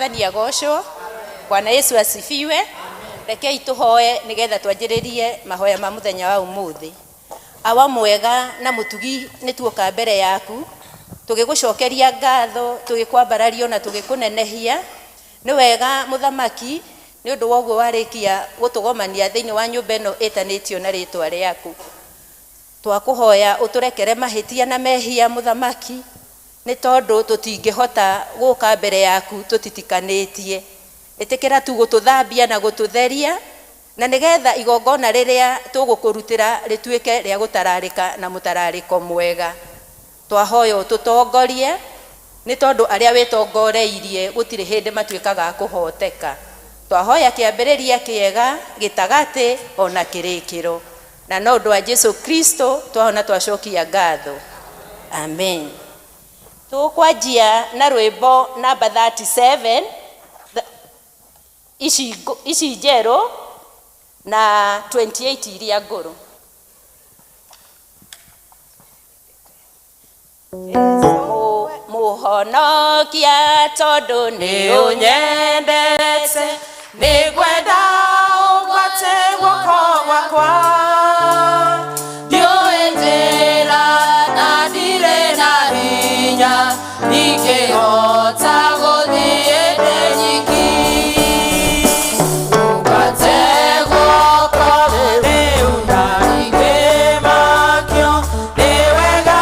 Mwathani agocwo. Bwana Yesu asifiwe. Rekei tũhoe nĩgetha twanjĩrĩrie mahoya ma mũthenya wa ũmũthĩ. Awa mwega na mũtugi, nĩ tuoka mbere yaku tũgĩgũcokeria ngatho, tũgĩkwambararia na tũgĩkũnenehia. Nĩ wega, mũthamaki, nĩ ũndũ wa ũguo warĩkia gũtũgomania thĩinĩ wa nyũmba ĩno ĩtanĩtio na rĩtwa rĩaku. Twakũhoya ũtũrekere mahĩtia na mehia, mũthamaki, nĩ tondũ tũtingĩhota gũka mbere yaku tũtitikanĩtie. Ĩtĩkĩra tu gũtũthambia na gũtũtheria, na nĩgetha igongona rĩrĩa tũgũkũrutĩra rĩtuĩke rĩa gũtararĩka na mũtararĩko mwega. Twahoya ũtũtongorie, nĩ tondũ arĩa wĩtongoreirie gũtirĩ hĩndĩ matuĩkaga a kũhoteka. Twahoya kĩambĩrĩria kĩega, gĩtagatĩ ona kĩrĩkĩro, na no ũndũ wa Jesu Kristo twahona twacokia ngatho, amen. Tũkwanjia na rwĩmbo namba 37, ici njerũ, na 28 iria ngũrũ. Mũhonokia, tondũ nĩ ũnyendete, nĩ ngwenda ũgwate guoko gwakwa. Ndiũĩ njĩra na ndirĩ na hinya, ndingĩhota gũthiĩ ndĩ nyiki. Ũgwate guoko rĩu na ndingĩmakio, nĩ wega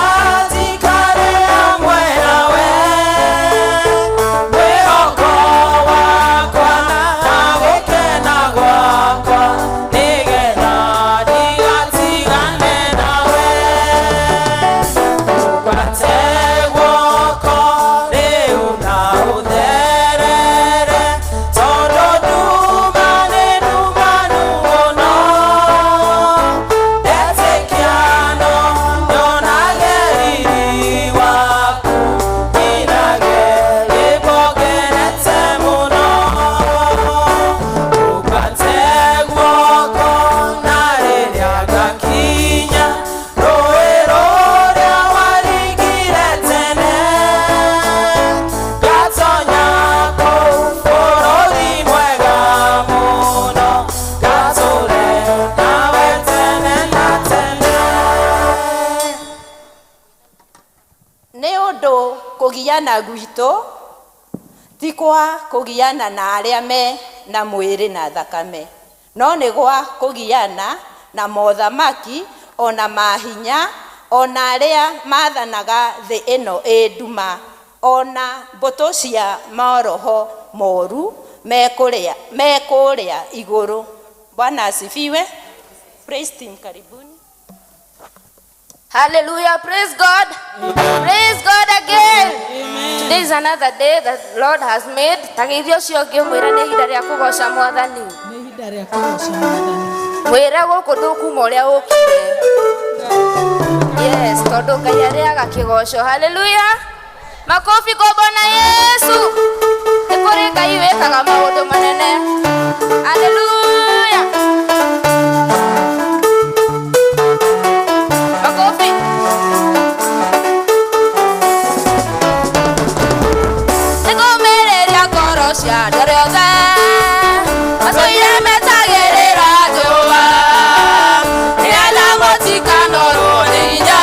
njikare hamwe nawe. Mwĩhoko wakwa na gũkena gwakwa, nĩgetha ndigatigane nawe. Ũgwate guoko rĩu na ũtherere, tondũ nduma nĩ ndumanu mũno. Ndetĩkia no nyonage riri waku, nyinage rwĩmbo ngenete mũno. Ũgwate guoko na rĩrĩa ngakinya rũĩ rũrĩa waringire tene, ngatonya kũu bũrũri mwega mũno, ngatũre nawe tene na tene. Nĩ ũndũ kũgiana gwitũ ti kwa kũgiana na arĩa me na mwĩrĩ na thakame, no nĩ gwa kũgiana na mothamaki, ona mahinya, ona arĩa mathanaga thĩ ĩno ĩ nduma, ona mbũtũ cia maroho moru me kũrĩa igũrũ. Bwana asifiwe. Praise team, karibuni. Hallelujah. Praise God. Praise God again. Today is another day that the Lord has made. Tageithio ũcio ũngĩ, ũmwĩre nĩ ihinda rĩa kũgoca Mwathani. Nĩ ihinda rĩa kũgoca Mwathani. Mwĩre gũkũ ndũkuma ũrĩa ũkire. Yes, tondũ Ngai arĩaga kĩgoco. Hallelujah. Makofi kwa Bwana Yesu. Nĩ kũrĩ Ngai wĩkaga maũndũ manene. Hallelujah. Makofi. Nĩngũmĩrĩria ngoro cia andũ arĩa othe matũire metagĩrĩra Jehova, nĩgetha mũtikanorwo nĩ hinya,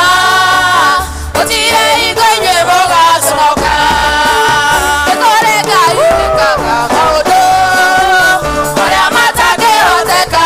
gũtirĩ hingo inyuĩ mũgaconoka. Nĩ kũrĩ Ngai wĩkaga maũndũ marĩa matangĩhoteka.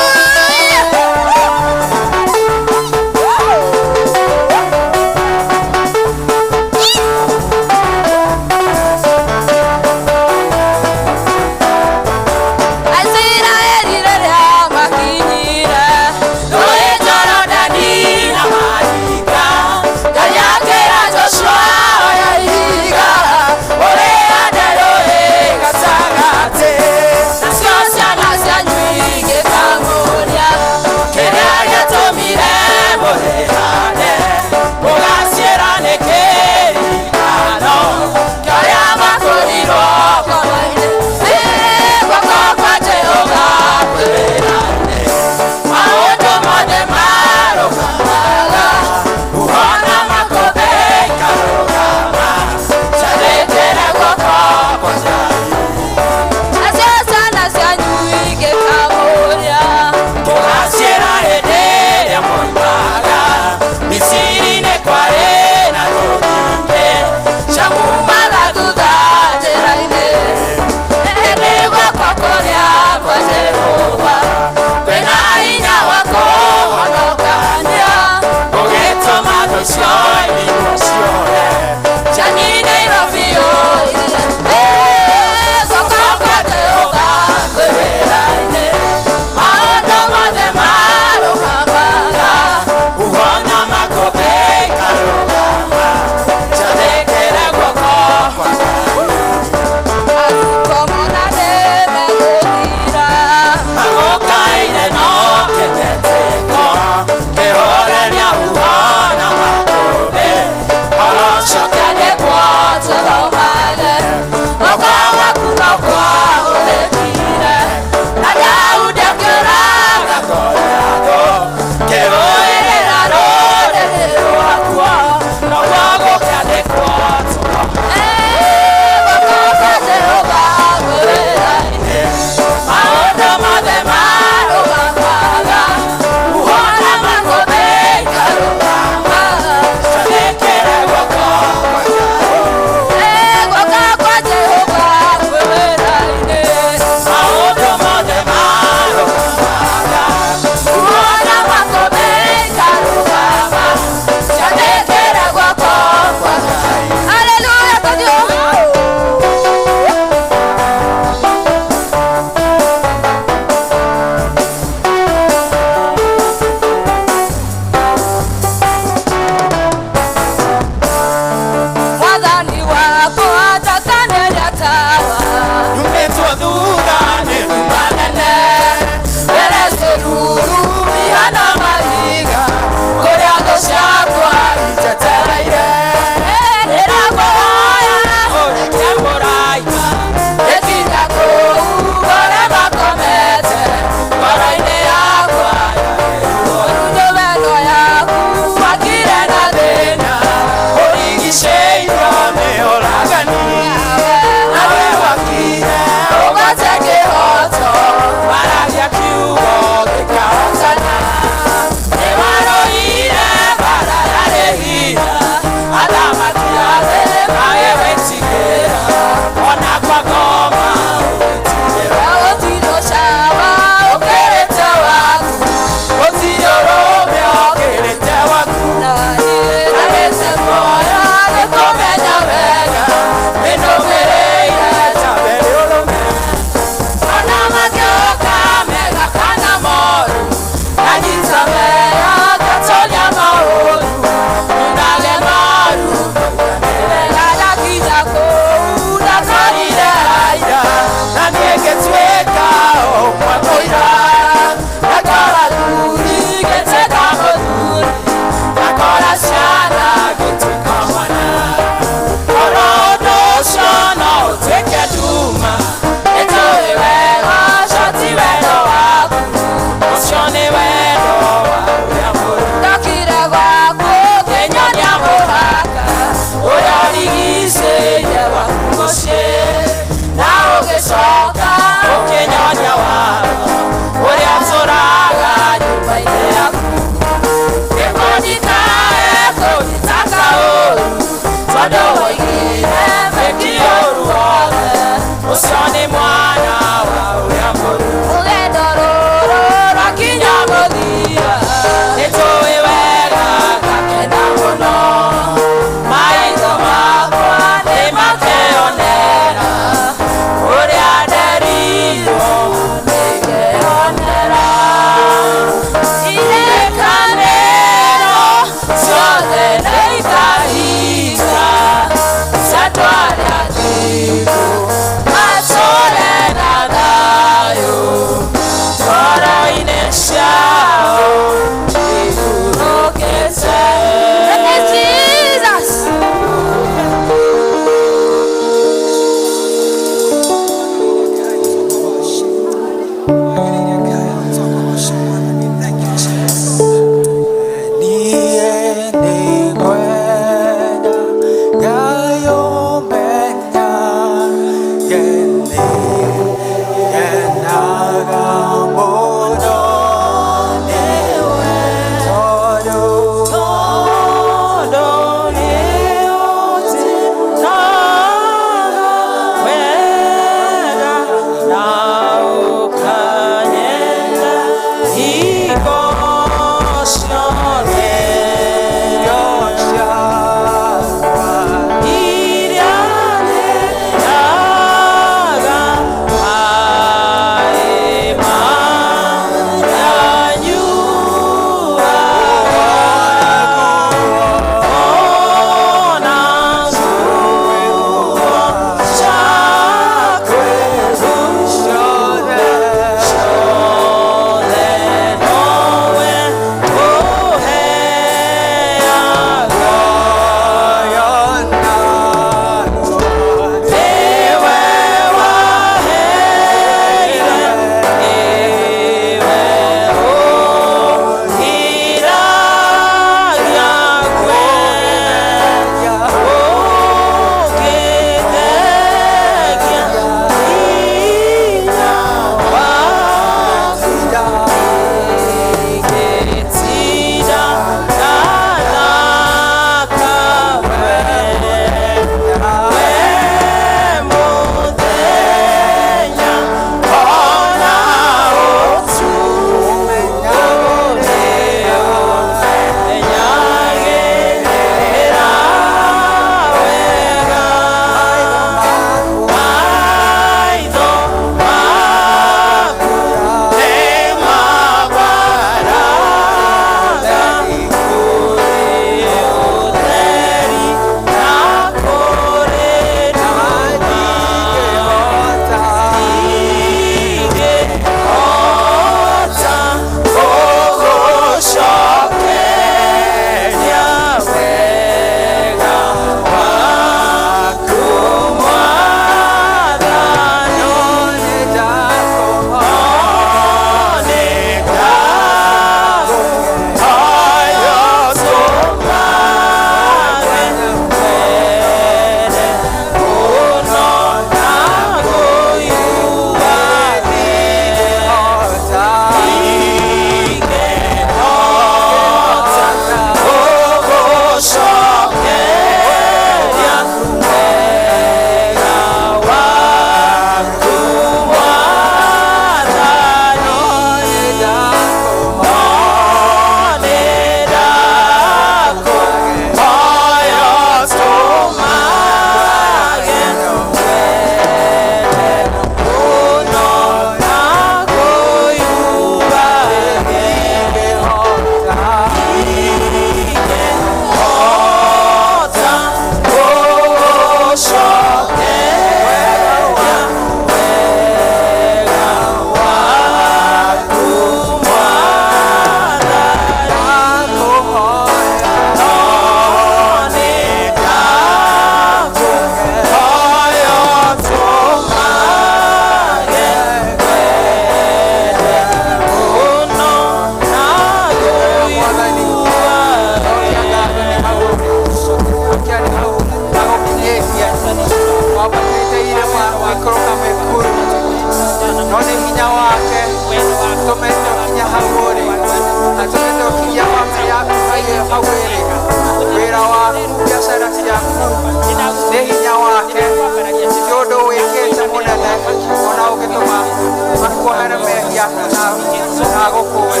Na agũkũũre.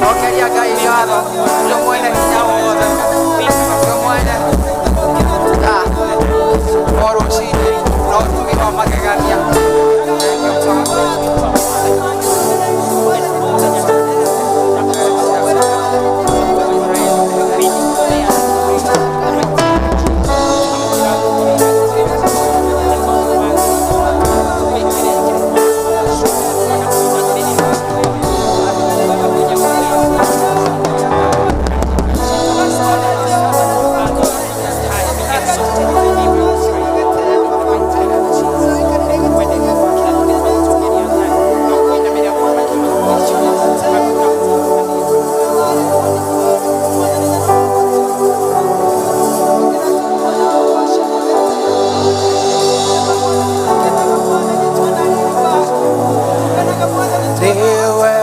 Cokeria Ngai ngatho ũcio mwene hinya wothe, ũcio mwene tha o rũcinĩ na ũtugi wa magegania. Thank you, Father.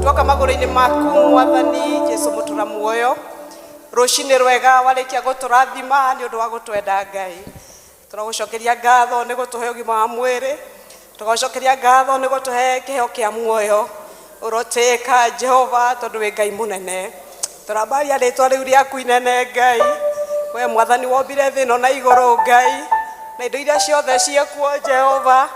Twoka magũrũ-inĩ maku Mwathani Jesu mũtũra muoyo, rũcinĩ rwega warĩkia gũtũrathima nĩ ũndũ wa gũtwenda Ngai. Tũragũcokeria ngatho nĩ gũtũhe ũgima wa mwĩrĩ, tũgũcokeria ngatho nĩ gũtũhe kĩheo kĩa muoyo. Ũrotĩĩka Jehova tondũ wĩ Ngai mũnene. Tũrambaria rĩtwa rĩu rĩaku inene Ngai, we Mwathani wombire thĩ ĩno na igũrũ Ngai, na indo iria ciothe ciĩkuo Jehova.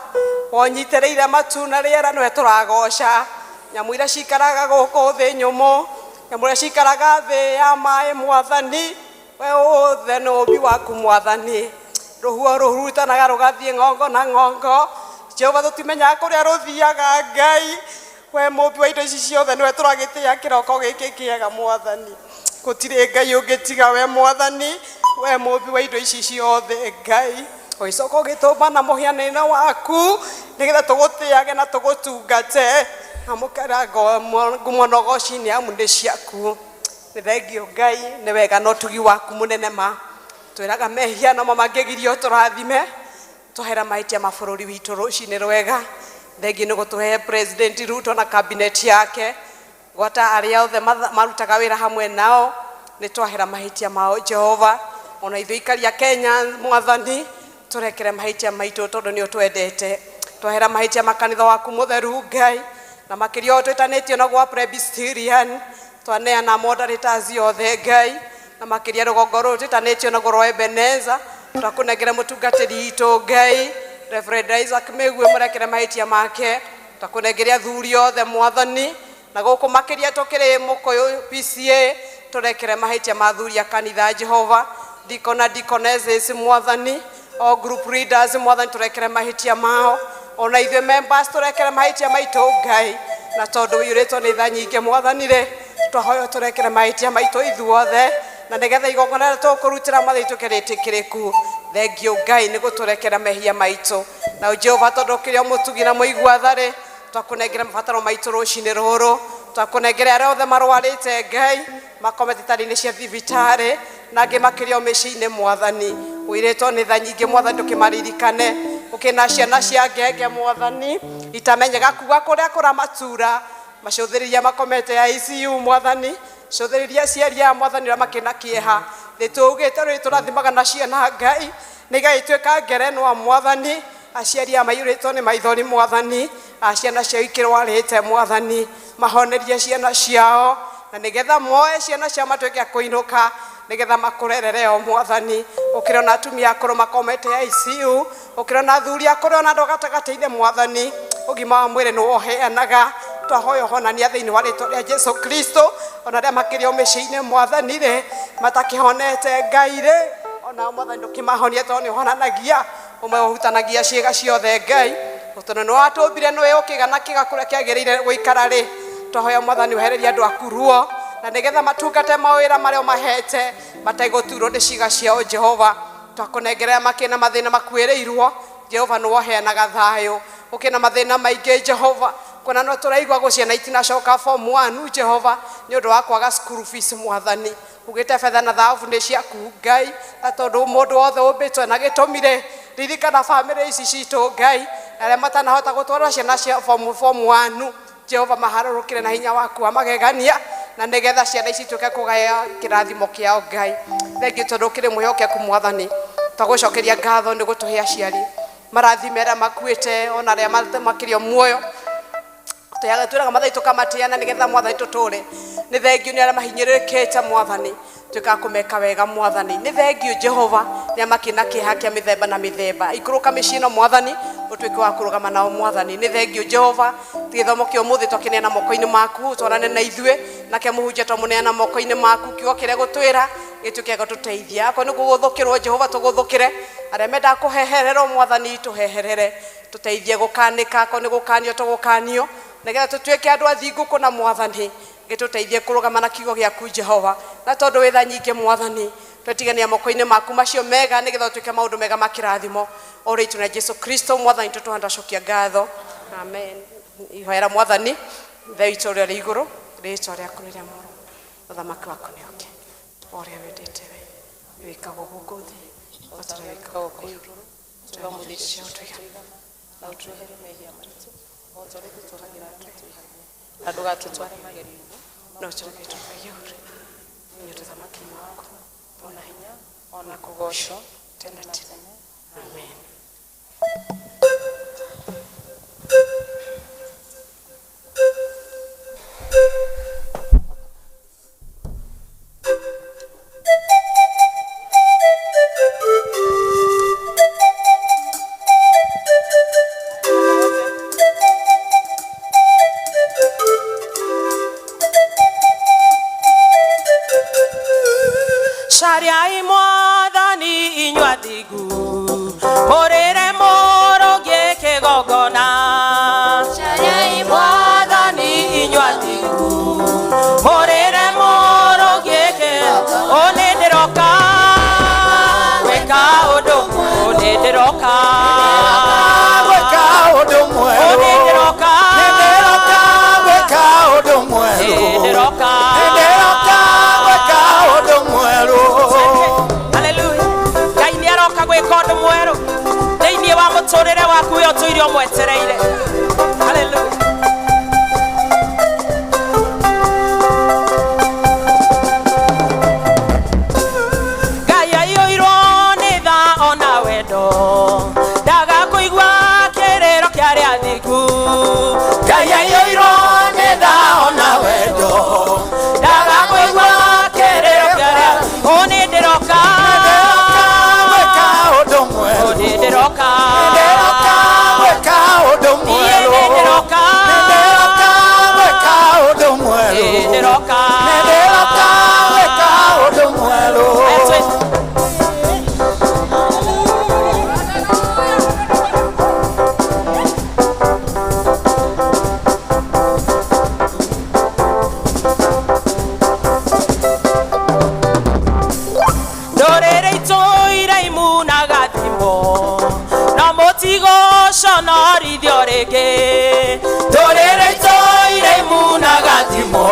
Wonyitĩrĩire matu na rĩera nĩwe tũragoca. Nyamũ iria cikaraga gũkũ thĩ nyũmũ, nyamũ iria cikaraga thĩ ya maĩ Mwathani, we ũthe nĩ ũmbi waku Mwathani. Rũhuho rũhurutanaga rũgathiĩ ng'ongo na ng'ongo, Jehova tũtimenyaga kũrĩa rũthiaga Ngai. We mũmbi wa indo ici ciothe nĩwe tũragĩtĩĩa kĩroko gĩkĩ kĩega Mwathani. Gũtirĩ Ngai ũngĩ tiga we Mwathani, we mũmbi wa indo ici ciothe Ngai. Ũgĩcoka ũgĩtũmba na mũhianĩre waku nĩgetha tũgũtĩage na tũgũtungate. Amũkĩra ngumo na ũgoci nĩ amu nĩ ciaku. Nĩ thengio Ngai nĩ wega na ũtugi waku mũnene ma. Twĩraga mehia nomo mangĩgirio tũrathime, twahera mahĩtia ma bũrũri witũ rũcinĩ rwega. Thengio nĩ gũtũhe President Ruto na cabinet yake, gwata arĩa othe marutaga wĩra hamwe nao, nĩ twahera mahĩtia mao Jehova. Ona ithuĩ aikari a Kenya Mwathani, tũrekere mahĩtia maitũ tondũ nĩ ũtwendete. Twahera mahĩtia ma kanitha waku mũtheru Ngai, na makĩria ũyũ twĩtanĩtio na gwa Presbyterian, Twaneana moderators othe Ngai na makiria rugongo rũrũ twĩtanĩtio naguo rwa Ebeneza. Twakũnengera mũtungatĩri witũ Ngai Reverend Isaac Mĩgue, mũrekere mahĩtia make. Twakũnengere athuri othe Mwathani, na gũkũ makĩria tũkĩrĩ Mũkũyũ PCA, tũrekere mahĩtia ma athuri a kanitha Jehova, deacon na deaconesses Mwathani, o group leaders Mwathani, tũrekere mahĩtia mao, ona ithuĩ members tũrekere mahĩtia maitũ Ngai, na tondũ ũiyũrĩtwo nĩ tha nyingĩ Mwathani rĩ, twahoya tũrekere mahĩtia maitũ ithuothe, na nĩgetha igongona rĩrĩa tũkũrutĩra Mwathani tuĩke rĩtĩkĩrĩku. Thengiũ Ngai nĩ gũtũrekera mehia maitũ. Na Jehova, tondũ ũkĩrĩ o mũtugi na mũigua tha rĩ, twakũnengera mabataro maitũ rũcinĩ rũrũ. Twakũnengera arĩa othe marwarĩte Ngai, makomete itanda-inĩ cia thibitarĩ na angĩ makĩrĩ o mĩciĩ-inĩ Mwathani, ũirĩtwo nĩ tha nyingĩ Mwathani, ndũkĩmaririkane. Ũkĩna ciana cia ngenge Mwathani, itamenyaga kuga kũrĩa kũramatura, macũthĩrĩria makomete ICU Mwathani, cũthĩrĩria aciari aya Mwathani ũrĩa makĩna kĩeha. Nĩ tũugĩte rĩrĩ tũrathimaga na ciana Ngai, nĩigagĩtuĩka ngerenwa Mwathani. Aciari aya maiyũrĩtwo nĩ maithori Mwathani, ciana ciao ikĩrwarĩte Mwathani, mahonerie ciana ciao, na nĩgetha moe ciana ciao matuĩke a kũinũka, nĩgetha makũrerere o Mwathani. Ũkĩrona atumia akũrũ makomete ICU, ũkĩrona athuri akũrũ ona andũ gatagatĩ-inĩ Mwathani, ũgima wa mwĩrĩ nĩwe ũheanaga. Twahoya ũhonania thĩinĩ wa rĩtwa rĩa Jesu Kristo, ona arĩa makĩrĩ o mĩciĩ-inĩ Mwathani rĩ, matakĩhonete Ngai rĩ, ona Mwathani ndũkĩmahonie, tondũ nĩ ũhonanagia, ũmwe ũhutanagia ciĩga ciothe Ngai, tondũ nĩ watũmbire nĩwe ũkĩgana kĩga kũrĩa kĩagĩrĩire gũikara rĩ, twahoya Mwathani wehererie andũ aku ruo, na nĩgetha matungate mawĩra marĩa ũmahete mategũturwo nĩ ciĩga ciao Jehova. Twakũnengerera makĩna mathĩna makuĩrĩirwo Jehova, nĩwe ũheanaga thayũ. Ũkĩna mathĩna maingĩ Jehova, kuona no tũraigua gũ ciana itinacoka form 1 Jehova, nĩ ũndũ wa kwaga school fees Mwathani, ugĩte betha na thahabu nĩ ciaku Ngai, na tondũ mũndũ wothe ũmbĩtwo na gĩtũmi rĩ, ririkana bamĩrĩ ici citũ Ngai, arĩa matanahota gũtwara ciana cia form 1 Jehova, maharũrũkĩre na hinya waku wa magegania, na nĩgetha ciana ici ituĩke kũgaya kĩrathimo kĩao Ngai. Thengiũ tondũ ũkĩrĩ mwĩhokeku Mwathani, twagũcokeria ngatho nĩ gũtũhe aciari, marathime arĩa makuĩte ona arĩa makĩrĩ o muoyo. Twĩraga Mwathani tũkamatĩana nĩgetha Mwathani tũtũre. Nĩ thengiũ nĩ arĩa mahinyĩrĩrĩkĩte Mwathani, tuĩkaga kũmeka wega Mwathani. Nĩ thengiũ Jehova nĩ arĩa makĩna kĩeha kĩa mĩthemba na mĩthemba, ikũrũka mĩciĩ ĩno Mwathani, ũtuĩke wa kũrũgama nao Mwathani. Nĩ thengiũ Jehova, gĩthomo kĩa ũmũthĩ twakĩneana moko-inĩ maku, twarane na ithuĩ, nake mũhunjia twamũneana moko-inĩ maku, kiugo kĩrĩa gũtwĩra gĩtuĩke gĩa gũtũteithia. Akorwo nĩ kũgũthũkĩrwo Jehova, tũgũthũkĩre. Arĩa mendaga kũhehererwo Mwathani, tũheherere, tũteithie gũkanĩka, akorwo nĩ gũkanio tũgũkanio, nĩgetha tũtuĩke andũ athingu kũna Mwathani, gĩtũteithie kũrũgama na kiugo gĩaku Jehova, na tondũ wĩ tha nyingĩ Mwathani, twetigania moko-inĩ maku macio mega, nĩgetha ũtuĩke maũndũ mega ma kĩrathimo o rĩitũ na Jesu Kristo Mwathani tũtũhanda cokia ngatho, amen. Ihoera Mwathani. Ithe witũ ũrĩa ũrĩ igũrũ, rĩĩtwa rĩaku nĩ rĩamũrwo, ũthamaki waku nĩ ũke, o ũrĩa wendete we wĩkagwo gũkũ thĩ o ta ũrĩa wĩkagwo kũu igũrũ. Tũhe ũmũthĩ irio cia gũtũigana, na ũtuohere mehia maitũ o ta ũrĩa ithuĩ tuohagĩra arĩa matwĩhagia, na ndũgatũtware magerio-inĩ, no ũtũreke tũkagia ũũru, nĩ ũndũ ũthamaki nĩ waku, ona hinya, ona kũgoocwo tene na tene, amen. Cariai Mwathani inyuĩ athingu, mũrĩre mũrũngie kĩgongona. Cariai Mwathani inyuĩ athingu, mũrĩre mũrũngie kĩgongona. Ũ nĩ ndĩroka gwĩka ũndũ, ũ nĩ ndĩroka gwĩka ũndũ ũ mwerũ. Nĩ ndĩroka. Nĩ ndĩroka gwĩka ũndũ mwerũ. Nĩ ndĩroka. Nĩ ndĩroka gwĩka ũndũ mwerũ. Haleluya. Ngai nĩ aroka gwĩka ũndũ mwerũ thĩinĩ wa mũtũrĩre waku ũyũ ũtũire ũmwetereire. Haleluya. Ngai aiyũirwo nĩ tha ona wendo, ndaga kũigua kĩrĩro kĩa arĩa athingu. Ngai aiyũirwo nĩ tha ona wendo. Mũtigũconorithio rĩngĩ. Ndũrĩrĩ itũire imunaga thimo,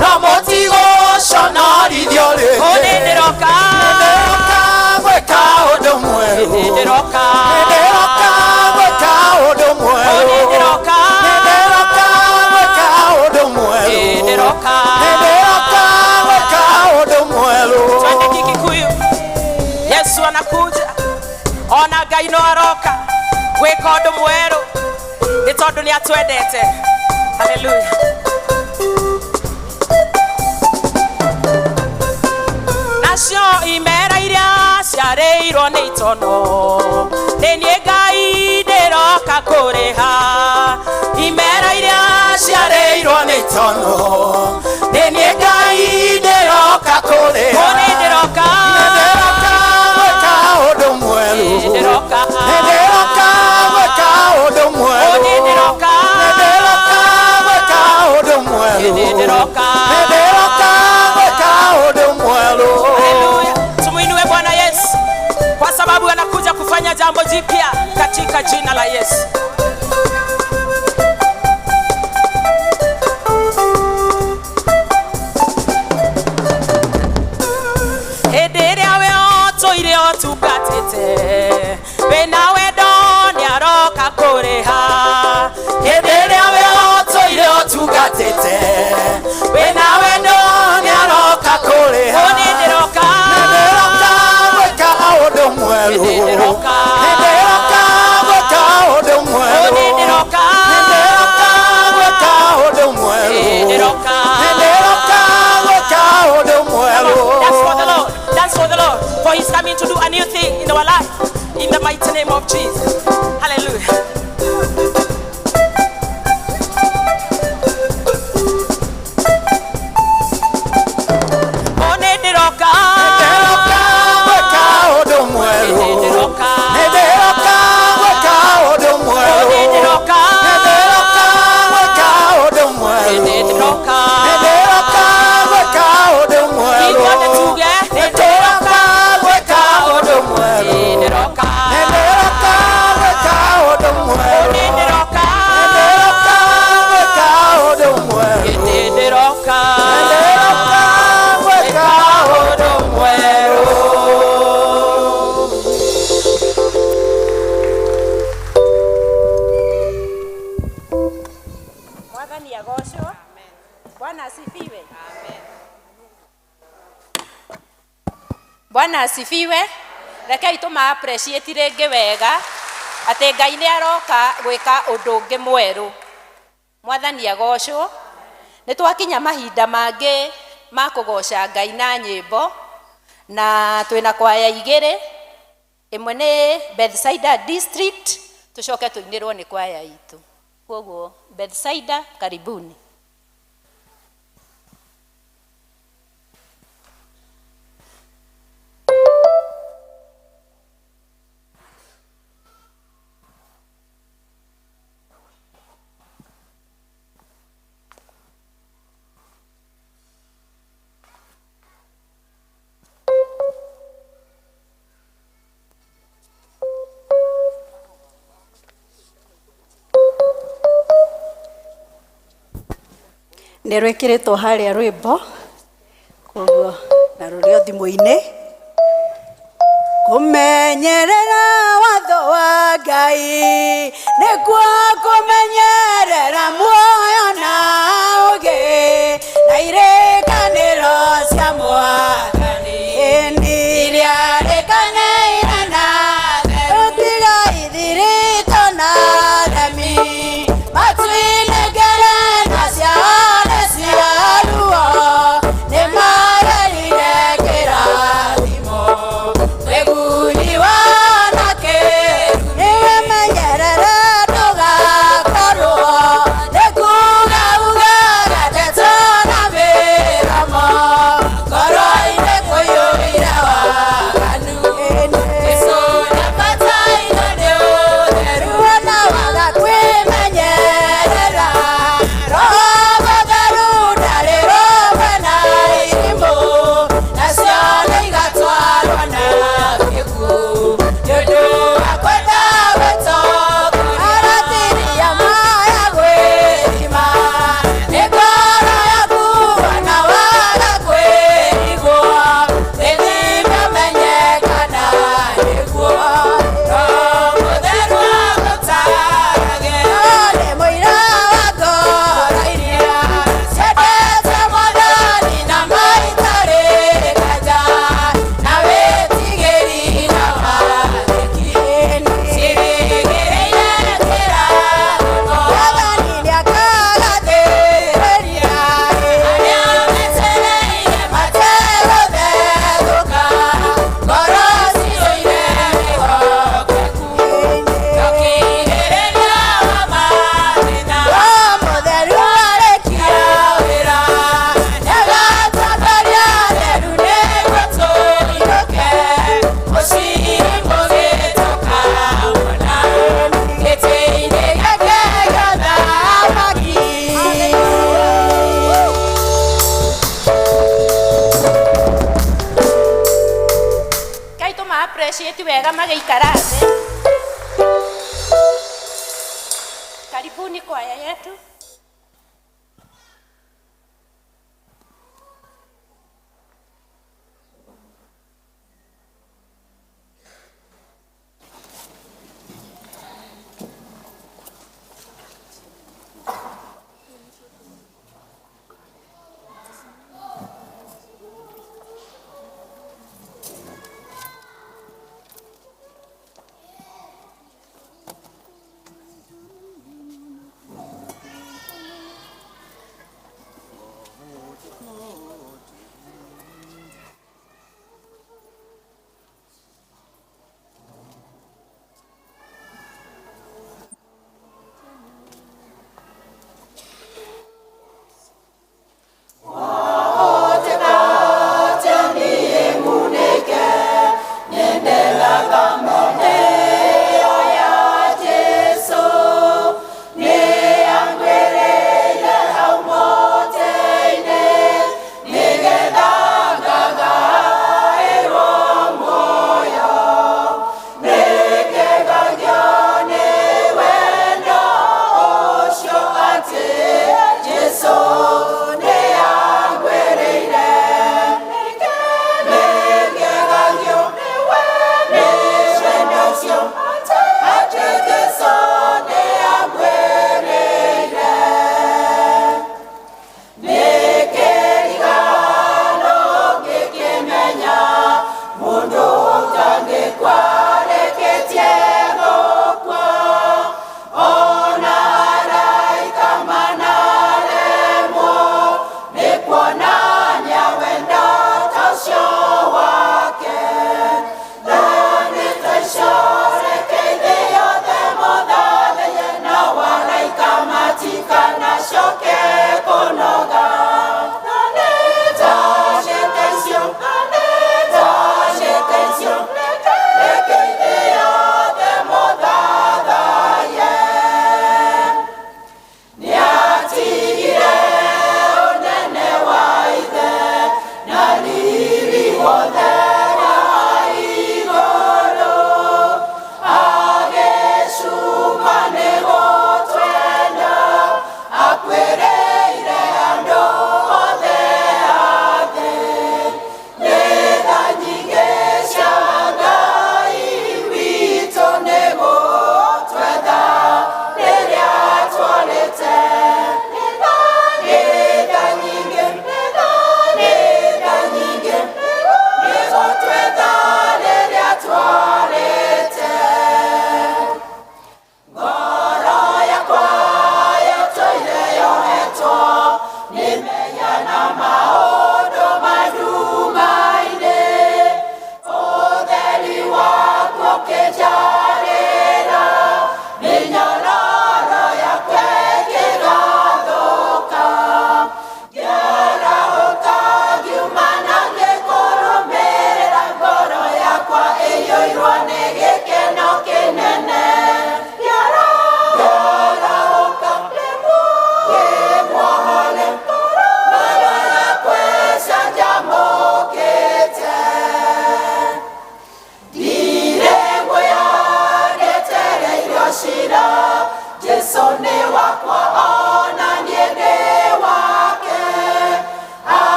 no mũtigũconorithio rĩngĩ. Ũ nĩ ndĩroka. Nĩndĩroka gwĩka ũndũ mwerũ. Nĩ ndĩroka. Nĩndĩroka gwĩka ũndũ mwerũ. Ũ nĩ ndĩroka. Nĩndĩroka gwĩka ũndũ mwerũ. Nĩ ndĩroka. Nĩndĩroka gwĩka ũndũ mwerũ. Twende Kikuyu. Yesu anakuja, ona Ngai no aroka gwĩka ũndũ mwerũ nĩ tondũ nĩ atwendete. Haleluya. Nacio imera iria ciarĩirwo nĩ itono, nĩ niĩ Ngai ndĩroka kũrĩha. Imera iria ciarĩirwo nĩ itono, nĩ niĩ Ngai ndĩroka kũrĩha. Ũ nĩ ndĩroka. Nĩndĩroka gwĩka ũndũ mwerũ. Nĩ ndĩroka. Nĩndĩroka gwĩka ũndũ mwerũ. Ũ nĩ ndĩroka. Nĩndĩroka gwĩka ũndũ mwerũ. Nĩ ndĩroka. Nĩndĩroka gwĩka ũndũ mwerũ. Haleluya. Tumuinue Bwana Yesu kwa sababu anakuja kufanya jambo jipya katika jina la Yesu. Hĩndĩ ĩrĩa we ũtũire ũtungatĩte, wĩna wendo nĩaroka kũrĩha. Hĩndĩ ĩrĩa we ũtũire ũtungatĩte, wĩna wendo nĩaroka kũrĩha. Ũ nĩ ndĩroka. Nĩndĩroka gwĩka ũndũ mwerũ. Nĩ ndĩroka. Nĩndĩroka gwĩka ũndũ mwerũ. Ũ nĩ ndĩroka. Nĩndĩroka gwĩka ũndũ mwerũ. Nĩ ndĩroka. Nĩndĩroka gwĩka ũndũ mwerũ. Dance for the Lord. Dance for the Lord. For he's coming to do a new thing in our life. In the mighty name of Jesus. Hallelujah. Oh, nĩ ndĩroka. Nĩndĩroka gwĩka ũndũ mwerũ. Nĩ ndĩroka. Nĩndĩroka gwĩka ũndũ Oh, mwerũ. nĩ ndĩroka. Nĩndĩroka gwĩka ũndũ mwerũ. Nĩ ndĩroka. Nĩndĩroka gwĩka ũndũ mwerũ. Ithuothe tuge, Nĩndĩroka gwĩka ũndũ mwerũ. Nĩ ndĩroka. Nĩndĩroka gwĩka ũndũ mwerũ. Nĩ ndĩroka. Nĩndĩroka gwĩka ũndũ mwerũ. Nĩ ndĩroka. Nĩndĩroka gwĩka ũndũ mwerũ. Mwathani agocwo. Bwana asifiwe. Bwana asifiwe. Rekei tũma appreciate rĩngĩ wega atĩ Ngai nĩ aroka gwĩka ũndũ ũngĩ mwerũ. Mwathani agocwo. Nĩ twakinya mahinda mangĩ ma kũgoca Ngai na nyĩmbo, na twĩna kwaya igĩrĩ, ĩmwe nĩ Bethsaida District, tũcoke tũinĩrwo nĩ kwaya itũ. Koguo Bethsaida, karibuni. Nä rwä kä rä two harä a rwä mbo koguo na rå rä o thimå-inä kå menyerera watho wa Ngai nĩkuo kũmenyerera muoyo na ũgĩ na irĩkanĩro cia Mwathani iria rĩkanĩire na ũtiga ithirĩtwo na themi matu-inĩ ngerena ciao cia ruo nĩmagerire kĩrathimo wĩguni wanake nĩwe menyerere ndũgakorwo nĩ Karibuni kwaya yetu.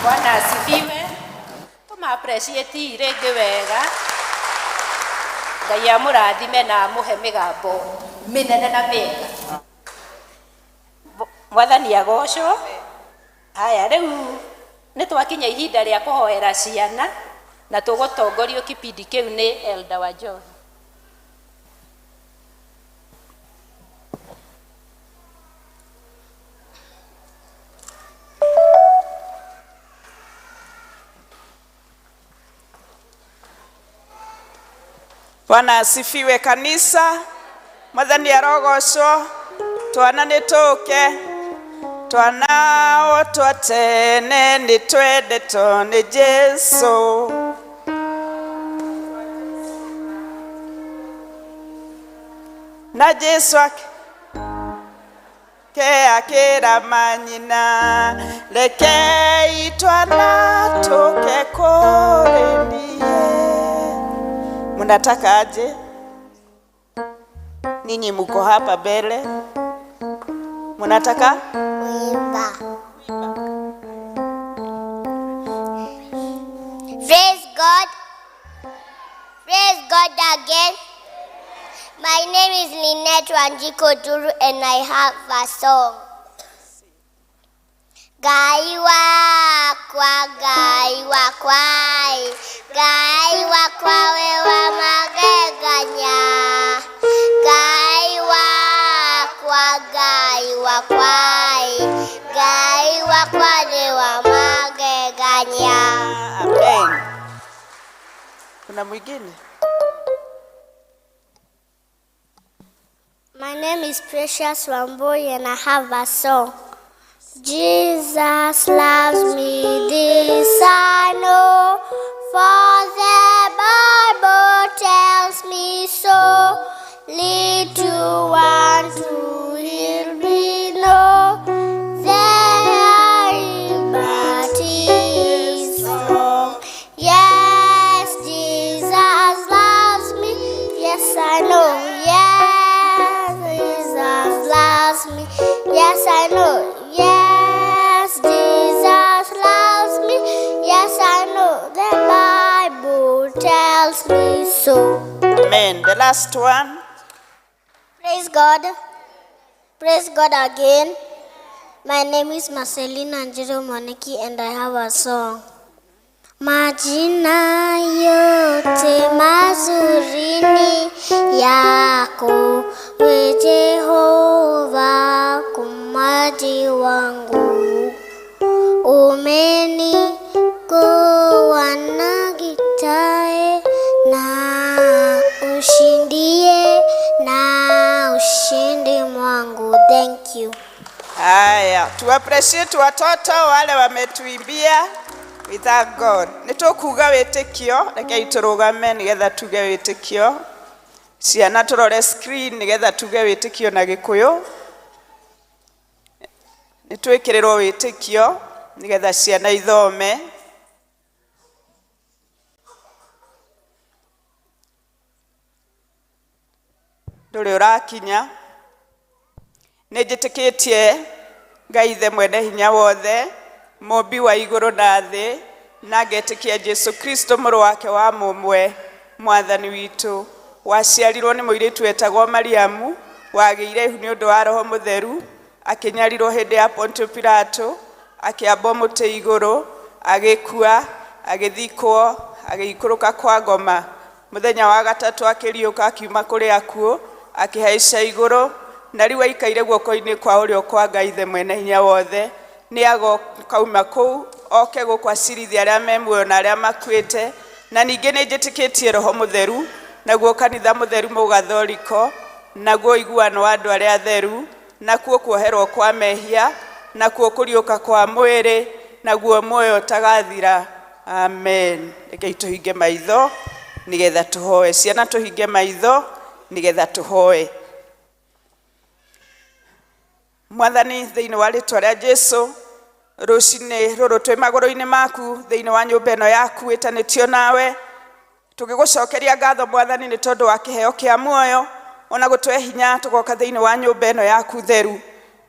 Bwana asifiwe. Tuma appreciate rĩngĩ wega. Ngai amũrathime na amũhe mĩgambo mĩnene na mĩega. Mwathani agocwo. Haya rĩu nĩ twakinya ihinda rĩa kũhoera ciana na tũgũtongorio kipindi kĩu nĩ Elder Wanjohi. Bwana asifiwe kanisa. Mwathani arogocwo. Twana nĩ tũke. Twana o twa tene nĩ twendetwo nĩ Jesu. Na Jesu ake akĩra manyina, rekei twana tũke kũrĩ niĩ. Mnataka aje? Ninyi mko hapa mbele, mnataka Kuimba. Praise God. Praise God again. My name is Lynette Wanjiku Duru and I have a song. Ngai wakwa, Ngai wakwa, Ngai wakwa we wa magegania. Ngai wakwa, Ngai wakwa, Ngai wakwa ni wa magegania. Amen. Kuna mwingine? My name is Precious Wambui and I have a song. Jesus loves me, this I know, for the Bible tells me so. Little one to hear me know, there but is strong. Yes, Jesus loves me. Yes, I know. Yes, Jesus loves me. Yes, I know. Yes, Jesus loves me. Yes, I know. The Bible tells me so. Amen. The last one. Praise God. Praise God again. My name is Marcelina Angelo Moniki and I have a song. Majina yote mazuri ni yako, we Jehova kumaji wangu. Umenikoa na gitae na ushindie na ushindi mwangu. Thank you. Haya, tu appreciate watoto wale wametuimbia. We thank God. Nĩ tũkuga wĩtĩkio, rekei tũrũgame nĩgetha tuge wĩtĩkio. Ciana tũrore screen nĩgetha tuge wĩtĩkio na Gĩkũyũ. Nĩ twĩkĩrĩrwo wĩtĩkio nĩgetha ciana ithome. Ndũrĩ ũrakinya. Nĩ njĩtĩkĩtie Ngai Ithe mwene hinya wothe, mũmbi wa igũrũ na thĩ, na ngetĩkia Jesu Kristo mũrũ wake wa mũmwe, mwathani witũ, waciarirwo nĩ mũirĩtu wetagwo Mariamu, wagĩire ihu nĩ ũndũ wa Roho Mũtheru, akĩnyarirwo hĩndĩ ya Pontio Pilato, akĩambwo mũtĩ igũrũ, agĩkua, agĩthikwo, agĩikũrũka kwa ngoma. Mũthenya wa gatatũ akĩriũka akiuma kũrĩ akuũ, akĩhaica igũrũ, na rĩu aikaire guoko-inĩ kwa ũrĩo kwa Ngai Ithe mwene hinya wothe. Nĩ agokauma kũu oke gũkũ acirithie arĩa me muoyo na arĩa makuĩte. Na ningĩ nĩ njĩtĩkĩtie Roho Mũtheru, naguo kanitha mũtheru mũgathoriko, naguo ũiguano wa andũ arĩa atheru, nakuo kuoherwo kwa mehia, nakuo kũriũka kwa mwĩrĩ, naguo muoyo ũtagathira. Amen. Rekei tũhinge maitho nĩgetha tũhoe. Ciana tũhinge maitho nĩgetha tũhoe. Mwathani, thĩinĩ wa rĩtwa rĩa Jesu, rũcinĩ rũrũ twĩ magũrũ-inĩ maku thĩinĩ wa nyũmba ĩno yaku ĩtanĩtio nawe, tũgĩgũcokeria ngatho Mwathani nĩ tondũ wa kĩheo kĩa muoyo ona gũtũhe hinya tũgoka thĩinĩ wa nyũmba ĩno yaku theru.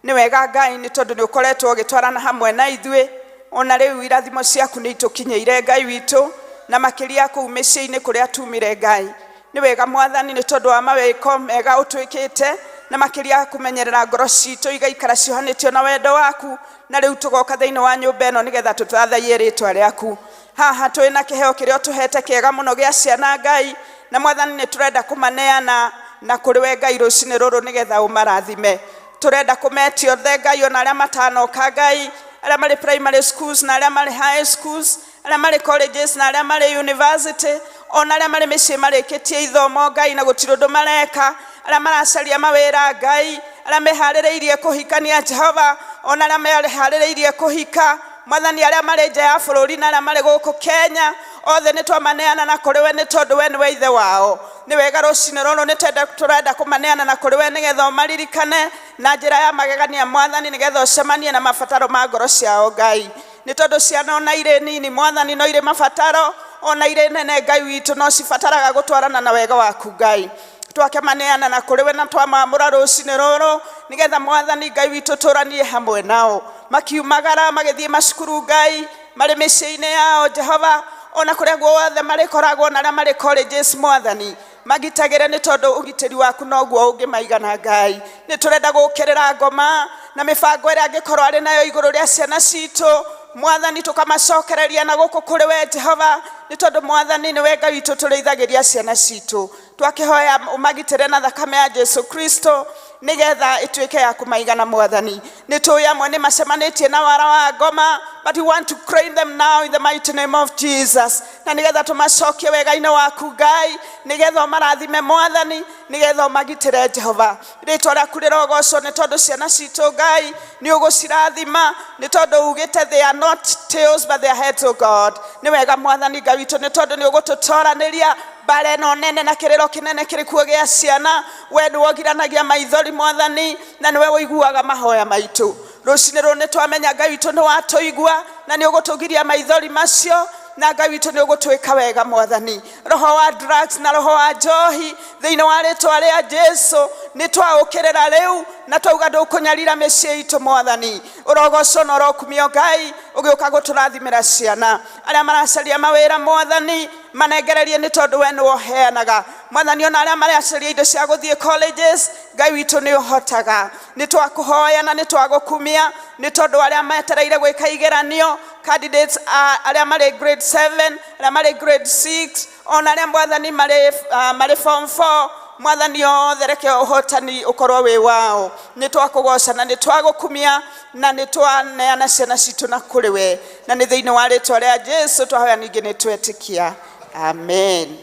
Nĩ wega Ngai nĩ tondũ nĩ ũkoretwo ũgĩtwarana hamwe na ithuĩ, ona rĩu irathimo ciaku nĩ itũkinyĩire Ngai witũ, na makĩria kũu mĩciĩ-inĩ kũrĩa tumire Ngai. Nĩ wega Mwathani nĩ tondũ wa mawĩko mega ũtwĩkĩte, na makĩria kũmenyerera ngoro citũ igaikara ciohanĩtio na wendo waku, na rĩu tũgoka thĩinĩ wa nyũmba ĩno nĩgetha tũthathaiye rĩtwa rĩaku. Haha twĩ na kĩheo kĩrĩa ũtũhete kĩega mũno gĩa ciana Ngai, na Mwathani nĩ tũrenda kũmaneana na kũrĩ we Ngai rũcinĩ rũrũ nĩgetha ũmarathime. Tũrenda kũmetia othe Ngai, ona arĩa matanoka Ngai, arĩa marĩ primary schools na arĩa marĩ high schools, arĩa marĩ colleges na arĩa marĩ university, Ona arĩa marĩ mĩciĩ marĩkĩtie ithomo Ngai na gũtirĩ ũndũ mareka, arĩa maracaria mawĩra Ngai, arĩa meharĩrĩirie kũhikania Jehova, ona arĩa meharĩrĩirie kũhika Mwathani, arĩa marĩ nja ya bũrũri na arĩa marĩ gũkũ Kenya, othe nĩ twamaneana na kũrĩ we nĩ tondũ we nĩwe ithe wao. Nĩ wega rũcinĩ rũrũ nĩ tũrenda kũmaneana na kũrĩ we nĩgetha ũmaririkane na njĩra ya magegania Mwathani, nĩgetha ũcemanie na mabataro ma ngoro ciao Ngai. Nĩ tondũ ciana ona irĩ nini Mwathani no irĩ mabataro, ona irĩ nene Ngai witũ no cibataraga gũtwarana na wega waku Ngai. Twakĩmaneana na kũrĩ we na twamamũra rũcinĩ rũrũ nĩgetha Mwathani Ngai witũ tũranie hamwe nao makiumagara magĩthiĩ macukuru Ngai, marĩ mĩciĩ-inĩ yao Jehova, ona kũrĩa guothe marĩkoragwo na arĩa marĩ colleges Mwathani magitagĩre nĩ tondũ ũgitĩri waku noguo ũngĩmaigana Ngai. Nĩ tũrenda gũkĩrĩra ngoma na mĩbango ĩrĩa angĩkorwo arĩ nayo igũrũ rĩa ciana citũ Mwathani, tũkamacokereria na gũkũ kũrĩ we Jehova, nĩ tondũ Mwathani nĩwe Ngai witũ tũrĩithagĩria ciana citũ. Twakĩhoya ũmagitĩre na thakame ya Jesu Kristo nĩgetha ĩtuĩke ya kũmaigana Mwathani. Nĩ tũĩ amwe nĩ macemanĩtie na wara wa ngoma, but we want to claim them now in the mighty name of Jesus, na nĩgetha tũmacokie wega-inĩ waku Ngai, nĩgetha ũmarathime Mwathani, nĩgetha ũmagitĩre Jehova. Rĩtwa rĩaku rĩrogocwo nĩ tondũ ciana citũ Ngai nĩ ũgũcirathima, nĩ tondũ ugĩte they are not tails but they are heads, O God. Nĩ wega Mwathani Ngai witũ nĩ tondũ nĩ ũgũtũtoranĩria mbara ĩno nene na kĩrĩro kĩnene kĩrĩ kuo gĩa ciana. We nĩwe ũgiranagia maithori Mwathani, na nĩwe ũiguaga mahoya maitũ. Rũcinĩ rũrũ nĩ twamenya Ngai witũ nĩ watũigua na nĩ ũgũtũgiria maithori macio, na Ngai witũ nĩ ũgũtwĩka wega Mwathani. Roho wa drugs na roho wa njohi thĩinĩ wa rĩtwa rĩa Jesu nĩ twaũkĩrĩra rĩu na twauga ndũkũnyarira mĩciĩ itũ Mwathani. Ũrogocwo na ũrokumio Ngai ũgĩũka gũtũrathimĩra ciana. Arĩa maracaria mawĩra Mwathani manengererie nĩ tondũ we nĩwe ũheanaga Mwathani. Ona arĩa maracaria indo cia gũthiĩ colleges Ngai witũ nĩ ũhotaga. Nĩ twakũhoya na nĩ twagũkumia nĩ tondũ arĩa metereire gwĩka igeranio, candidates arĩa marĩ grade 7, arĩa marĩ grade 6, ona arĩa Mwathani marĩ form 4, Mwathani othe reke ũhotani ũkorwo wĩ wao. Nĩ twakũgoca na nĩ twagũkumia na nĩ twaneana ciana citũ na kũrĩ we, na nĩ thĩinĩ wa rĩtwa rĩa Jesu twahoya ningĩ nĩ twetĩkia, amen.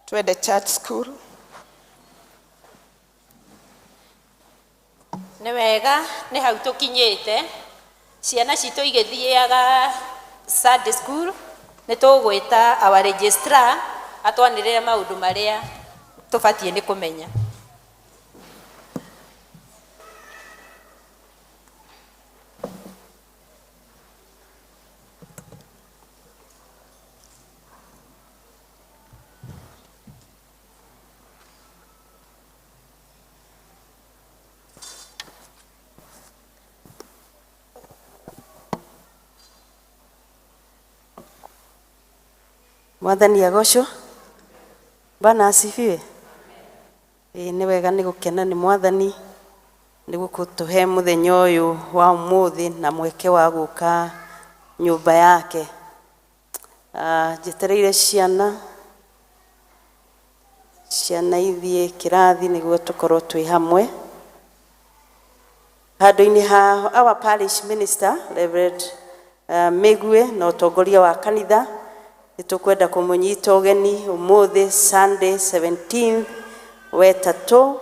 Twende church school. Nĩ wega nĩ hau tũkinyĩte ciana citũ igĩthiaga Sunday school, nĩ tũgwĩta our registrar atwanĩrĩre maũndũ marĩa tũbatiĩ nĩ kũmenya. Mwathani agocwo. Bwana asifiwe. Ĩĩ nĩ wega nĩ gũkena nĩ Mwathani nĩ gũtũhe mũthenya ũyũ wa ũmũthĩ na mweke wa gũka nyũmba yake. Njetereire ciana ithiĩ kĩrathi nĩguo tũkorwo twĩ hamwe. Handũ-inĩ ha our parish minister Reverend Mĩgwe na ũtongoria wa kanitha, nĩ tũkwenda kũmũnyita ũgeni ũmũthĩ Sunday 17 wetatũ,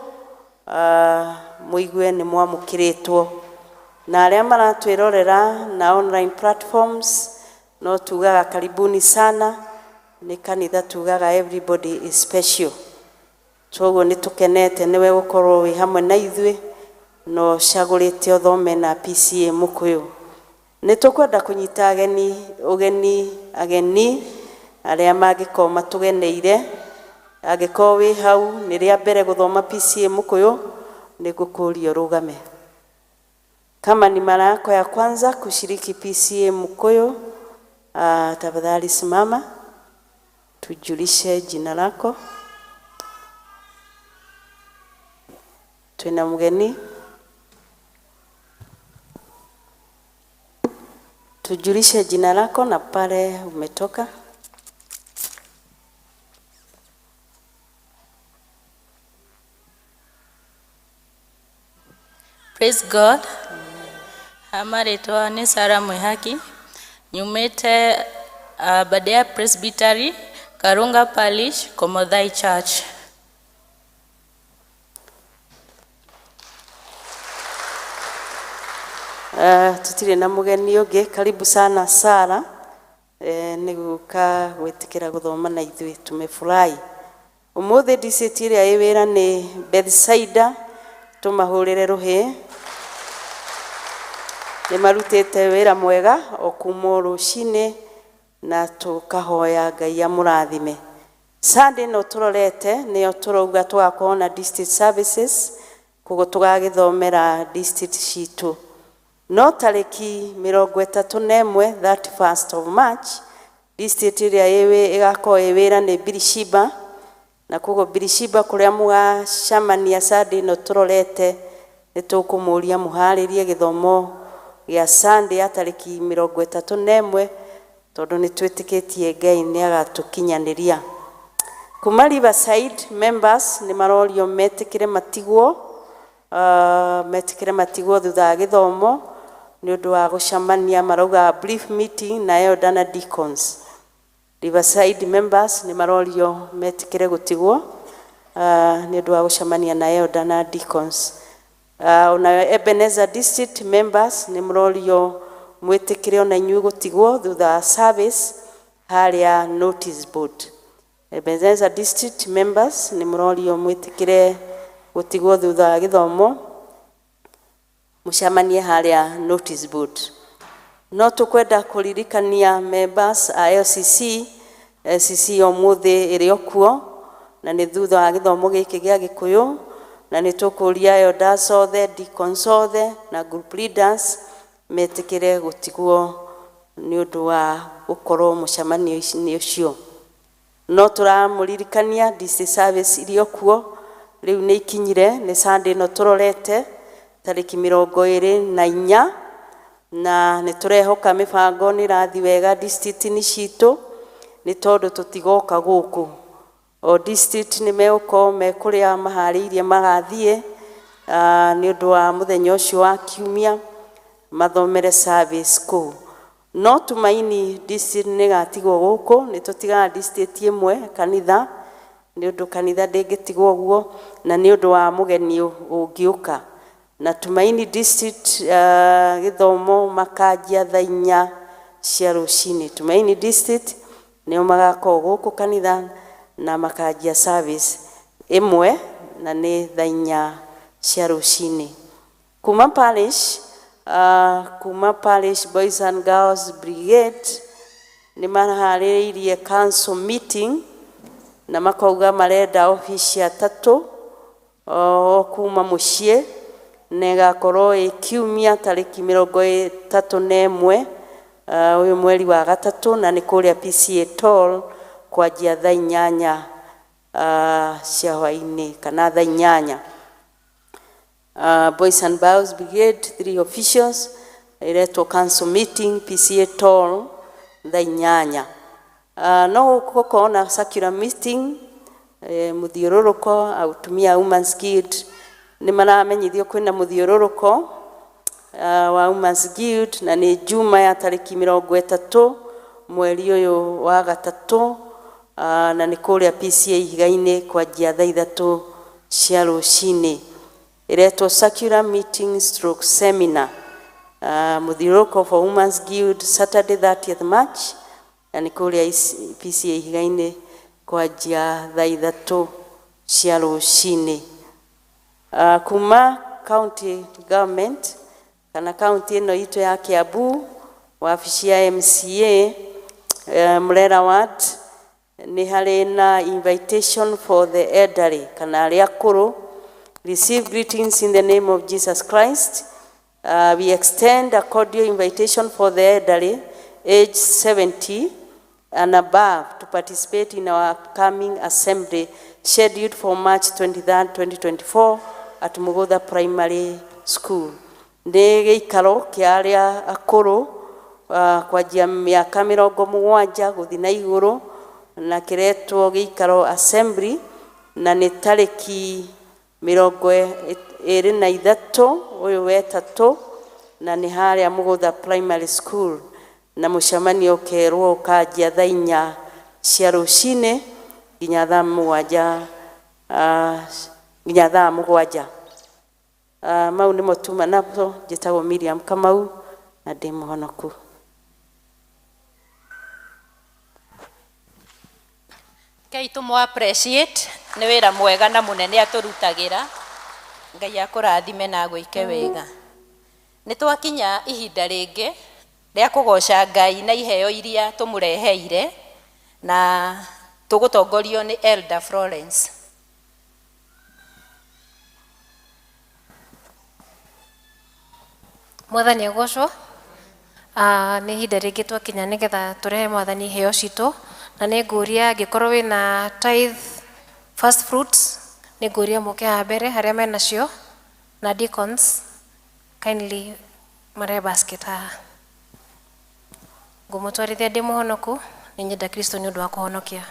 mũigue nĩ mwamũkĩrĩtwo. Na arĩa maratwĩrorera na online platforms no tugaga karibuni sana. Nĩ kanitha tugaga everybody is special. Toguo nĩ tũkenete nĩwe gũkorwo wĩ hamwe na ithuĩ no ũcagũrĩte ũthome na PCEA Mũkũyũ. Nĩ tũkwenda kũnyita ageni ũgeni, ageni arĩa mangĩkorwo matũgeneire. Angĩkorwo wĩ hau nĩ rĩa mbere gũthoma PCEA Mũkũyũ, nĩ ngũkũria ũrũgame. Kama ni mara yako ya kwanza kushiriki PCEA Mũkũyũ, tafadhali simama tujulishe jina lako. Twina mgeni, tujulishe jina lako na pale umetoka. Praise God. Marĩtwa nĩ Sarah Mwihaki, nyumĩte Aberdare Presbytery, Karunga Parish, Komothai Church. Tutire na mugeni ũngĩ. Karibu sana Sara, nĩ gũka gwĩtĩkĩra gũthoma na ithuĩ, tumefurahi. Ũmũthĩ district ĩrĩa ĩ wĩra nĩ Bethsaida, tũmahũrĩre rũhĩ. Nĩ marutĩte wĩra mwega o kuma o rũcinĩ na tũkahoya Ngai amũrathime. Sunday no tũrorete nĩyo tũrauga tũgakorwo na district services, koguo tũgagĩthomera district citũ. No tarĩki 31, 31st of March, district ĩrĩa ĩgakorwo ĩ wĩra nĩ Birishiba, na koguo Birishiba kũrĩa mũgacemania Sunday ĩno tũrorete, nĩ tũkũmũria mũharĩrie gĩthomo gĩa Sunday ya tarĩki 31, tondũ nĩ twĩtĩkĩtie Ngai nĩ agatũkinyanĩria. Kuma Riverside members nĩ marorio metĩkĩre matigwo, metĩkĩre matigwo thutha wa gĩthomo nĩ ũndũ wa gũcemania, marauga brief meeting na elder na deacons. Riverside members nĩ marorio metĩkĩre gũtigwo nĩ ũndũ wa gũcemania na elder na deacons. Ona Ebenezer District members nĩ mũrorio mwĩtĩkĩre ona inyuĩ gũtigwo thutha wa service harĩa notice board. Ebenezer District members nĩ mũrorio mwĩtĩkĩre gũtigwo thutha wa gĩthomo mũcemanie harĩa notice board. No tũkwenda kũririkania members a LCC, LCC ũmũthĩ ĩrĩ o kuo na nĩ thutha wa gĩthomo gĩkĩ gĩa Gĩkũyũ, na nĩ tũkũria elders othe, deacons othe na group leaders metĩkĩre gũtigwo nĩ ũndũ wa gũkorwo mũcemanio-inĩ ũcio. No tũramũririkania district service irĩ o kuo rĩu nĩ ikinyire, nĩ Sunday ĩno tũrorete tarĩki 24, na nĩ tũrehoka mĩbango nĩ ĩrathiĩ wega district-inĩ citũ, nĩ tondũ tũtigoka gũkũ. O district nĩ megũkorwo me kũrĩa maharĩirie magathiĩ nĩ ũndũ wa mũthenya ũcio wa kiumia mathomere service kũu. No Tumaini district nĩ ĩgatigwo gũkũ, nĩ tũtigaga district ĩmwe kanitha, nĩ ũndũ kanitha ndĩngĩtigwo ũguo, na nĩ ũndũ wa mũgeni ũngĩũka. Na Tumaini district gĩthomo makanjia thaa 4 cia rũcinĩ. Tumaini district nĩo magakorwo gũkũ kanitha na makanjia service ĩmwe na nĩ thaa 4 cia rũcinĩ. Kuma parish, kuma parish Boys and Girls Brigade nĩ maharĩrĩirie council meeting na makauga marenda ofici atatũ o kuma mũciĩ, na ĩgakorwo ĩ kiumia tarĩki 31 ũyũ mweri wa gatatũ, na nĩ kũrĩa PCA Toll kwanjia thaa 8 cia hwaĩ-inĩ kana thaa 8. Boys and Girls Brigade, 3 officials, iretwo council meeting PCA Toll thaa 8. No gũkorwo na circular meeting, mũthiũrũrũko atumia a Women's Guild nĩ maramenyithio kwĩna mũthiũrũrũko wa Women's Guild, na nĩ Juma ya tarĩki 30 mweri ũyũ wa gatatũ, na nĩ kũrĩa PCA Ihiga-inĩ kwanjia thaa 3 cia rũcinĩ. Ĩretwo circular meeting stroke seminar, mũthiũrũrũko for Women's Guild Saturday 30th March, na nĩ kũrĩa PCA Ihiga-inĩ kwanjia thaa 3 cia rũcinĩ. Kuma county government kana county ĩno itũ ya Kiambu, wabici ya MCA Murera Ward, nĩ harĩ na invitation for the elderly kana arĩa akũrũ. Receive greetings in the name of Jesus Christ. We extend a cordial invitation for the elderly age 70 and above to participate in our upcoming assembly scheduled for March 23rd, 2024 at Mugutha Primary School. Nĩ gĩikaro kĩa arĩa akũrũ kwanjia mĩaka 70 gũthiĩ na igũrũ, na kĩretwo gĩikaro assembly, na nĩ tarĩki 23 ũyũ wetatũ, na nĩ harĩa Mugutha Primary School, na mũcemanio ũkerwo ũkanjia thaa 4 Cia rũcinĩ nginya thaa 7, nginya thaa 7. Mau nĩmo tuma namo. Njĩtagwo Miriam Kamau na ndĩ mũhonoku. Ngai tũmũ appreciate nĩ wĩra mwega na mũnene atũrutagĩra. Ngai akũrathime na agwĩke wega. Nĩ twakinya ihinda rĩngĩ rĩa kũgoca Ngai na iheo iria tũmũreheire, na tũgũtongorio nĩ Elder Florence. Mwathani agocwo. Nĩ ihinda rĩngĩ twakinya nĩgetha tũrehe Mwathani iheo citũ, na nĩ ngũria angĩkorwo wĩna tithe, first fruits, nĩ ngũria mũke haha mbere harĩa menacio, na deacons kindly marehe basket haha. Ngũmũtwarithia ndĩ mũhonoku, nĩ nyenda Kristo nĩ ũndũ wa kũhonokia.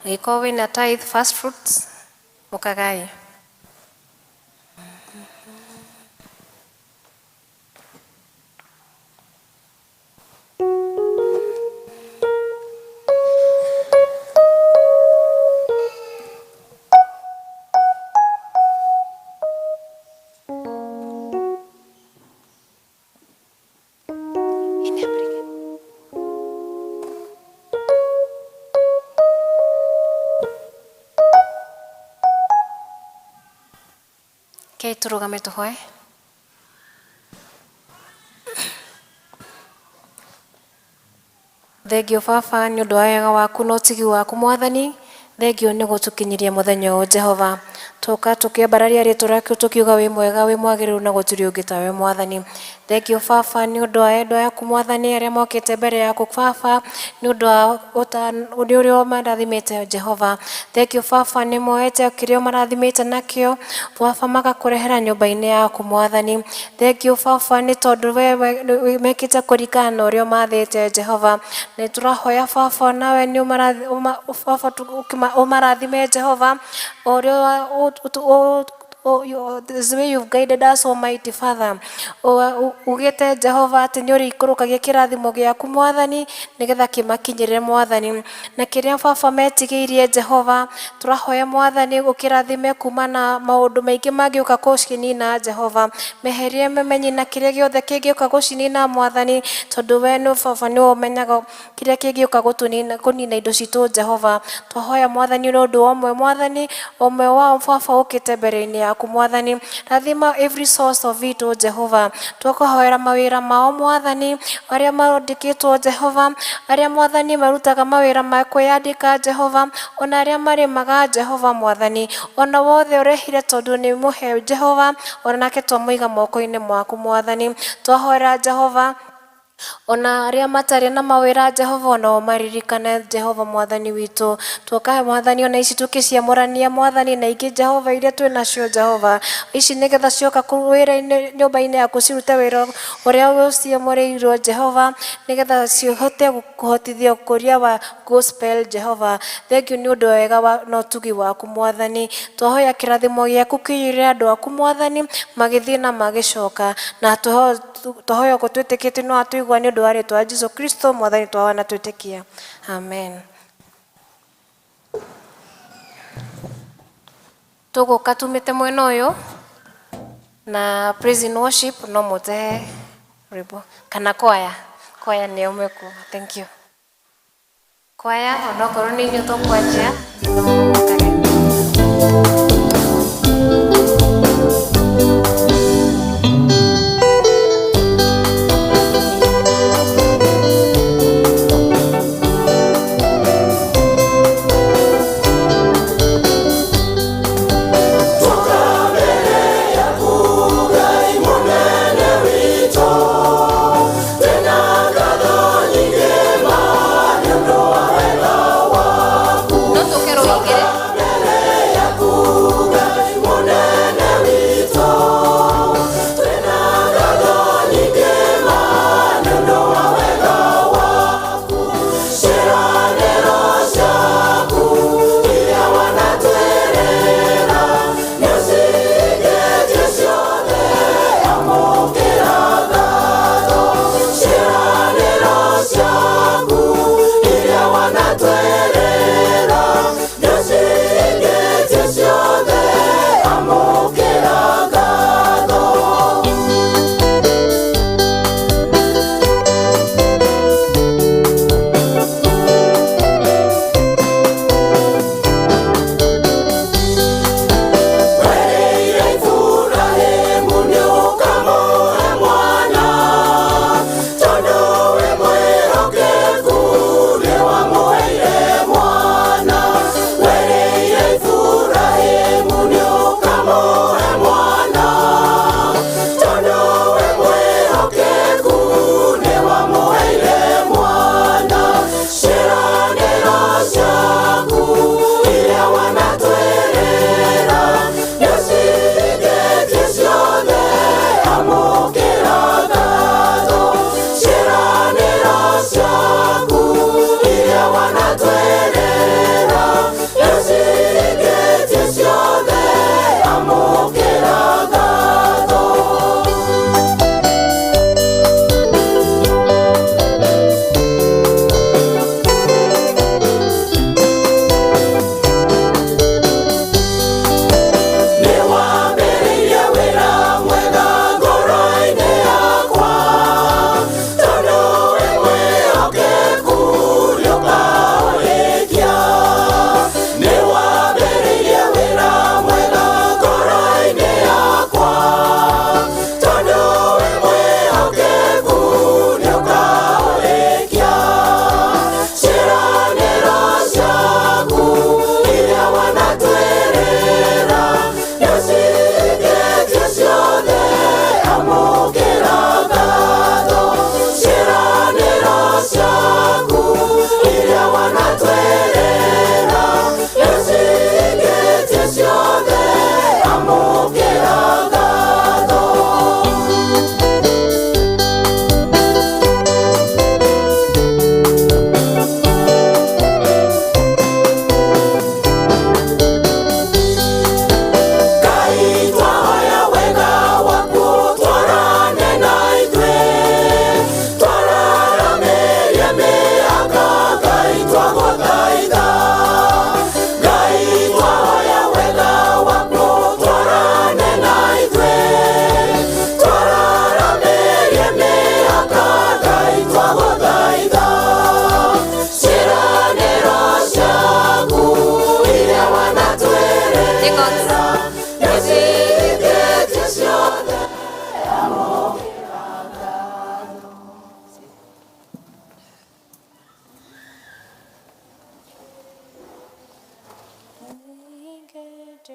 Angĩkorwo wĩna tithe, first fruits, mũkagai. Kei tũrũgame tũhoe. Thengio Baba nĩ ũndũ wa wega waku na ũtigi waku. Mwathani, thengio nĩ gũtũkinyĩria mũthenya ũyũ. Jehova, tũka tũkĩambararia rĩtwa rĩaku, tũkiuga wĩ mwega, wĩ mwagĩrĩru, na gũtirĩ ũngĩ tawe. Mwathani, thengio Baba nĩ ũndũ wa endwa yaku, Mwathani, arĩa mokĩte mbere yaku. Baba, nĩ ũndũ wa nĩ ũrĩa ũmarathimĩte. Jehova, thengio Baba, nĩ moete kĩrĩa ũmarathimĩte nakĩo, Baba, magakũrehera nyũmba-inĩ yaku. Mwathani, thengio Baba, nĩ tondũ we mekĩte kũringana na ũrĩa ũmathĩte. Jehova, nĩ tũrahoya Baba, nawe nĩ Baba ũmarathime. Jehova, ũrĩa this way you've guided us, Almighty Father. Ugĩte Jehova atĩ nĩ ũrĩikũrũkagia kĩrathimo gĩaku, Mwathani, nĩgetha kĩmakinyĩrĩre. Mwathani, na kĩrĩa Baba metigĩirie, Jehova, tũrahoya Mwathani ũkĩrathime kuma na maũndũ maingĩ mangĩũka gũcinina. Jehova, meherie memenyi na kĩrĩa gĩothe kĩngĩũka gũcinina, Mwathani, tondũ we nĩ Baba nĩwe ũmenyaga kĩrĩa kĩngĩũka gũtũnina, kũnina indo citũ. Jehova, twahoya Mwathani nĩ ũndũ wa ũmwe, Mwathani, ũmwe wao Baba ũkĩte mbere-inĩ yaku. Mwathani, rathima every source of it, o Jehova. Tũkũhoera mawĩra mao, Mwathani, arĩa mandĩkĩtwo, Jehova, arĩa, Mwathani, marutaga mawĩra ma kwĩyandĩka, Jehova, ona arĩa marĩmaga. Jehova Mwathani, ona wothe ũrehire tondũ nĩ mũhe, Jehova, ona nake twamũiga moko-inĩ maku. Mwathani, twahoera Jehova, ona arĩa matarĩ na mawĩra, Jehova, onao maririkane. Jehova Mwathani witũ, tuoka Mwathani, ona ici tũkĩciamũrania, Mwathani, na ingĩ, Jehova, iria twĩ nacio, Jehova, ici nĩgetha cioka wĩra-inĩ nyũmba-inĩ yaku cirute wĩra ũrĩa ũciamũrĩirwo, Jehova, nĩgetha cihote kũhotithia ũkũria wa gospel. Jehova, thank you nĩ ũndũ wa wega na ũtugi waku. Mwathani, twahoya kĩrathimo gĩaku kĩiyũre andũ aku, Mwathani, magĩthiĩ na magĩcoka, na twahoya ũguo twĩtĩkĩtie no atũigua, nĩ ũndũ wa rĩtwa rĩa Jesu Kristo Mwathani twahoya na twĩtĩkia, amen. Tũgũka tumĩte mwena ũyũ na praise and worship, no mũtehe rwĩmbo kana kwaya, kwaya nĩo mekuo. Thank you, kwaya, onokorwo nĩ inyuĩ tũkwanjia, no mũkage. Ngai mũnene witũ, twĩna ngatho nyingĩ ma nĩ ũndũ wa wega waku. No tũke rũingĩre. Mbere yaku.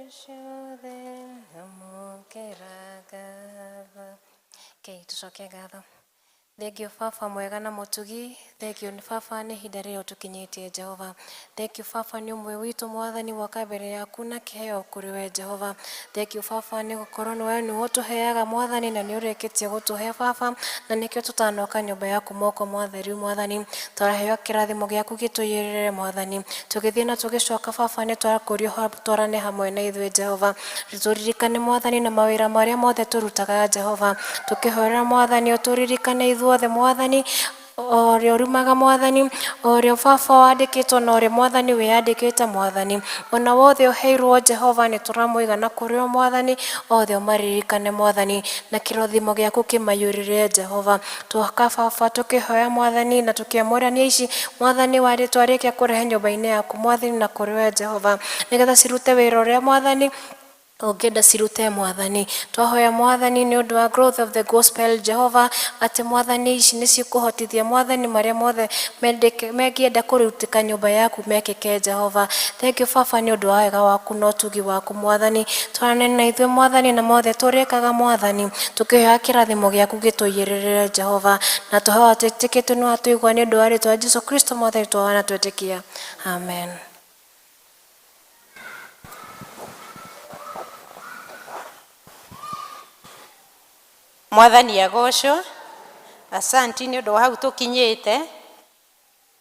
Ciothe amũkĩra ngatho. Okay, tũcoke ngatho. Thank you baba mwega na mũtugi. Thank you baba nĩ ihinda rĩrĩa ũtũkinyĩtie Jehova. Thank you baba nĩ ũmwe witũ mwathani woka mbere yaku na kĩheo kũrĩ we Jehova. Thank you baba nĩ gũkorwo nĩ we nĩwe ũtũheaga mwathani na nĩ ũrĩkĩtie gũtũhe baba na nĩkĩo tũtanoka nyũmba yaku moko mwatheri mwathani. Twaraheo kĩrathimo gĩaku gĩtũiyũrĩre mwathani. Tũgĩthiĩ na tũgĩcoka baba nĩ twarakũrio twarane hamwe na ithuĩ Jehova. Tũririkane mwathani na mawĩra marĩa mothe tũrutaga Jehova. Tũkĩhoera mwathani ũtũririkane ithuothe mwathani o ũrĩa ũrumaga mwathani o ũrĩa baba wandĩkĩtwo na ũrĩa mwathani wĩyandĩkĩte mwathani ona wothe ũheirwo Jehova nĩ tũramũiga na kũrĩ o mwathani othe ũmaririkane mwathani na kĩrathimo gĩaku kĩmaiyũrĩre Jehova. Twoka baba tũkĩhoya mwathani na tũkĩamũrania ici mwathani warĩ twarĩkia kũrehe nyũmba-inĩ yaku mwathani na kũrĩ we Jehova nĩgetha cirute wĩra ũrĩa mwathani ũngĩenda cirute mwathani. Twahoya mwathani nĩ ũndũ wa growth of the gospel Jehova atĩ mwathani ici nĩ cikũhotithia mwathani marĩa mothe mengĩenda kũrutĩka nyũmba yaku mekĩke Jehova. Thank you baba nĩ ũndũ wa wega waku na ũtugi waku mwathani. Twarane na ithuĩ mwathani na mothe tũrĩkaga mwathani tũkĩhoya kĩrathimo gĩaku gĩtũiyũrĩrĩre Jehova na tũhoya twĩtĩkĩtie nĩ watũigua nĩ ũndũ wa rĩtwa Jesu Kristo mwathani twahoya na twetĩkia. Amen. Mwathani agocwo. Asanti nĩ ũndũ wa hau tũkinyĩte.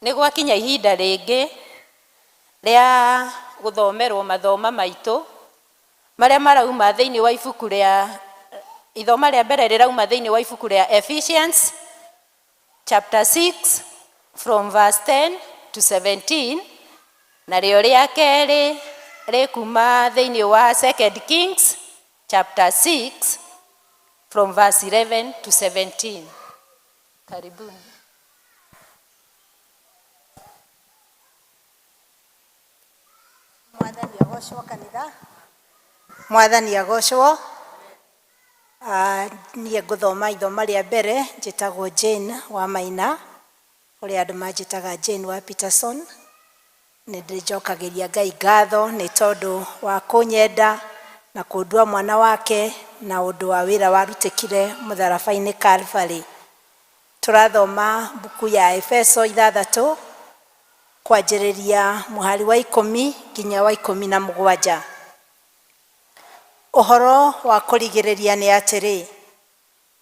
Nĩ gwakinya ihinda rĩngĩ rĩa gũthomerwo mathoma maitũ marĩa marauma thĩinĩ wa ibuku rĩa ithoma rĩa mbere rĩrauma thĩinĩ wa ibuku rĩa Ephesians chapter 6 from verse 10 to 17 narĩo rĩa kerĩ rĩkuma thĩinĩ wa 2 Kings chapter 6 from verse 11 to 17. Karibuni. Mwathani agocwo kanitha. Mwathani agocwo. Niĩ ngũthoma ithoma rĩa mbere njĩtagwo Jane wa Maina kũrĩ andũ manjĩtaga Jane wa Peterson. Nĩ ndĩnjokagĩria Ngai ngatho nĩ tondũ wa kũnyenda na kũndua mwana wake na ũndũ wa wĩra warutĩkire mũtharaba-inĩ Calvary. Tũrathoma mbuku ya Efeso 6 kwanjĩrĩria mũhari wa 10 nginya wa 17. Ũhoro wa kũrigĩrĩria nĩ atĩrĩ,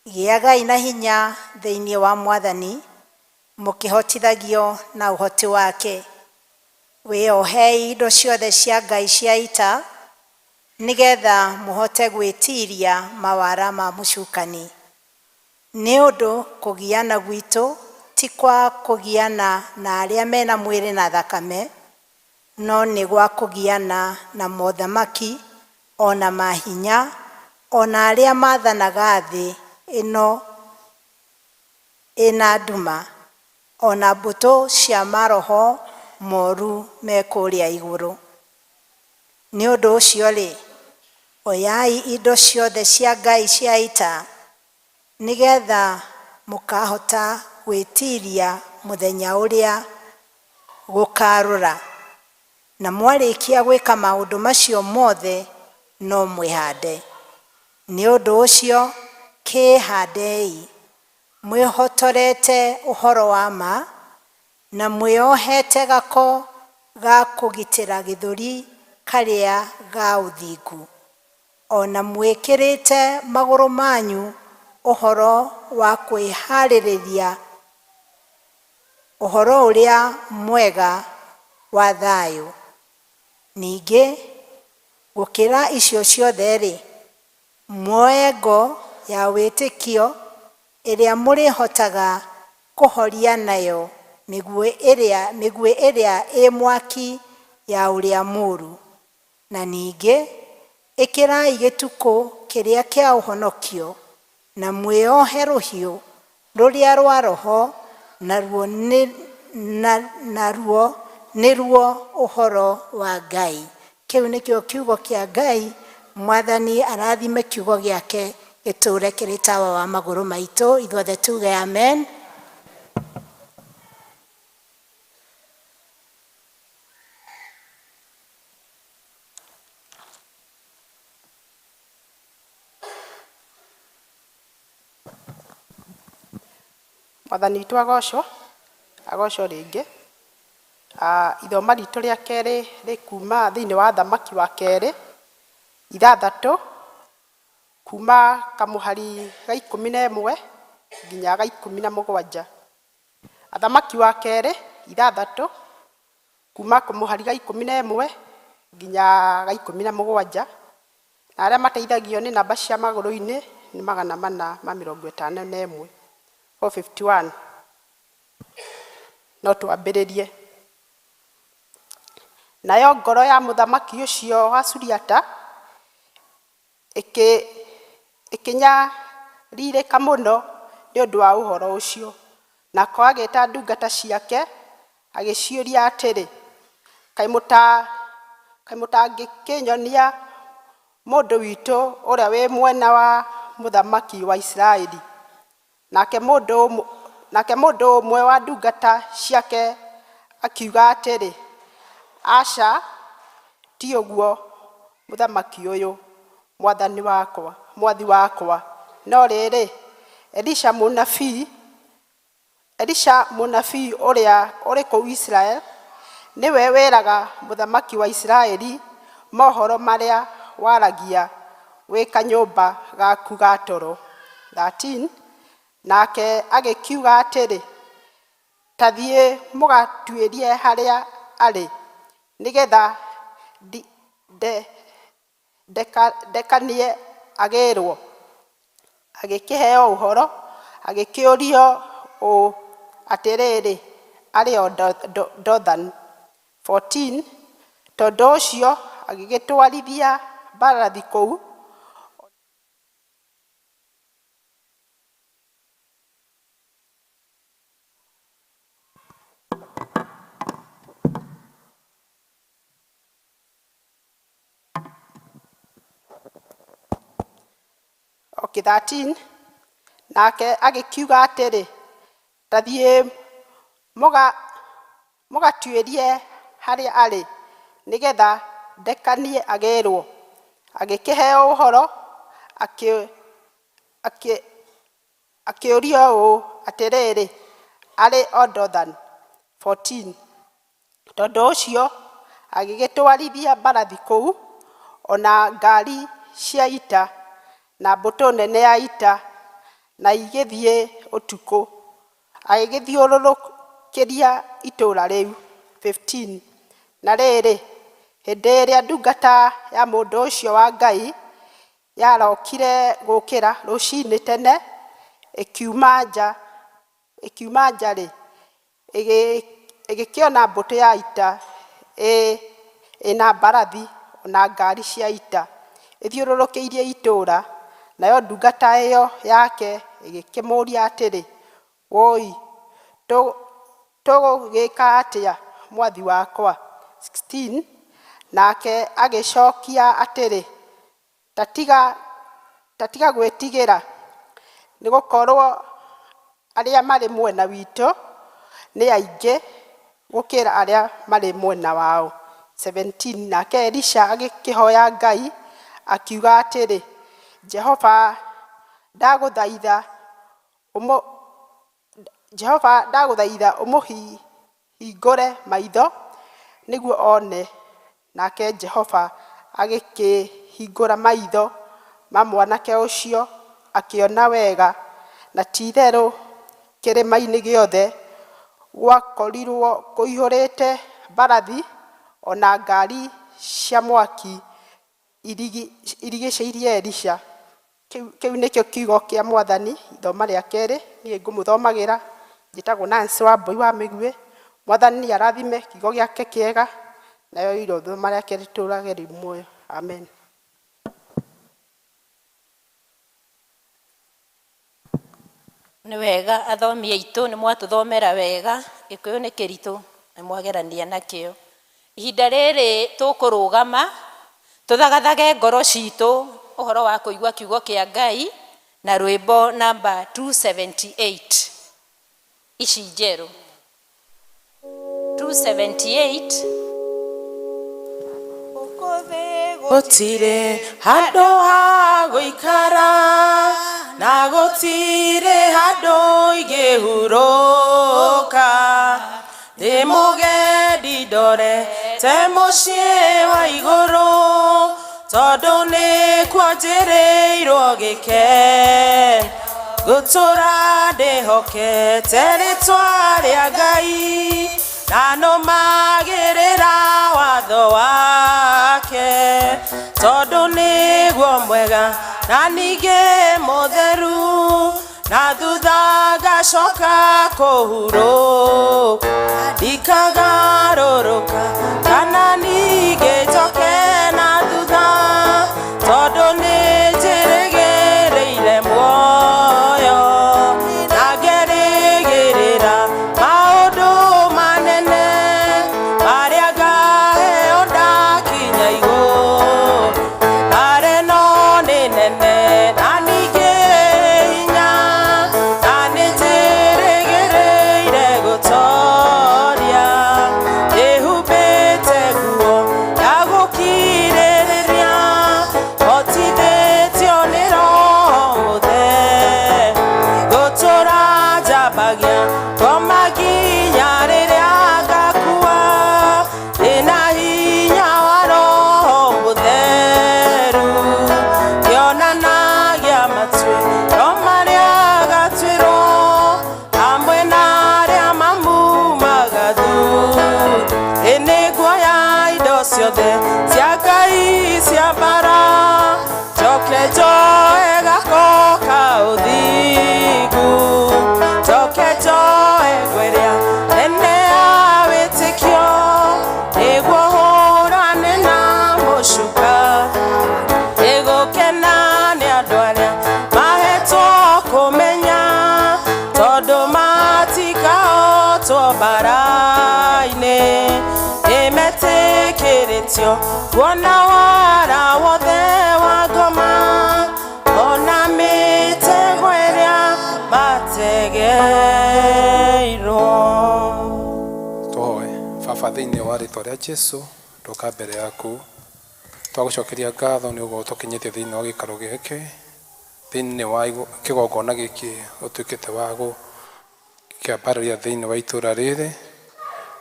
gĩagai na hinya thĩinĩ wa mwathani mũkĩhotithagio na ũhoti wake. Wĩohei indo ciothe cia Ngai cia ita nĩgetha mũhote gwĩtiiria mawara ma mũcukani. Nĩ ũndũ kũgiana gwitũ ti kwa kũgiana na arĩa mena mwĩrĩ na thakame, no nĩ gwa kũgiana na mothamaki ona mahinya ona arĩa mathanaga thĩ ĩno ĩna nduma, ona mbũtũ cia maroho moru me kũrĩa igũrũ. Nĩ ũndũ ũcio-rĩ, oyai indo ciothe cia Ngai cia ita nĩgetha mũkahota gwĩtiiria mũthenya ũrĩa gũkarũra, na mwarĩkia gwĩka maũndũ macio mothe no mwĩhande. Nĩ ũndũ ũcio kĩĩhandei mwĩhotorete ũhoro wa ma na mwĩohete gako ga kũgitĩra gĩthũri karĩa ga ũthingu, ona mwĩkĩrĩte magũrũ manyu ũhoro wa kwĩharĩrĩria ũhoro ũrĩa mwega wa thayũ. Ningĩ gũkĩra icio ciothe-rĩ, muoe ngo ya wĩtĩkio ĩrĩa mũrĩhotaga kũhoria nayo mĩguĩ ĩrĩa ĩ mwaki ya ũrĩa mũũru. Na ningĩ ĩkĩrai gĩtukũ kĩrĩa kĩa ũhonokio na mwĩohe rũhiũ rũrĩa rwa roho naruo nĩruo ũhoro wa Ngai. Kĩu nĩkĩo kiugo kĩa Ngai. Mwathani arathime kiugo gĩake gĩtũũre kĩrĩ tawa wa magũrũ maitũ. Ithuothe tuge amen. Mwathani witũ agocwo, agocwo rĩngĩ. Ithoma ritũ rĩa kerĩ rĩ kuma thĩinĩ wa Thamaki wa kerĩ ithathatũ kuma kamũhari ga 11 nginya ga 17. Athamaki wa kerĩ ithathatũ kuma kamũhari ga 11 nginya ga 17, na arĩa mateithagio nĩ namba cia magũrũ-inĩ nĩ 451, 451. No twambĩrĩrie. Nayo ngoro ya mũthamaki ũcio wa Suriata ĩkĩnyarirĩka mũno nĩ ũndũ wa ũhoro ũcio. Nako agĩta ndungata ciake agĩciũria atĩrĩ, kaĩ mũtangĩkĩnyonia mũndũ witũ ũrĩa wĩ mwena wa mũthamaki wa Isiraeli? Nake mũndũ ũmwe wa ndungata ciake akiuga atĩrĩ, aca, ti ũguo mũthamaki ũyũ, mwathani wakwa, mwathi wakwa. No rĩrĩ, Elisha mũnabii ũrĩa ũrĩ kũu Isiraeli nĩwe wĩraga mũthamaki wa Isiraeli mohoro marĩa waragia wĩ kanyũmba gaku ga toro. 13. Nake agĩkiuga atĩrĩ, ta thiĩ mũgatuĩrie harĩa arĩ, nĩgetha ndekanie agĩrwo. Agĩkĩheo ũhoro, agĩkĩũrio ũũ atĩrĩrĩ, arĩ o Dothan. 14. Tondũ ũcio agĩgĩtwarithia mbarathi kũu, Okay, 13. Nake agĩkiuga atĩrĩ, ta thiĩ mũgatuĩrie harĩa arĩ, nĩgetha ndekanie agĩrwo. Agĩkĩheo ũhoro, akĩũrio ũũ atĩrĩrĩ, arĩ o Dothan. 14. Tondũ ũcio agĩgĩtwarithia mbarathi kũu, ona ngari cia ita na mbũtũ nene ya ita, na igĩthiĩ ũtukũ. Agĩgĩthiũrũrũkĩria itũũra rĩu. 15. Na rĩrĩ, hĩndĩ ĩrĩa ndungata ya mũndũ ũcio wa Ngai yarokire gũkĩra rũcinĩ tene, ĩkiuma nja-rĩ, ĩgĩkĩona mbũtũ ya ita ĩna mbarathi na ngari cia ita ĩthiũrũrũkĩirie itũũra. Nayo ndungata ĩyo yake ĩgĩkĩmũũria atĩrĩ, wũi, tũgũgĩka atĩa mwathi wakwa? 16. Nake agĩcokia atĩrĩ, ta tiga gwĩtigĩra, nĩgũkorwo arĩa marĩ mwena witũ nĩ aingĩ gũkĩra arĩa marĩ mwena wao. 17. Nake Elisha agĩkĩhoya Ngai akiuga atĩrĩ, Jehova ndagũthaitha ũmũhingũre maitho nĩguo one. Nake Jehova agĩkĩhingũra maitho ma mwanake ũcio, akĩona wega, na ti-itherũ kĩrĩma-inĩ gĩothe gwakorirwo kũihũrĩte mbarathi ona ngari cia mwaki irigicĩirie Elisha. Kĩu nĩkĩo kiugo kĩa Mwathani. Ithoma rĩa kerĩ niĩ ngũmũthomagĩra, njĩtagwo Nancy Wambui wa Mĩguĩ. Mwathani arathime kiugo gĩake kĩega, nayo ithoma rĩa kerĩ tũrage rĩ muoyo. Amen. Nĩ wega athomi aitũ, nĩ mwatũthomera wega, Gĩkũyũ nĩ kĩritũ, nĩ mwagerania nakĩo. Ihinda rĩrĩ tũkũrũgama tũthagathage ngoro citũ ũhoro wa kũigua kiugo kĩa Ngai na rwĩmbo namba 278 ici njerũ. 278. Gũtirĩ handũ ha gũikara, na gũtirĩ Handũ ingĩhurũka. Ndĩ mũgendi ndorete mũciĩ wa igũrũ, tondũ nĩkuo njĩrĩirwo gĩkeno. Ngũtũra ndĩhokete rĩtwa rĩa Ngai, na nũmagĩrĩra watho wake, tondũ nĩguo mwega na ningĩ mũtheru, na thutha ngacoka kũhurũka. Ndikagarũrũka kana ningĩ njoke na thutha, tondũ nĩ njĩrĩgĩrĩire muoyo, na ngerĩgĩrĩra maũndũ manene marĩa ngaheo ndakinya igũrũ. Mbara ĩno nĩ nene na ningĩ hinya, na nĩ njĩrĩgĩrĩire gũtoria. Ndĩhumbĩte nguo ya gũkirĩrĩria, hotithĩtio nĩ Roho Mũtheru. Ngũtũra njambagia ngoma nginya rĩrĩa ngakua, ndĩna hinya wa Roho Mũtheru. Kĩonanagia matuĩro marĩa gatuĩrwo, hamwe na arĩa mamumaga thutha. Ĩ nĩnguoya indo ciothe cia Ngai cia mbara, njoke njoe gako ka ũthingu, njoke njoe ngo ĩrĩa nene ya wĩtĩkio, nĩguo hũrane na mũcuka. Nĩgũkena nĩ andũ arĩa mahetwo kũmenya, tondũ matikahotwo mbara-inĩ. Nĩmetĩkĩrĩtio kuona wara wothe wa ngoma, ona mĩtego ĩrĩa mategeirwo. Tũhoe. Baba, thĩinĩ wa rĩtwa rĩa Jesu, ndoka mbere yaku twagũcokeria ngatho nĩ ũguo ũtũkinyĩtie thĩinĩ wa gĩikaro gĩkĩ, thĩinĩ wa kĩgongona gĩkĩ ũtuĩkĩte wa gũkĩambararia thĩinĩ wa itũra rĩrĩ,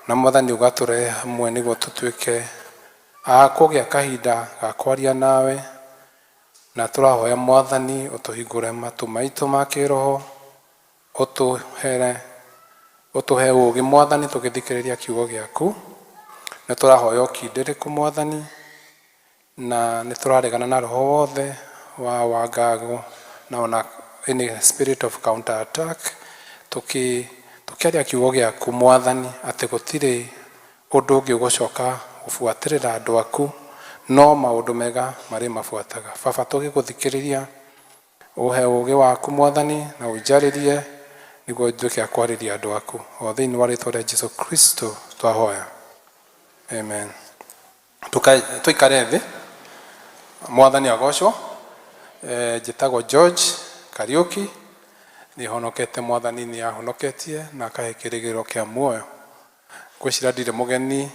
na Mwathani ũgatũrehe hamwe nĩguo tũtuĩke a kũgĩa kahinda ga kwaria nawe, na tũrahoya Mwathani ũtũhingũre matũ maitũ ma kĩroho, ũtũhere ũtũhe ũũgĩ Mwathani tũgĩthikĩrĩria kiugo gĩaku. Nĩ tũrahoya ũkindĩrĩku Mwathani, na nĩ tũraregana na roho wothe wa wangago na ona any spirit of counter attack, tũkĩaria kiugo gĩaku Mwathani atĩ gũtirĩ ũndũ ũngĩ ũgũcoka gũbuatĩrĩra andũ aku, no maũndũ mega marĩ mabuataga. Baba, tũgĩgũthikĩrĩria, ũhe ũũgĩ waku Mwathani, na ũnjarĩrie nĩguo nduĩke a kwarĩria andũ aku, o thĩinĩ wa rĩtwa rĩa Jesu Kristo twahoya, amen. Tũikare thĩ. Mwathani agocwo. Njĩtagwo George Kariũki, nĩ honokete, Mwathani nĩ ahonoketie na akahe kĩrĩgĩrĩro kĩa muoyo. Ngwĩciria ndirĩ mũgeni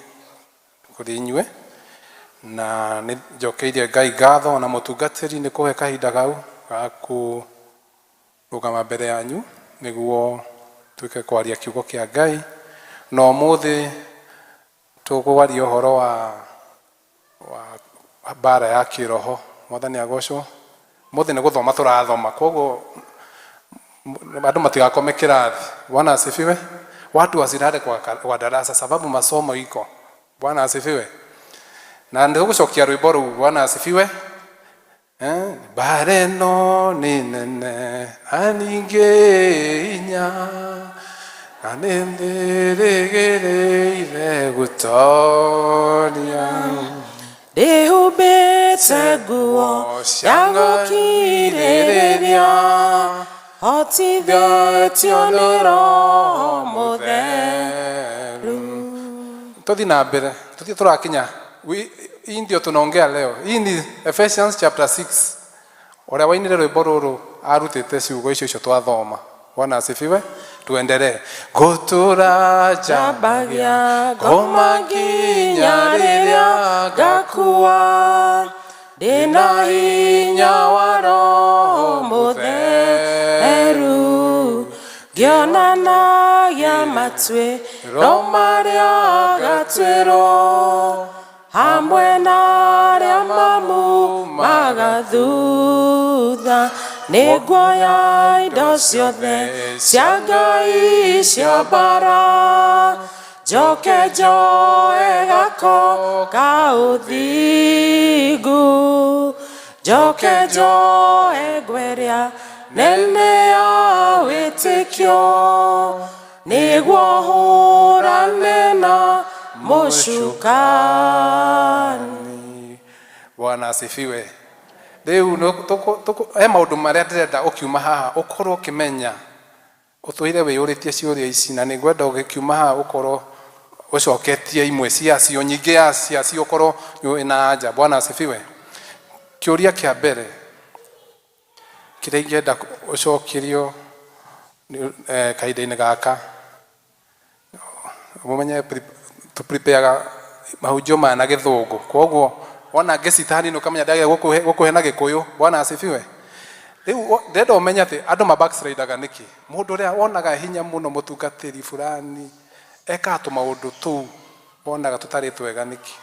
kũrĩ inyuĩ, na nĩ njokeirie Ngai ngatho na mũtungatĩri nĩ kũhe kahinda kau ga kũrũgama mbere yanyu nĩguo tuĩke kwaria kiugo kĩa Ngai. Na ũmũthĩ tũkwaria ũhoro wa mbara ya kĩroho. Mwathani agocwo. Mũthĩ nĩ gũthoma tũrathoma, koguo andũ matigakome kĩrathi. Bwana asifiwe. Watu wasilale kwa darasa sababu masomo iko. Bwana asifiwe. Na nĩ tũgũcokia rwĩmbo rũu. Bwana asifiwe. Mbara ĩno nĩ nene na ningĩ hinya, na nĩ njĩrĩgĩrĩire gũtoria. Ndĩhumbĩte nguo ya gũkirĩrĩria, hotithĩtio nĩ Roho Mũtheru. Tũthi na mbere, tũthiĩ tũrakinya. Hii ndio tunaongea leo. Hii ni Ephesians chapter 6. Ũrĩa wainire rwĩmbo rũrũ arutĩte ciugo icio icio twathoma. Bwana asifiwe. Tuendelee. Ngũtũra njambagia ngoma nginya rĩrĩa ngakua, ndĩna hinya wa Roho Mũtheru. Ngĩonanagia matuĩro marĩa gatuĩrwo hamwe na arĩa mamumaga thutha. Nĩnguoya indo ciothe cia Ngai cia mbara, njoke njoe gako ka ũthingu, njoke njoe ngweria nene ya wĩtĩkio, nĩguo hũrane na mũcukani. Bwana asifiwe. Rĩu he maũndũ marĩa ndĩrenda ũkiuma haha ũkorwo ũkĩmenya, ũtũire wĩyũrĩtie ciũria ici, na nĩ ngwenda ũgĩkiuma haha ũkorwo ũcoketie imwe ciacio, nyingĩ ya ciacio ũkorwo wĩna anja. Bwana asifiwe. Kĩũria kĩa mbere kĩrĩa ingĩenda ũcokerio kahinda-inĩ gaka, mũmenye tũprepareaga mahunjio maya na Gĩthũngũ, koguo wona ngĩcita hanini ũkamenya ndagĩa gũkũhe na Gĩkũyũ. Bwana asifiwe. Rĩu ndĩrenda ũmenye atĩ andũ ma backslidaga nĩkĩ. Mũndũ ũrĩa wonaga hinya mũno, mũtungatĩri fulani ekaga tũmaũndũ tũu wonaga tũtarĩ twega nĩkĩ,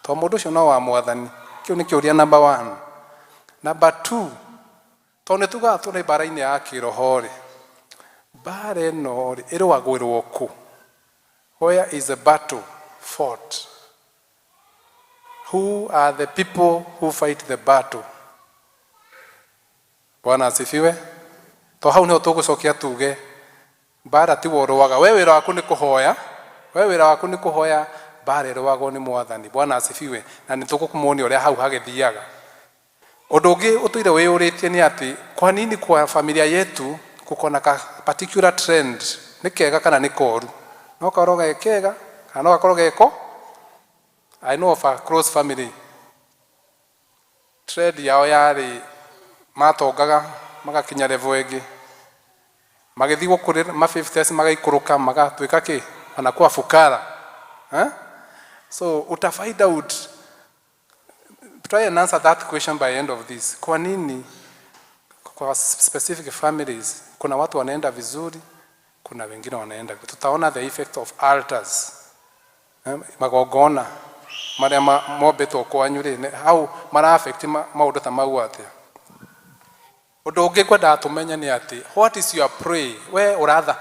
to mũndũ ũcio no wa Mwathani? Kĩu nĩ kĩũria number one. Number two, tondũ nĩ tugaga tũrĩ mbara-inĩ ya kĩroho rĩ, mbara ĩno rĩ ĩrũagĩrwo kũ? Where is the battle fought? Who are the people who fight the battle? Bwana asifiwe. To hau niho tũgũcokia tuge mbara tiwe ũrũaga. We wĩra waku nĩ kũhoya, we wĩra waku nĩ kũhoya, mbara ĩrũagwo nĩ Mwathani. Bwana asifiwe. Na nĩ tũgũkũmuonia ũrĩa hau hagĩthiaga. Ũndũ ũngĩ ũtũire wĩyũrĩtie nĩ atĩ kwa nini kwa familia yetu kuko na ka particular trend, nĩ kega kana nĩ koru? No korwo ge kega kana no gakorwo geko. I know of a close family, trend yao yarĩ matongaga magakinya level ĩngĩ, magĩthiĩ gũkũrĩra ma 50s magaikũrũka magatuĩka kĩ wanakuwa fukara, eh? So uta find out, try and answer that question by end of this. Kwa nini kwa specific families kuna watu wanaenda vizuri, kuna wengine wanaenda? Tutaona the effect of altars, eh, magongona marĩa mombĩtwo kwanyu rĩ, how mara affect maũndũ ta mau atĩa. Ũndũ ũngĩ ngwendaga tũmenye nĩ atĩ what is your prey? We ũratha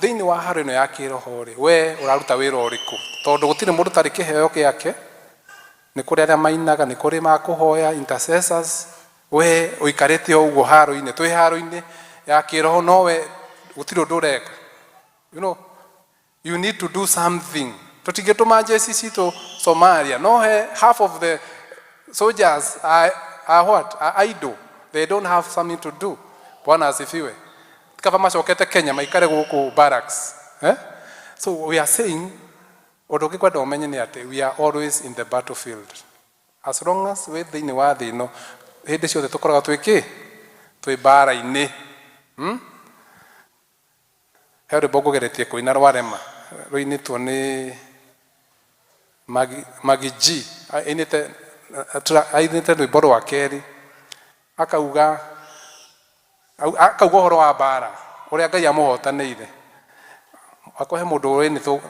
thĩinĩ wa haro ĩno ya kĩroho rĩ, we ũraruta wĩra ũrĩkũ? Tondũ gũtirĩ mũndũ tarĩ kĩheo gĩake. Nĩ kũrĩ arĩa mainaga, nĩ kũrĩ makũhoya, intercessors. We ũikarĩte o ũguo haro-inĩ, twĩ haro-inĩ ya kĩroho, no we gũtirĩ ũndũ ũreka. You need to do something. Tũtingĩtũma jeshi citũ Somalia no he half of the soldiers are what? Are idle. They don't have something to do. Bwana asifiwe. Kaba macokete Kenya maikare gũkũ barracks, eh? So we are saying, ũndũ ũngĩ kwenda ũmenye nĩ atĩ we are always in the battlefield. As long as wĩ thĩinĩ wa thĩ ĩno, hĩndĩ ciothe tũkoragwo twĩ kĩ? Twĩ mbara-inĩ, He rwĩmbo ngũgeretie kũina rwarema, rũinĩtwo nĩ Magi G. Ainĩte rwĩmbo rwa kerĩ, akauga ũhoro wa mbara ũrĩa Ngai amũhotanĩire. Akũhe mũndũ ũĩ nĩ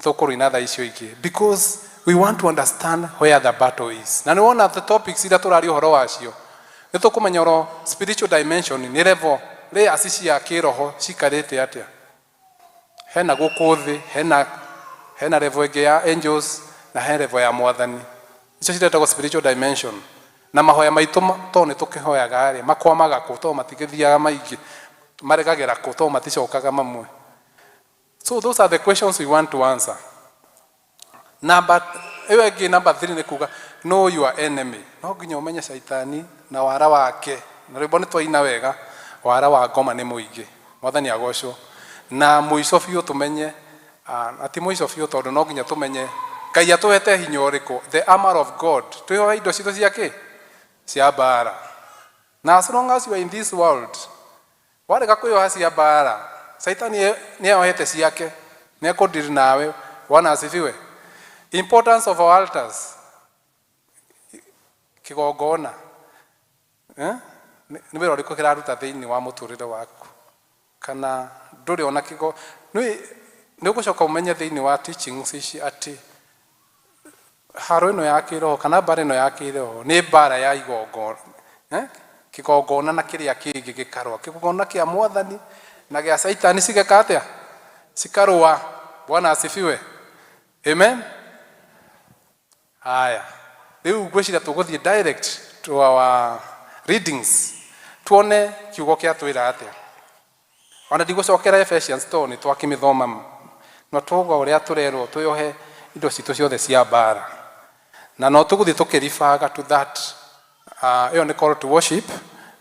tũkũrũina thaa icio ingĩ, because we want to understand where the battle is. Na nĩ wona the topics iria tũraria ũhoro wacio, nĩ tũkũmenya oro spiritual dimension, nĩ level layers cia kĩroho cikarĩte atĩa. Hena gũkũ thĩ, hena level ĩngĩ ya angels, na he level ya Mwathani. Icio ciretagwo spiritual dimension. Na mahoya maitũ to nĩ tũkĩhoyaga rĩ, makwamaga kũ? To matigĩthiaga maingĩ, maregagĩra kũ? To maticokaga mamwe. So those are the questions we want to answer. Number ĩyo ĩngĩ, number 3, nĩ kuga know your enemy. No nginya ũmenye caitani na wara wake. Na rwĩmbo nĩ twaina wega, wara wa ngoma nĩ mũingĩ. Mwathani agocwo. Na mũico biũ tũmenye, na ti mũico biũ, tondũ no nginya tũmenye Ngai atũhete hinya ũrĩkũ, the armor of God. Twĩhoe indo citũ cia kĩ? Cia mbara. Na as long as you are in this world, warega kwĩyoha cia mbara, Saitani nĩ eyohete ciake, nĩ ekũndiri nawe. Bwana asifiwe. Importance of our altars, kĩgongona, eh? Nĩ wĩra ũrĩkũ kĩraruta thĩinĩ wa mũtũrĩre waku? Kana ndũrĩ ona kĩgo nĩ ũgũcoka ũmenye thĩinĩ wa teachings ici atĩ haro ĩno ya kĩroho kana mbara ĩno ya kĩroho nĩ mbara ya igongona, kĩgongona na kĩrĩa kĩngĩ gĩkarũa, kĩgongona kĩa Mwathani na gĩa Caitani cigeka atĩa? Cikarũa. Bwana asifiwe. Amen. Haya, rĩu ngwĩciria tũgũthiĩ direct to our readings tuone kiugo kĩa twĩra atĩa. Ona ndigũcokera Ephesians tondũ nĩ twakĩmĩthoma na twauga ũrĩa tũrerwo twĩohe indo citũ ciothe cia mbara, na no tũgũthiĩ tũkĩribaga to that. Ĩyo nĩ call to worship.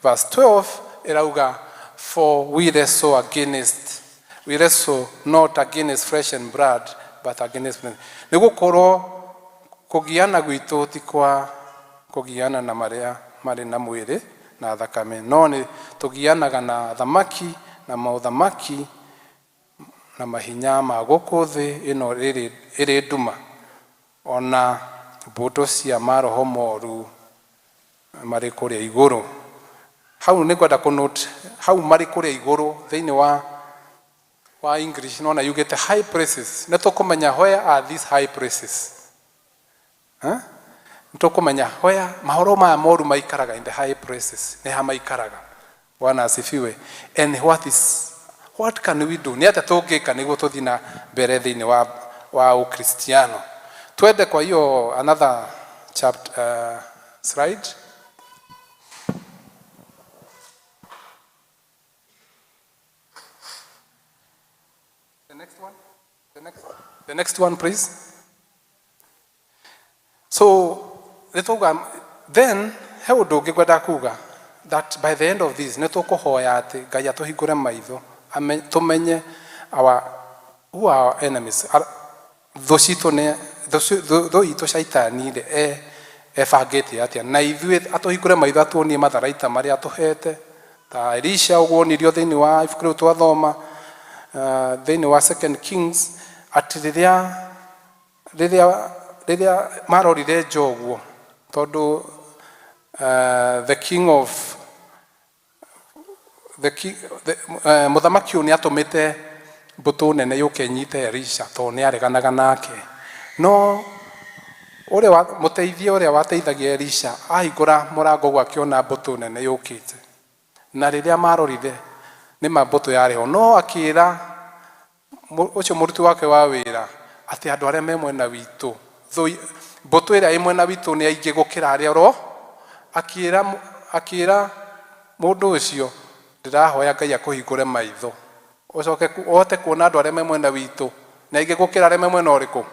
Verse 12 ĩrauga, "For we wrestle against, we wrestle not against flesh and blood, but against," nĩ gũkorwo kũgiana gwitũ ti kwa kũgiana na marĩa marĩ na mwĩrĩ na thakame, no nĩ tũgianaga na athamaki na maũthamaki na mahinya ma gũkũ thĩ ĩno ĩrĩ nduma, ona mbũtũ cia maroho moru marĩ kũrĩa igũrũ. Hau nĩ ngwenda kũ note hau marĩ kũrĩa igũrũ. Thĩinĩ wa English nona yugĩte high places. Nĩ tũkũmenya where are these high places, huh? Nĩ tũkũmenya where mahoro maya moru maikaraga in the high places, nĩ ha maikaraga. Bwana asifiwe. And what can we do? Nĩ atĩa tũngĩka nĩguo tũthiĩ na mbere thĩinĩ wa Ũkristiano? Twende kwa hiyo another chapter, slide. The next one. The next one, please. So nĩtwauga then he ũndũ ũngĩ ngwenda kuga, that by the end of this nĩ tũkũhoya atĩ Ngai atũhingũre maitho tũmenye our who are our enemies. Thũ citũ nĩ thũ itũ Caitani rĩ, ebangĩte atĩa na ithuĩ? Atũhingũre maitho, atuonie matharaita marĩa atũhete, ta Elisha ũguo onirio thĩinĩ wa ibuku rĩu twathoma, thĩinĩ wa Second Kings, atĩ rĩrĩa marorire nja ũguo, tondũ the king of the king, the, mũthamaki ũyũ nĩ atũmĩte mbũtũ nene yũke ĩnyite Elisha tondũ nĩ areganaga nake. No ũrĩa mũteithia ũrĩa wateithagia Elisha ahingũra mũrango ũguo, akĩona mbũtũ nene yũkĩte, na rĩrĩa marorire nĩma mbũtũ yarĩ ho, no akĩra ũcio mũruti wake wa wĩra atĩ andũ arĩa me mwena witũ, mbũtũ ĩrĩa ĩ mwena witũ nĩ aingĩ gũkĩra arĩa oro. Akĩra mũndũ ũcio, "Ndĩrahoya Ngai akũhingũre maitho ũcoke ũhote kuona andũ arĩa me mwena witũ nĩ aingĩ gũkĩra arĩa me mwena ũrĩkũ."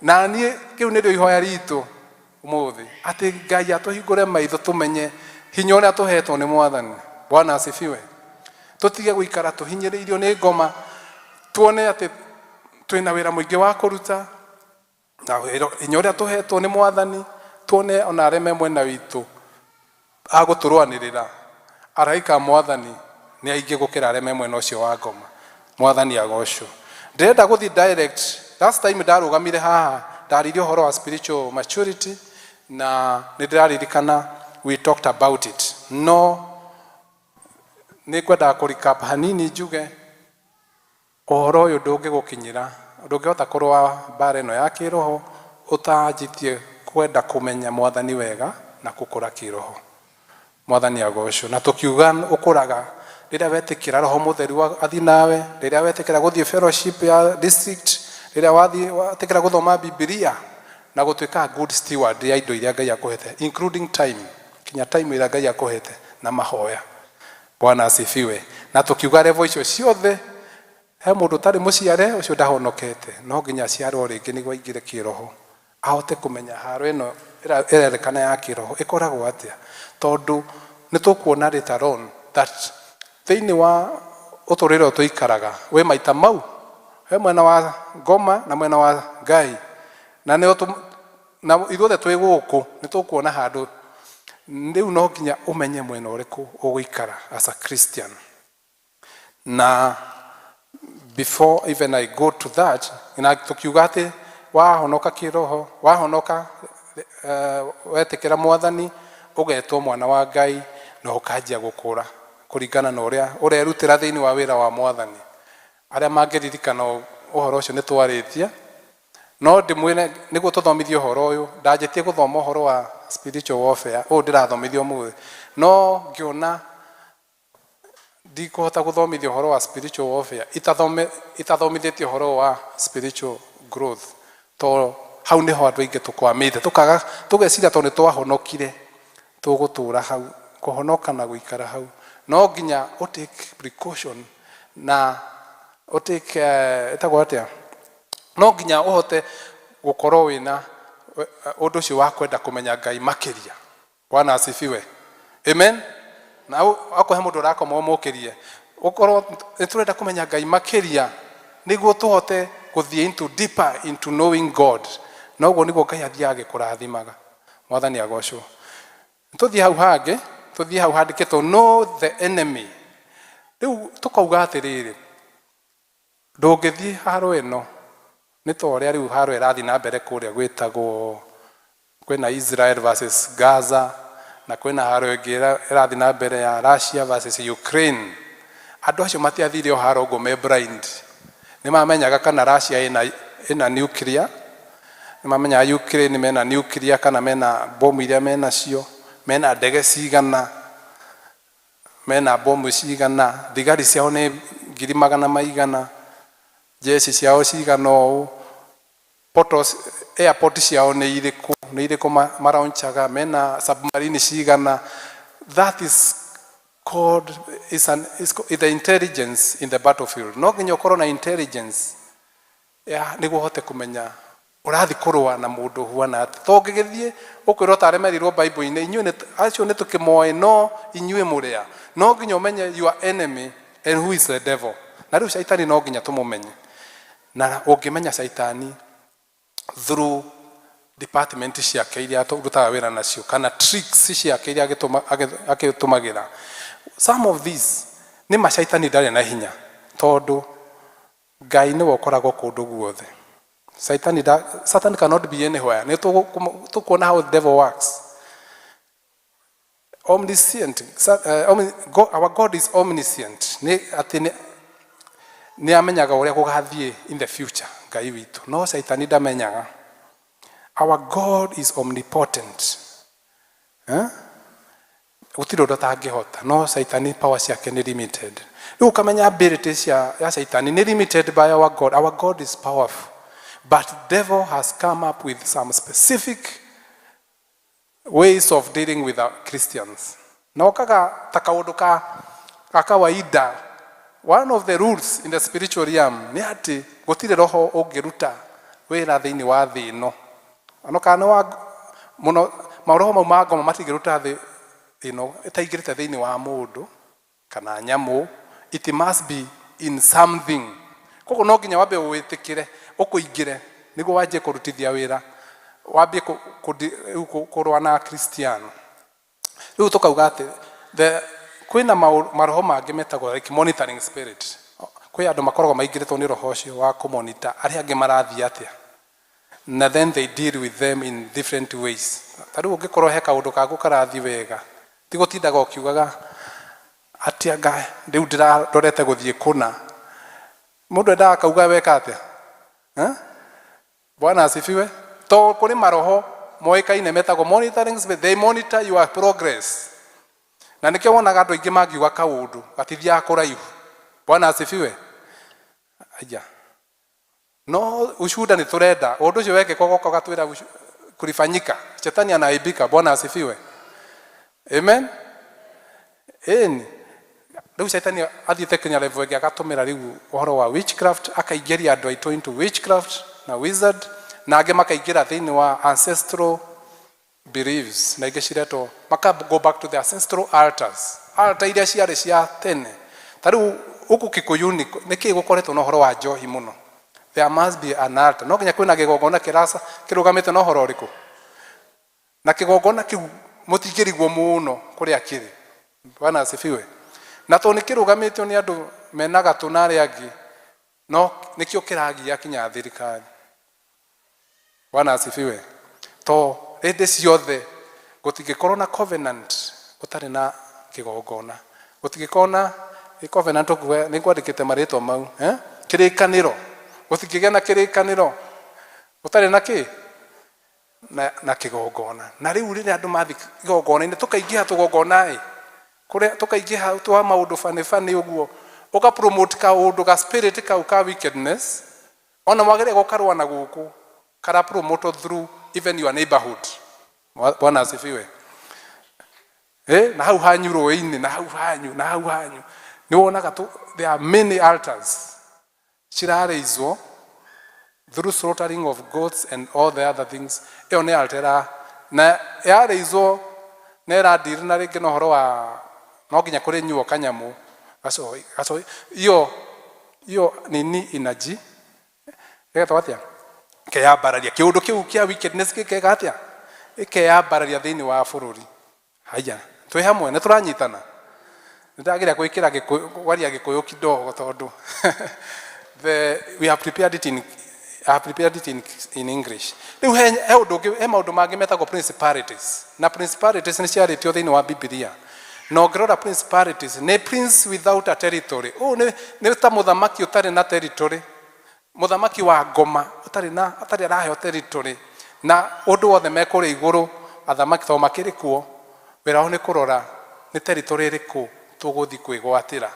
Na niĩ kĩu nĩrĩo ihoya ritũ ũmũthĩ, atĩ Ngai atũhingũre maitho tũmenye hinya ũrĩa tũhetwo nĩ Mwathani. Bwana asifiwe. Tũtige gũikara tũhinyĩrĩirio nĩ ngoma, tuone atĩ twĩna wĩra mũingĩ wa kũruta na hinya ũrĩa tũhetwo nĩ Mwathani, tuone ona arĩa me mwena witũ agũtũrũanĩrĩra, araika a Mwathani nĩ aingĩ gũkĩra arĩa me mwena ũcio wa ngoma. Mwathani agocwo. Ndĩrenda gũthiĩ direct. Last time ndarũgamire haha ndaririe ũhoro wa spiritual maturity, na nĩ ndĩraririkana we talked about it, no nĩ ngwendaga kũ recap hanini njuge ũhoro ũyũ ndũngĩgũkinyĩra, ndũngĩhota kũrũa mbara ĩno ya kĩroho ũtanjĩtie kwenda kũmenya Mwathani wega na gũkũra kĩroho. Mwathani agocwo. Na tũkiuga ũkũraga rĩrĩa wetĩkĩra Roho Mũtheru athiĩ nawe, rĩrĩa wetĩkĩra gũthiĩ fellowship ya district, rĩrĩa wathiĩ wetĩkĩra gũthoma Bibilia na gũtuĩka good steward ya indo iria Ngai akũhete, including time, kinya time ĩrĩa Ngai akũhete na mahoya. Bwana asifiwe. Na tũkiuga level icio ciothe, he mũndũ ũtarĩ mũciare, ũcio ndahonokete, no nginya aciarwo rĩngĩ nĩguo aingĩre kĩroho, ahote kũmenya haro ĩno ĩrerĩkana ya kĩroho ĩkoragwo atĩa, tondũ nĩ tũkuona later on that thĩinĩ wa ũtũrĩre ũyũ tũikaraga wĩ maita mau, he mwena wa ngoma na mwena wa Ngai, na nĩo na ithuothe twĩ gũkũ nĩ tũkuona handũ rĩu no nginya ũmenye mwena ũrĩkũ ũgũikara as a Christian. Na before even I go to that, na tukiuga atĩ wahonoka kĩroho, wahonoka, wetĩkĩra Mwathani, ũgetwo mwana wa Ngai na ũkanjia gũkũra. Kũringana na ũrĩa ũrerutĩra thĩinĩ wa wĩra wa Mwathani. Arĩa mangĩririkana ũhoro ũcio nĩ twarĩtie. No ndĩmwĩre nĩguo tũthomithie ũhoro ũyũ, ndanjĩtie gũthoma ũhoro wa spiritual warfare, ũũ ndĩrathomithia ũmũthĩ. No ngĩona ndikũhota gũthomithia ũhoro wa spiritual warfare itathomithĩtie ũhoro wa spiritual growth. To hau nĩho andũ aingĩ tũkwamĩte, tũkaga tũgeciria tondũ nĩ twahonokire tũgũtũra hau, kũhonoka na gũikara hau. No nginya ũ take precaution na ũ take ĩtagwo atĩa? No nginya ũhote gũkorwo wĩna ũndũ ũcio wa kwenda kũmenya Ngai makĩria. Bwana asifiwe. Amen. Na akorwo he mũndũ ũrakoma ũmũkĩrie, ũkorwo nĩ tũrenda kũmenya Ngai makĩria nĩguo tũhote gũthiĩ into deeper into knowing God. Na ũguo nĩguo Ngai athiaga agĩkũrathimaga. Mwathani agocwo. Tũthiĩ hau hangĩ, tũthiĩ hau handĩkĩtwo know the enemy. Rĩu tũkauga atĩrĩrĩ, ndũngĩthiĩ haro ĩno nĩ ta ũrĩa rĩu haro ĩrathiĩ na mbere kũrĩa gwĩtagwo kwĩna Israel versus Gaza, na kwĩna haro ĩngĩ ĩrathiĩ na mbere ya Russia versus Ukraine. Andũ acio matiathire o haro ũguo me blind. Nĩ mamenyaga kana Russia ĩna nuclear, nĩ mamenyaga Ukraine mena nuclear kana mena bomu iria menacio, mena ndege cigana, mena bomu cigana, thigari ciao nĩ ngiri magana maigana, jeshi ciao cigana ũũ, portals, airport ciao nĩ irĩkũ, nĩ irĩkũ maraunchaga, mena submarine cigana. That is called is the intelligence in the battlefield. No nginya ũkorwo na intelligence ya nĩguo ũhote kũmenya ũrathiĩ kũrũa na mũndũ ũhuana atĩa. To ũngĩgĩthiĩ ũkwĩrwo tarĩa merirwo Bible-inĩ, inyuĩ nĩ acio nĩ tũkĩmoĩ, no inyuĩ mũrĩa. No nginya ũmenye your enemy and who is the devil. Na rĩu caitani no nginya tũmũmenye. Na ũngĩmenya caitani through department ciake iria tũrutaga wĩra nacio kana tricks ciake iria agĩtũmagĩra. Some of these nĩ ma caitani ndarĩ na hinya tondũ Ngai nĩwe ũkoragwo kũndũ guothe. Caitani da, Satan cannot be anywhere. Nĩ tũkuona how the devil works. Omniscient, our God is omniscient. Nĩ atĩ nĩ amenyaga ũrĩa gũgathiĩ in the future, Ngai witũ. No caitani ndamenyaga. Our God is omnipotent. Eh? Gũtirĩ ũndũ atangĩhota, no caitani power ciake nĩ limited. Rĩu ũkamenya ability cia ya caitani nĩ limited by our God. Our God is powerful. But devil has come up with some specific ways of dealing with our Christians. Na okaga ta kaũndũ ka kawaida. One of the rules in the spiritual realm nĩ atĩ gũtirĩ roho ũngĩruta wĩra thĩinĩ wa thĩ ĩno. Ono kana nĩ wa mũno maroho mau ma ngoma matingĩruta thĩ ĩno ĩtaingĩrĩte thĩinĩ wa mũndũ kana nyamũ. It must be in something. Koguo no nginya wambe wĩtĩkĩre ũkũingĩre nĩguo wanjie kũrutithia wĩra, wambie kũrũa na Kristiano. Rĩu tũkauga atĩ kwĩna maroho mangĩ metagwo like monitoring spirit. Kwĩ andũ makoragwo maingĩrĩtwo nĩ roho ũcio wa kũmonitor arĩa angĩ marathiĩ atĩa, na then they deal with them in different ways. Ta rĩu ũngĩkorwo he kaũndũ gaku karathiĩ wega, ti gũtindaga ũkiugaga atĩ anga rĩu ndĩrarorete gũthiĩ kũna. Mũndũ endaga akauga weka atĩa? Eh? Bwana asifiwe. To kũrĩ maroho moĩkaine metagwo monitoring spirit. They monitor your progress. Na nĩkĩo wonaga andũ aingĩ mangiuga kaũndũ gatithiaga kũraihu. Bwana asifiwe. Aya. No ushuhuda nĩ tũrenda. Ũndũ ũcio wekĩka ũgoka ũgatwĩra kulifanyika. Shetani anaaibika. Bwana asifiwe. Amen. Ĩni. Rĩu caitani athiĩte kinya level ĩngĩ agatũmĩra rĩu ũhoro wa witchcraft, akaingĩria andũ aitũ into witchcraft na wizard, na angĩ makaingĩra thĩinĩ wa ancestral beliefs, na ingĩ ciretwo maka go back to the ancestral altars, altar iria ciarĩ cia tene. Ta rĩu gũkũ Kikuyuni nĩkĩ gũkoretwo na ũhoro wa njohi mũno? There must be an altar. No nginya kwĩna kĩgongona kĩraca kĩrũgamĩte na ũhoro ũrĩkũ, na kĩgongona kĩu mũtingĩrigwo mũno kũrĩa kĩrĩ. Bwana asifiwe. Na tondũ nĩ kĩrũgamĩtio nĩ andũ mena gatũ na arĩa angĩ, no nĩkĩo kĩragia kinya thirikari. Bwana asifiwe. To hĩndĩ ciothe gũtingĩkorwo na covenant gũtarĩ na kĩgongona. Gũtingĩkorwo na covenant ũkuga nĩ ngwandĩkĩte marĩtwa mau, eh? Kĩrĩkanĩro, gũtingĩgĩa na kĩrĩkanĩro gũtarĩ na kĩ na kĩgongona. Na rĩu rĩrĩa andũ mathiĩ igongona-inĩ, tũkaingĩha tũgongona ĩ kũrĩa, tũkaingĩha twa maũndũ bani bani ũguo, ũka promote kaũndũ ga spirit kau ka wickedness. Ona mwagĩrĩire gũkarũa na gũkũ kara promote through even your neighborhood. Bwana asifiwe. Eh, na hau hanyu rũĩ-inĩ, na hau hanyu, na hau hanyu nĩ wonaga tu, there are many altars ciraraiswo through slaughtering of goats and all the other things. Ĩyo nĩ altar ĩra na yaraiswo na ĩradiri na rĩngĩ na ũhoro wa no nginya kũrĩnyuo kanyamũ gacoi gacoi. Iyo nini inaji ĩgetwo atĩa, keyambararia kĩũndũ kĩu kĩa wickedness gĩkeka atĩa, ĩkeyambararia thĩinĩ wa bũrũri. Haya, twĩ hamwe, nĩ tũranyitana. Nĩ ndageria gwĩkĩra Gĩkũyũ, kwaria Gĩkũyũ kidogo, tondũ we have prepared it in I have prepared it in English. Rĩu he ũndũ ũngĩ, he maũndũ mangĩ metagwo principalities, na principalities nĩ ciarĩtio thĩinĩ wa Bibilia. Na ũngĩrora, principalities nĩ prince without a territory. Ũũ nĩ ta mũthamaki ũtarĩ na territory, mũthamaki wa ngoma ũtarĩ na atarĩ araheo territory, na ũndũ wothe mekũrĩa igũrũ. Athamaki tondũ makĩrĩ kuo, wĩra wao nĩ kũrora nĩ territory ĩrĩkũ tũgũthiĩ kwĩgwatĩra,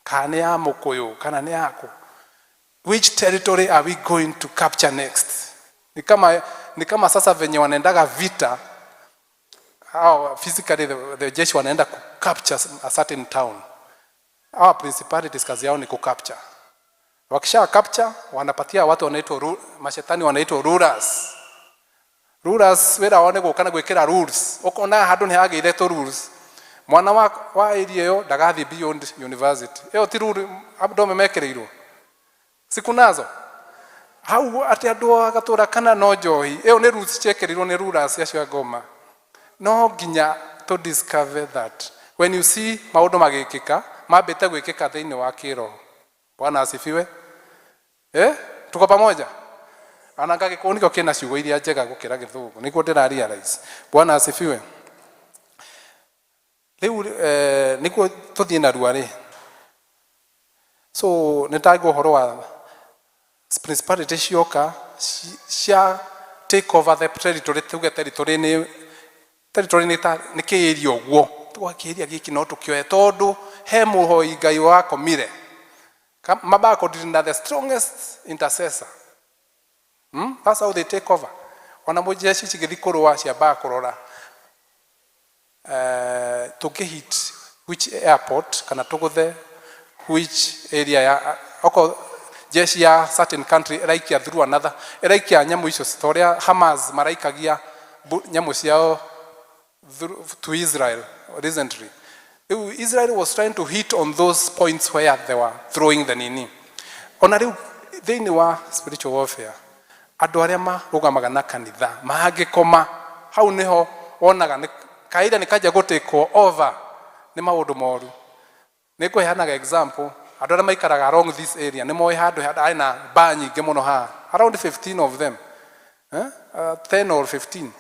kana nĩ ya mũkũyũ, kana nĩ yaku. Which territory are we going to capture next? Ni kama sasa venye wanaendaga vita au physically the jeshi wanaenda ku capture a certain town. Our principalities kazi yao ni ku capture. Wakisha capture, wanapatia watu wanaitwa mashetani wanaitwa rulers. Rulers wĩra wao nĩ gũka na gwĩkĩra rules. Ũkona handũ nĩ hagĩire tũ rules, mwana wa area ĩyo ndagathiĩ beyond university. Ĩyo ti rule andũ amwe mekĩrĩirwo sikunazo hau atĩ andũ a gatũra kana no njohi. Ĩyo nĩ rules ciekĩrirwo nĩ rulers acio a ngoma. No nginya to discover that when you see maũndũ magĩkĩka, mambĩte gwĩkĩka thĩinĩ wa kĩroho. Bwana asifiwe. Eh, tuko pamoja? Ananga gĩkũyũ nĩkĩo kĩna ciugo iria njega gũkĩra Gĩthũngũ, nĩguo ndĩra realize. Bwana asifiwe. Rĩu nĩguo tũthiĩ narua rĩ, so nĩ ndaigua ũhoro wa principality cioka cia take over the territory. Tuge territory nĩ ta nĩ kĩĩria ũguo, tuga kĩĩria gĩkĩ no tũkĩoe tondũ he mũhoi Ngai wakomire. Mambaga kũdeal na the strongest intercessor. That's how they take over. Ona mũjeshi cigĩthiĩ kũrũa, ciambaga kũrora tũngĩhit which airport kana tũgũthe which area ya oko jeshi ya certain country ĩraikia through another, ĩraikia nyamũ icio ta ũrĩa Hamas maraikagia nyamũ ciao to Israel recently. Rĩu Israel was trying to hit on those points where they were throwing the nini. Ona rĩu thĩinĩ wa spiritual warfare, andũ arĩa marũgamaga na kanitha mangĩkoma, hau nĩho wonaga nĩ kaira nĩ kanjia gũtĩkwo over nĩ maũndũ moru. Nĩ ngũheanaga example, andũ arĩa maikaraga along this area nĩ moĩ handũ harĩ na mbaa nyingĩ mũno haha, around 15 of them, eh? 10 or 15,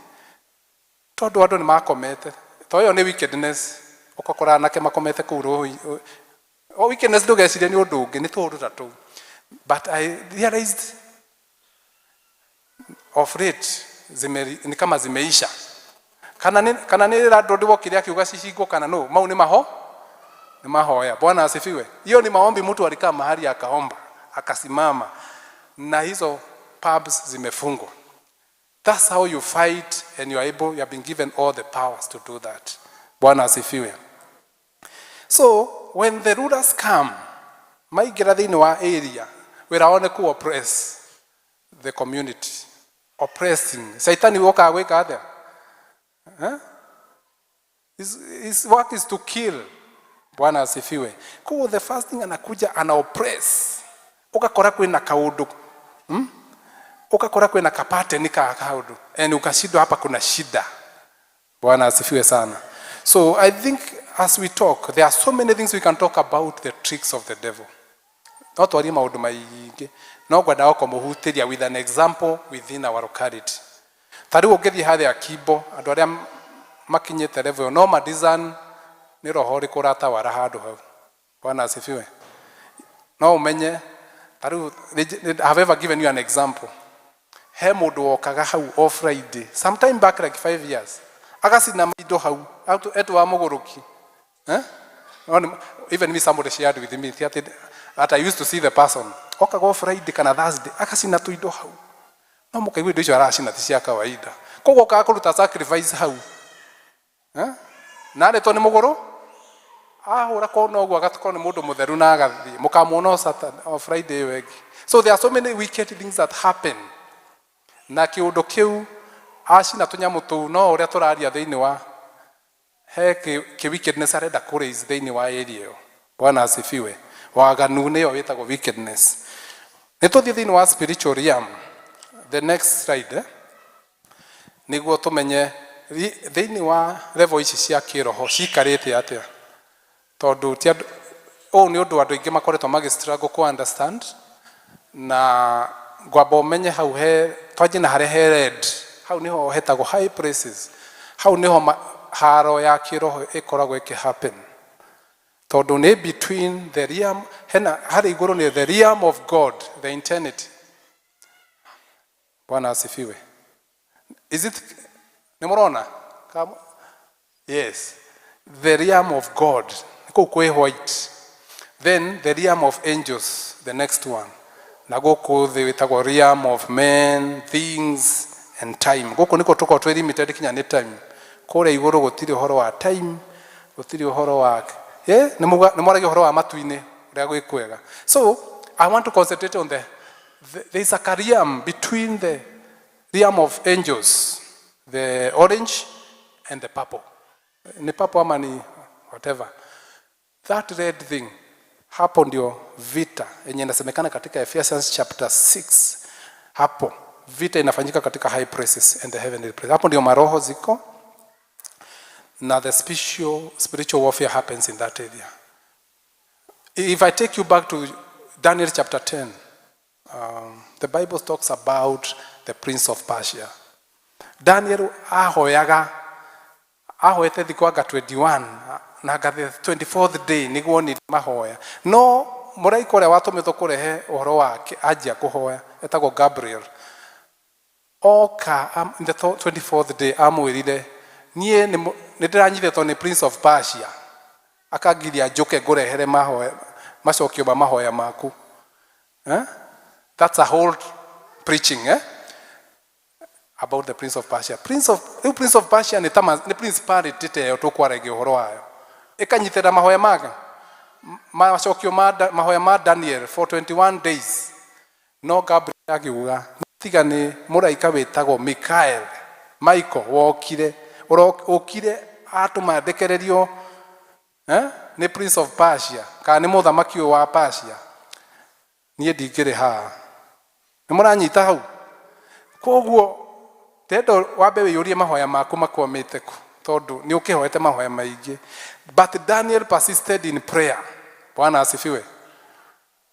tondũ andũ nĩ makomete. To ĩyo nĩ wickedness, ũgakora anake makomete kũu rũĩ. O wickedness, ndũgecirie nĩ ũndũ ũngĩ, nĩ tũũndũ ta tũu. But I realized of late ni kama zimeisha, kana nĩ landlord wokire akiuga cihingwo, kana no mau nĩ maho nĩ mahoya. Bwana asifiwe. Hiyo ni maombi, mtu alikaa mahali akaomba, akasimama, na hizo pubs zimefungwa. That's how you fight, and you are able, you have been given all the powers to do that. Bwana asifiwe. So when the rulers come, maingĩra thĩinĩ wa area, wĩra wao nĩ ku oppress the community. Oppressing. Saitani wokaga gwĩka atĩa? Eh? His work is to kill. Bwana asifiwe. Kwa the first thing anakuja ana oppress. Ukakora kwĩna kaũndũ. Ukakora kwĩna kapateni ka kaũndũ. And ukashindwa, hapa kuna shida. Bwana asifiwe sana. So I think as we talk, there are so many things we can talk about, the tricks of the devil. No twarie maũndũ maingĩ, no ngwenda kũmũhutĩria with an example within our locality. Ta rĩu ũngĩthiĩ harĩa Kimbo, andũ arĩa makinyĩte level ĩyo no ma design. Nĩ roho ũrĩkũ ũratawara handũ hau. Bwana asifiwe. No ũmenye ta rĩu, have ever given you an example? He mũndũ wokaga hau o Friday sometime back, like 5 years, agacina indo hau etwo wa mũgũrũki, eh? No, even me, somebody shared with me that I used to see the person okaga o Friday kana Thursday, agacina tuindo hau, no mũkaigua indo icio aracina ti cia kawaida. Koguo okaga kũruta sacrifice hau, eh? Na arĩtwo nĩ mũgũrũ ahũra kona ũguo, agakorwo nĩ mũndũ mũtheru na agathiĩ mũkamuona o Saturday, o Friday ĩyo ĩngĩ. So there are so many wicked things that happen na kĩũndũ kĩu acina tũnyamũ tũu. No ũrĩa tũraria thĩinĩ wa he kĩ wickedness arenda kũ raise thĩinĩ wa area ĩyo. Bwana asifiwe. Waganu nĩyo wĩtagwo wickedness. Nĩ tũthiĩ thĩinĩ wa spiritual realm, the next slide, eh? Nĩguo tũmenye thĩinĩ wa level ici cia kĩroho cikarĩte atĩa, tondũ ti andũ ũũ nĩ ũndũ andũ aingĩ makoretwo magĩ struggle kũ understand. Na ngwamba ũmenye hau he twanjie na harĩa he red, hau niho hetagwo high places. Hau niho haro ya kĩroho ĩkoragwo ĩkĩ happen, tondũ nĩ between the realm hena harĩ igũrũ, nĩ the realm of God, the eternity. Bwana asifiwe. Is it nĩ mũrona? Yes, the realm of God kũu kwĩ white, then the realm of angels, the next one, na gũkũ thĩ wĩtagwo realm of men, things and time. Gũkũ nĩkuo tũkoragwo twĩ limited kinya nĩ time. Kũrĩa igũrũ gũtirĩ ũhoro wa time, gũtirĩ ũhoro wa nĩ mwaragia ũhoro wa matu-inĩ ũrĩa gwĩ kwega. So I want to concentrate on the there is a realm between the realm of angels, the orange and the purple, ni purple ama ni whatever, that red thing. Hapo ndio vita yenye inasemekana katika Ephesians chapter 6. Hapo vita inafanyika katika high places and the heavenly places. Hapo ndio maroho ziko na the spiritual warfare happens in that area. If I take you back to Daniel chapter 10, the Bible talks about the prince of Persia. Daniel ahoyaga, ahoete thikũ anga 21 na anga the 24th day nĩguo onire mahoya. No mũraika ũrĩa watũmĩtwo kũrehe ũhoro wake anjia kũhoya, etagwo Gabriel, oka in the 24th day, amwĩrire, "Niĩ nĩ ndĩranyitĩtwo nĩ prince of Persia, akangiria njũke ngũrehere mahoya, macokio ma mahoya maku." Eh? That's a whole preaching, eh? About the prince of Persia. Prince of, rĩu prince of Persia nĩ ta nĩ principality ta ĩyo tũkwaragia ũhoro wayo, ĩkanyitĩrĩra mahoya make, macokio ma mahoya ma Daniel for 21 days. No Gabriel akiuga tiga nĩ mũraika wĩtagwo Michael, Michael, wokire ũkire atũma ndekererio, eh? Nĩ prince of Persia kana nĩ mũthamaki ũyũ wa Persia, niĩ ndingĩrĩ haha. Nĩ mũranyita hau? Koguo ndenda wambe wĩyũrie mahoya maku makwamĩte kũ, tondũ nĩ ũkĩhoete mahoya maingĩ. But Daniel persisted in prayer. Bwana asifiwe.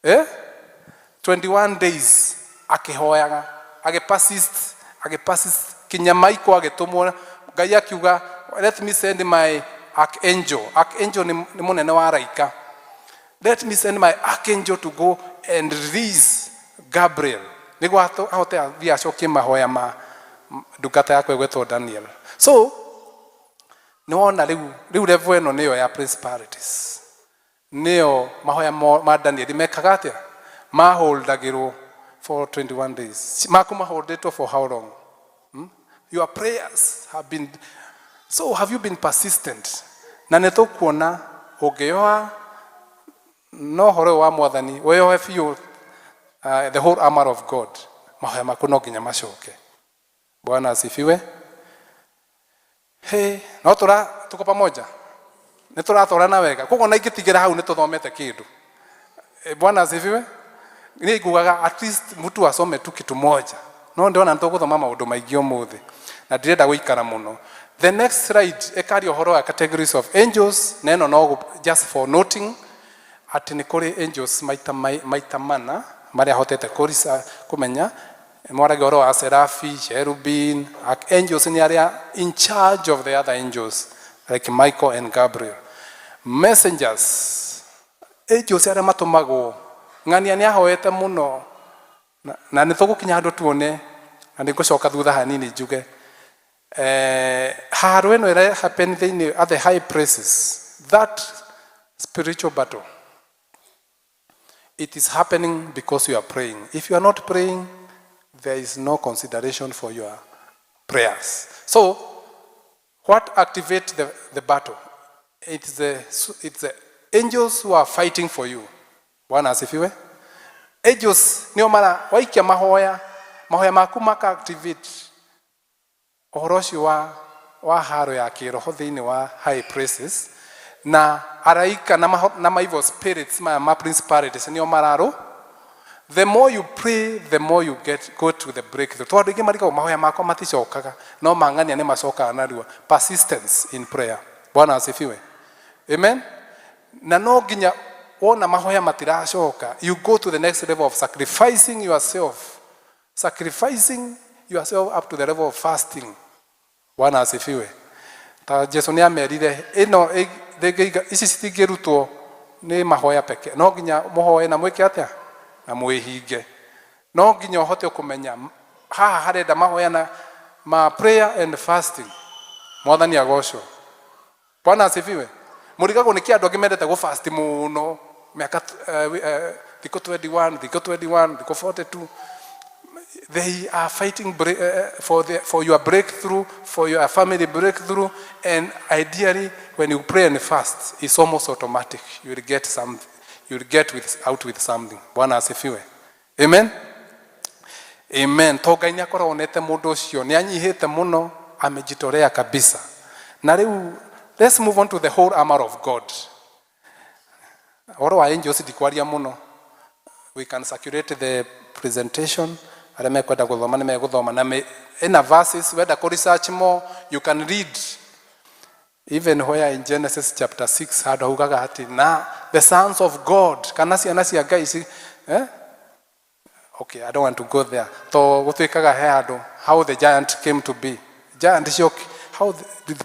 Eh? 21 days akĩhoyaga, agĩpersist, agĩpersist kinya Michael agĩtũmwo. Ngai akiuga, "Let me send my archangel." Archangel nĩ mũnene wa araika. "Let me send my archangel to go and release Gabriel nĩguo ahote athiĩ acokie mahoya ma ndungata yakwa ĩgwetwo Daniel." So nĩ wona rĩu level ĩno nĩyo ya principalities, nĩyo mahoya ma Daniel mekaga atĩa, maholdagĩrwo for 21 days. Maku maholdetwo for how long? Hmm? Your prayers have been, so have you been persistent? Na nĩ tũkuona ũngĩyoha no ũhoro ũyũ wa Mwathani, wĩyohe biũ, the whole armor of God, mahoya maku no nginya macoke. Bwana asifiwe. Hey, no tũra tuko pamoja, nĩ tũratwarana wega. Koguo na ingĩtigĩra hau nĩ tũthomete kĩndũ. Bwana asifiwe. Niĩ ngugaga at least mtu asome tu kitu moja, no ndĩrona nĩ tũgũthoma maũndũ maingĩ ũmũthĩ na ndirenda gũikara mũno. The next slide ĩkaria ũhoro wa categories of angels, na ĩno no just for noting atĩ nĩ kũrĩ angels maita mana marĩa hotete kũrisa kũmenya. Mwaragia ũhoro wa serafi, cherubim, archangels nĩ arĩa in charge of the other angels like Michael and Gabriel. Messengers, angels arĩa matũmagwo. Ng'ania nĩ ahoete mũno na nĩ tũgũkinya handũ tuone, na nĩ ngũcoka thutha hanini njuge haro ĩno ĩra happen thĩinĩ at the high places. That spiritual battle, it is happening because you are praying. If you are not praying, there is no consideration for your prayers. So what activate the battle? It's the angels who are fighting for you. Bwana asifiwe. Angels nio mara waikia mahoya, mahoya maku maka activate ũhoro ũcio wa haro ya kĩroho thĩinĩ wa high places, na araika na ma evil spirits maya, ma principalities, nĩo mararũ. The more you pray, the more you get go to the breakthrough. Tondũ andũ aingĩ marigagwo mahoya makwa maticokaga, no mang'ania nĩ macokaga narua. Persistence in prayer. Bwana asifiwe. Amen. Na no nginya wona mahoya matiracoka, you go to the next level of sacrificing yourself, sacrificing yourself up to the level of fasting. Bwana asifiwe. Ta Jesu nĩ amerire ĩno ici citingĩrutwo nĩ mahoya peke, no nginya mũhoe na mwĩke atĩa? Na mwĩhinge. No nginya ũhote kũmenya haha harenda mahoya na ma prayer and fasting. Mwathani agocwo. Bwana asifiwe. Mũrigagwo nĩ kĩ andũ angĩ mendete gũ fast mũno mĩaka thikũ 21, thikũ 21, thikũ 42. They are fighting for your breakthrough, for your family breakthrough, and ideally, when you pray and fast, it's almost automatic. You will get some, you will get out with something. Bwana asifiwe. Amen. Amen. To Ngai nĩ akoragwo onete mũndũ ũcio nĩ anyihĩte mũno, amejitolea kabisa. Na rĩu let's move on to the whole armor of God. Ũhoro wa angels ndikwaria mũno. We can circulate the presentation. Arĩa mekwenda gũthoma nĩ megũthoma na ĩna verses. Wenda kũ research more, you can read even where in Genesis chapter 6 handũ haugaga atĩ na the sons of God, kana ciana cia Ngai eh? Okay, I don't want to go there. To gũtuĩkaga he handũ how the giant came to be. Giant cio, how did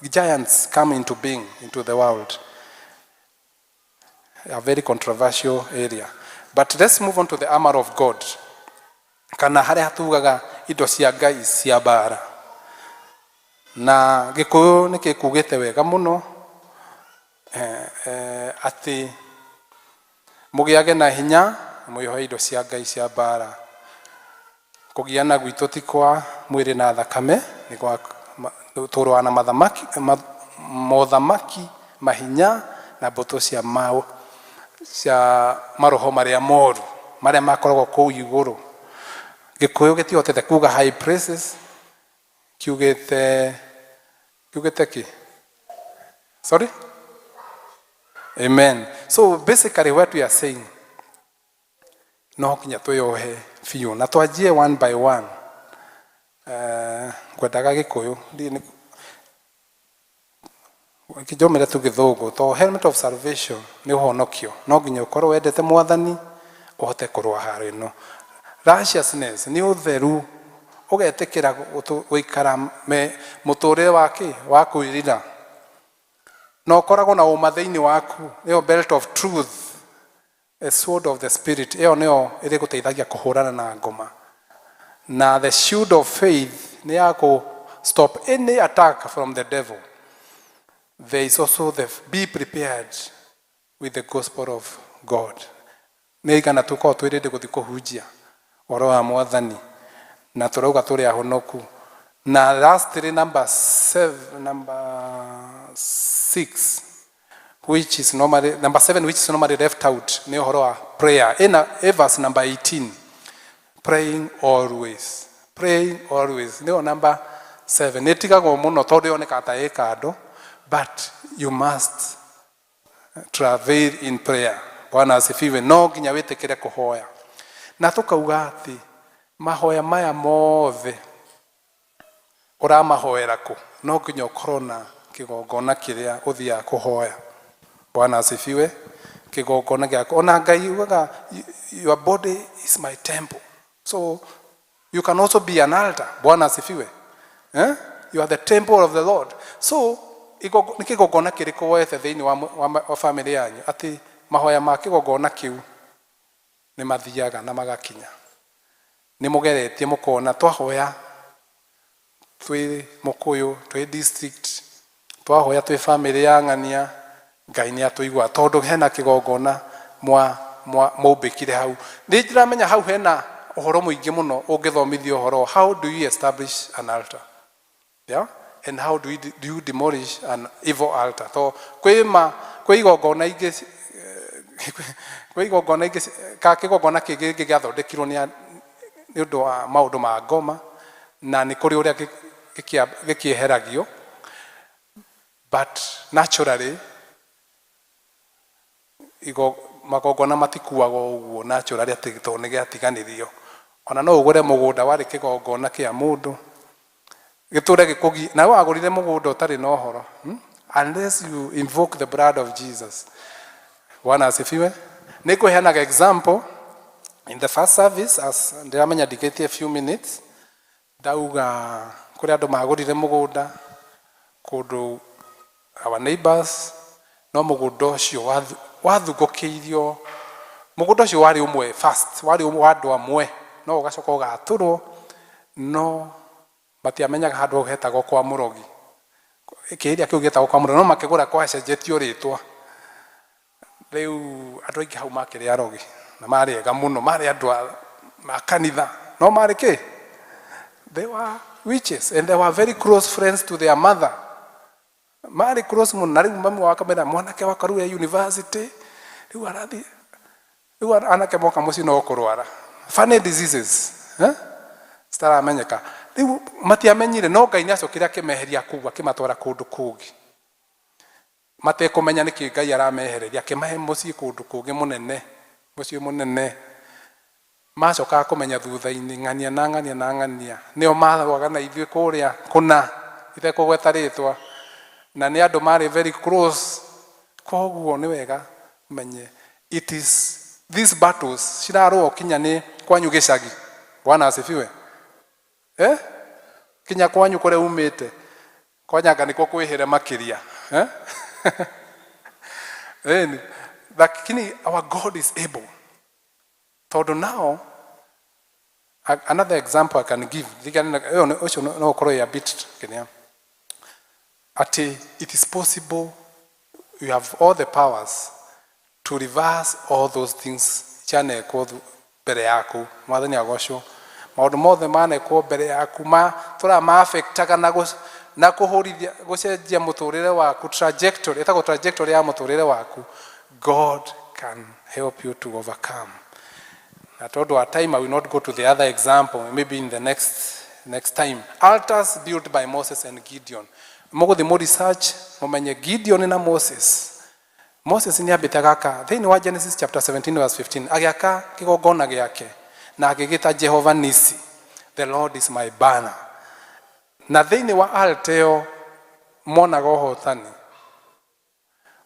the giants come into being, into the world? A very controversial area. But let's move on to the armor of God, kana harĩa tugaga indo cia Ngai cia mbara. Na Gĩkũyũ nĩ gĩkugĩte wega mũno atĩ mũgĩage na hinya na mwĩohe indo cia Ngai cia mbara. Kũgiana gwitũ ti kwa mwĩrĩ na thakame, nĩ gwa tũrũaga na mathamaki, mothamaki, mahinya na mbũtũ cia maroho marĩa moru marĩa makoragwo kũu igũrũ. Gĩkũyũ gĩtihotete kuga high places, kiugĩte kĩ? Sorry. Amen. So basically what we are saying, no nginya twĩyohe biũ na twanjie one by one. Ngwendaga Gĩkũyũ kĩnjomere tu Gĩthũngũ to helmet of salvation nĩ ũhonokio. No nginya ũkorwo wendete Mwathani ũhote kũrũa haro ĩno. Righteousness nĩ ũtheru, ũgetĩkĩra gũikara mũtũrĩre wa kĩ wa kwĩrira na ũkoragwo na ũma thĩinĩ waku, nĩyo belt of truth, a sword of the Spirit. Ĩyo nĩyo ĩrĩgũteithagia kũhũrana na ngoma. Na the shield of faith nĩ ya kũ stop any attack from the devil. There is also the be prepared with the gospel of God. Nĩ igana tũkorwo twĩrĩndĩ gũthiĩ kũhunjia ũhoro wa Mwathani na tũrauga tũrĩ ahonoku. Na lastly, number seven, number six, which is normally number seven, which is normally left out, nĩ ũhoro wa prayer. Ĩna ĩ verse number 18, praying always, praying always, nĩyo number seven. Nĩ ĩtigagwo mũno tondũ yonekaga ta ĩ kando, but you must travail in prayer. Bwana asifiwe. No nginya wĩtĩkĩre kũhoya. Na tũkauga atĩ mahoya maya mothe ũramahoera kũ? No nginya ũkorwo na kĩgongona kĩrĩa ũthiaga kũhoya. Bwana asifiwe. Kĩgongona gĩaku, ona Ngai ugaga, "Your body is my temple." So you can also be an altar. Bwana asifiwe. Eh? You are the temple of the Lord. So Nĩ kĩgongona kĩrĩkũ woete thĩinĩ wa famĩlĩ yanyu atĩ mahoya ma kĩgongona kĩu nĩ mathiaga na magakinya? Nĩ mũgeretie mũkona twahoya twĩ Mũkũyũ, twĩ district, twahoya twĩ famĩlĩ ya ng'ania, Ngai nĩ atũigua tondũ hena kĩgongona mwa mwa maumbĩkire hau. Nĩ ndĩramenya hau hena ũhoro mũingĩ mũno ũngĩthomithio ũhoro, how do you establish an altar, yeah? And how do you demolish an evil altar? To kwĩ ma kwĩ igongona ingĩ, ka kĩgongona kĩngĩ gĩathondekirwo nĩ ũndũ wa maũndũ ma ngoma, na nĩ kũrĩ ũrĩa gĩkĩeheragio, but naturally magongona matikuagwo ũguo naturally atĩ tondũ nĩ gĩatiganĩrio. Ona no ũgũre mũgũnda warĩ kĩgongona kĩa mũndũ gĩtũre gĩkũgi na wagũrire mũgũnda ũtarĩ na ũhoro, Unless you invoke the blood of Jesus. Bwana asifiwe. Nĩ ngũheanaga example in the first service, as ndĩramenya ndikĩtie few minutes, ndauga kũrĩ andũ magũrire mũgũnda kũndũ, our neighbors, no mũgũnda ũcio wathungũkĩirio. Mũgũnda ũcio warĩ ũmwe first, warĩ wa andũ amwe, no ũgacoka ũgatũrwo, no matiamenyaga handũ hau hetagwo kwa mũrogi. Kĩĩria kĩu gĩtagwo kwa mũrogi, no makĩgũra kwacenjetio rĩtwa. Rĩu andũ aingĩ hau makĩrĩ arogi na marĩ ega mũno, marĩ andũ a kanitha, no marĩ kĩ? They were witches, and they were very close friends to their mother. Marĩ close mũno. Na rĩu mami wao akamera mwanake wakwa rĩu e university, rĩu arathiĩ, rĩu anake moka mũciĩ no kũrwara funny diseases, eh? Citaramenyeka. Rĩu matiamenyire, no Ngai nĩ acokire akĩmeheria kũu, akĩmatwara kũndũ kũngĩ matekũmenya nĩkĩ Ngai aramehereria, akĩmahe mũciĩ kũndũ kũngĩ mũnene, mũciĩ mũnene. Macokaga kũmenya thutha-inĩ ng'ania na ng'ania na ng'ania nĩo marũaga na ithuĩ kũrĩa kũna itekũgweta rĩtwa, na nĩ andũ marĩ very close. Koguo nĩ wega menye it is these battles cirarũo kinya nĩ kwanyu gĩcagi. Bwana asifiwe. Eh? Kinya kwanyu kũrĩa umĩte kwanyanga nĩkuo kwĩhĩre makĩria, eh? Ĩni, lakini our God is able, tondũ now another example I can give, ĩyo ũcio no ũkorwo a bit kĩrĩa, atĩ it is possible, you have all the powers to reverse all those things cianekwo mbere yaku. Mwathani agocwo. Maũndũ mothe manekwo mbere yaku ma tũra ma affectaga na kũhũrithia, gũcenjia mũtũrĩre waku, trajectory, ĩtagwo trajectory ya mũtũrĩre waku, God can help you to overcome. Na tondũ wa time, I will not go to the other example, maybe in the next time. Altars built by Moses and Gideon, mũgũthiĩ mũ research mũmenye Gideon na Moses. Moses nĩ ambĩte agaka thĩinĩ wa Genesis chapter 17 verse 15, agĩaka kĩgongona gĩake na agĩgĩta Jehova Nisi, the Lord is my banner. Na thĩinĩ wa altar ĩyo monaga ũhotani,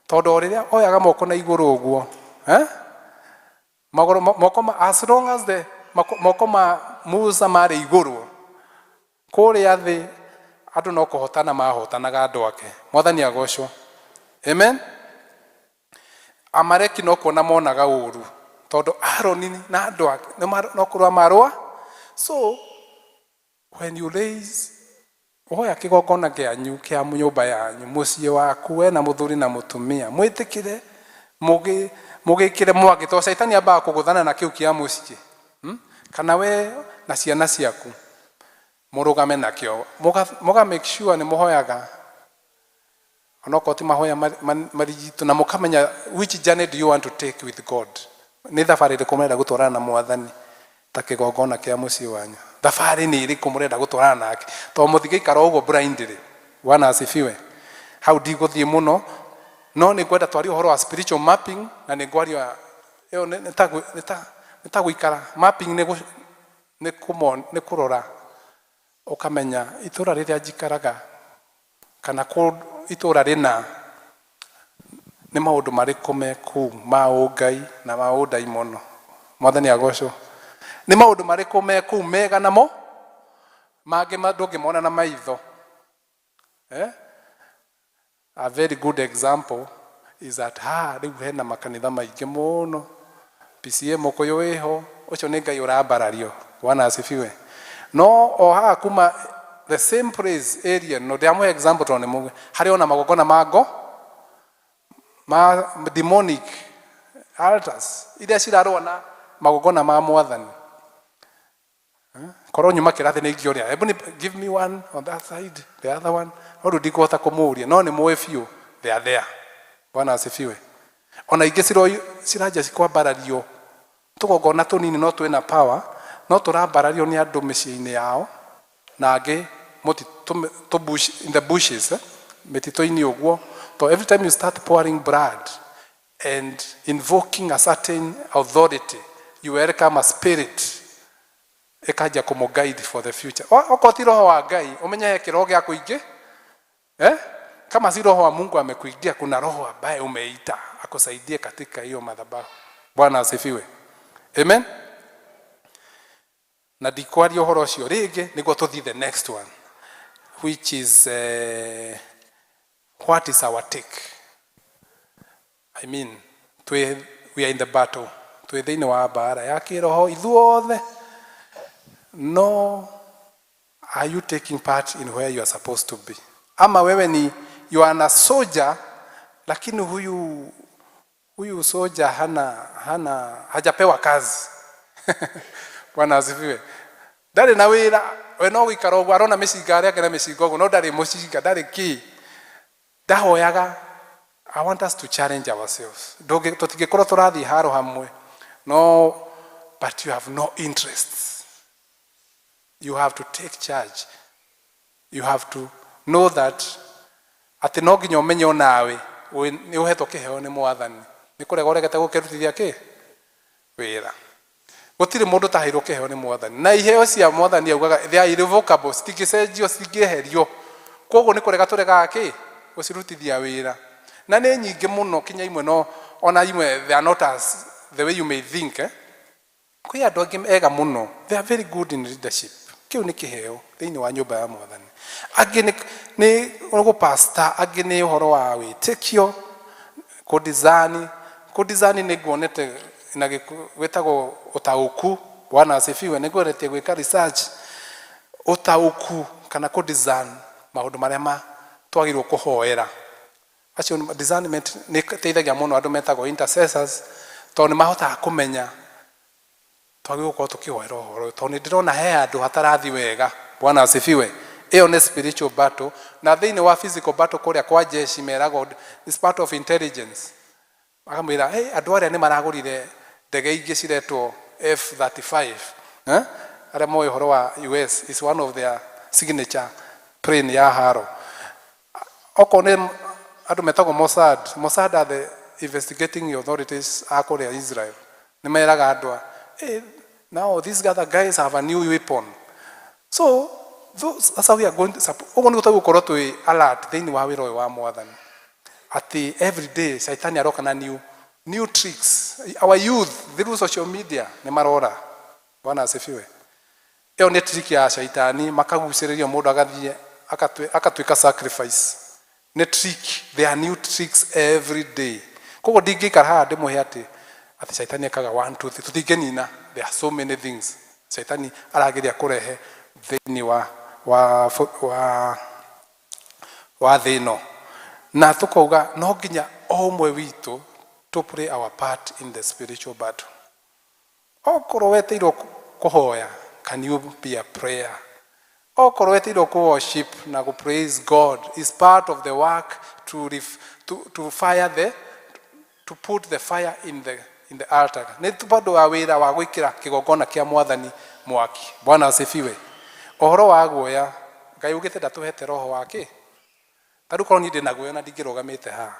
tondũ o rĩrĩa oyaga moko na igũrũ ũguo, eh? Magũrũ moko ma, as long as the moko ma Musa marĩ igũrũ kũrĩa thĩ, andũ no kũhotana mahotanaga andũ ake. Mwathani agocwo. Amen. Amaleki no kuona monaga ũru, tondũ Aroni na andũ ake no kũrũa marũa. So when you raise, woya kĩgongona kĩanyu kĩa nyũmba yanyu, mũciĩ waku, we na mũthuri na mũtumia, mwĩtĩkĩre mũgĩkĩre mwaki, tondũ caitani ambaga kũgũthana na kĩu kĩa mũciĩ, Kana we na ciana ciaku mũrũgame nakĩo, mũga make sure nĩ mũhoyaga, onokorwo ti mahoya maritũ, na mũkamenya which journey do you want to take with God. Nĩ thabarĩ ĩrĩkũ mũrenda gũtwarana na Mwathani ta kĩgongona kĩa mũciĩ wanyu? Thabarĩ nĩ ĩrĩkũ mũrenda gũtwarana nake? Tondũ mũtingĩikara ũguo blindly. Bwana asifiwe. Hau ndigũthiĩ mũno, no nĩ ngwenda twarie ũhoro wa spiritual mapping, na nĩ ngwaria ĩyo nĩ ta gũikara mapping, nĩ kũrora ũkamenya itũra rĩrĩa njikaraga kana itũra rĩna nĩ maũndũ marĩkũ me kũu ma ũngai na ma ũndaimono. Mwathani agocwo. Nĩ maũndũ marĩkũ me kũu mega namo mangĩ ndũngĩmona na maitho, eh? A very good example is that ha rĩu hena makanitha maingĩ mũno, PCEA Mũkũyũ wĩho, ũcio nĩ Ngai ũrambarario. Bwana asifiwe. No o haha kuma the same place area no ndĩramũhe example tondũ nĩ mũgĩ harĩ ona magongona ma ngo ma demonic altars iria cirarũa na magongona ma Mwathani. Korwo nyuma kĩrathi nĩ ingĩũria, hebu give me one on that side, the other one. No rĩu ndikũhota kũmũria, no nĩ mũĩ biũ they are there. Bwana asifiwe. Ona ingĩ ciranjia kwambarario tũgongona tũnini, no twĩna power, no tũrambarario nĩ andũ mĩciĩ-inĩ yao na angĩ bush, in the bushes, eh? Mĩtitũ-inĩ ũguo. So every time you start pouring blood and invoking a certain authority, you welcome a spirit ĩkanjia kũmũ for the future. Okorwo ti roho wa Ngai, ũmenye he kĩroho gĩa kũingĩ, eh? Kama si roho wa Mungu amekuingia, kuna roho ambaye umeita akusaidie katika hiyo madhabahu. Bwana asifiwe. Amen. Na ndikwaria ũhoro ũcio rĩngĩ nĩguo tũthiĩ the next one, which is what is our take? I mean, we are in the battle, twĩ thĩinĩ wa mbara ya kĩroho ithuothe, no are you taking part in where you are supposed to be, ama wewe ni you are a soldier, lakini huyu soja hana hajapewa kazi? Bwana asifiwe. Ndarĩ na wĩra, we no gũikara ũguo arona mĩcinga arĩa angĩ na mĩcinga ũguo, no ndarĩ mũcinga, ndarĩ kĩ, ndahoyaga. I want us to challenge ourselves. Tũtingĩkorwo tũrathiĩ haro hamwe, no but you have no interests. You have to take charge. You have to know that atĩ no nginya ũmenye onawe nĩ ũhetwo kĩheo nĩ Mwathani, nĩ kũrega ũregete gũkĩrutithia kĩ wĩra. Gũtirĩ mũndũ taheirwo kĩheo nĩ Mwathani, na iheo cia Mwathani augaga they are irrevocable, citingĩcenjio, citingĩeherio. Koguo nĩ kũrega tũregaga kĩ gũcirutithia wĩra, na nĩ nyingĩ mũno, kinya imwe no ona imwe they are not as the way you may think, eh? Kwĩ andũ angĩ ega mũno, they are very good in leadership. Kĩu nĩ kĩheo thĩinĩ wa nyũmba ya Mwathani. Angĩ nĩ gũpasta, angĩ nĩ ũhoro wa wĩtĩkio, kũdesign. Kũdesign nĩ nguonete na gwĩtagwo ũtaũku. Bwana asifiwe. Nĩ nguonetie gwĩka research, ũtaũku kana kũdesign maũndũ marĩa ma twagĩrĩirwo kũhoera. Acio discernment nĩ ĩteithagia mũno andũ metagwo intercessors, tondũ nĩ mahotaga kũmenya twagĩrĩirwo gũkorwo tũkĩhoera ũhoro ũyũ, tondũ nĩ ndĩrona he handũ hatarathi wega. Bwana asifiwe. Ĩyo nĩ spiritual battle, na thĩinĩ wa physical battle kũrĩa kwa jeshi meragwo is part of intelligence. Makamwĩra, hey, andũ arĩa nĩ maragũrire ndege ingĩ ciretwo F35, eh? Arĩa moĩ ũhoro wa US, is one of their signature plane ya haro. Okorwo nĩ andũ metagwo Mossad, Mossad are the investigating authorities a kũrĩa Israel. Nĩ meraga andũ a, hey, now these other guys have a new weapon. So those, that's how we are going to ũguo nĩguo tũgũkorwo twĩ alert thĩinĩ wa wĩra ũyũ wa Mwathani, atĩ every day Shaitani aroka na new tricks. Our youth through social media nĩ marora. Bwana asifiwe. Ĩyo nĩ trick ya Shaitani, makagucĩrĩrio mũndũ agathiĩ akatuĩka sacrifice. Nĩ trick. There are new tricks every day. Koguo ndingĩikara haha ndĩmũhe atĩ Shaitani ekaga one, two, three, tũtingĩnina. There are so many things Shaitani arageria kũrehe thĩinĩ wa thĩ ĩno, na tũkauga no nginya o ũmwe witũ to play our part in the spiritual battle. Okorwo wetĩirwo kũhoya, can you be a prayer? Okorwo wetĩirwo kũ worship na kũ praise God is part of the work to fire the to put the fire in the altar. Nĩ bado wa wĩra wa gwĩkĩra kĩgongona kĩa Mwathani mwaki. Bwana asifiwe. Ũhoro wa guoya, Ngai ugĩte ndatũhete roho wa kĩ. Ta rĩu korwo niĩ ndĩna guoya na ndingĩrũgamĩte haha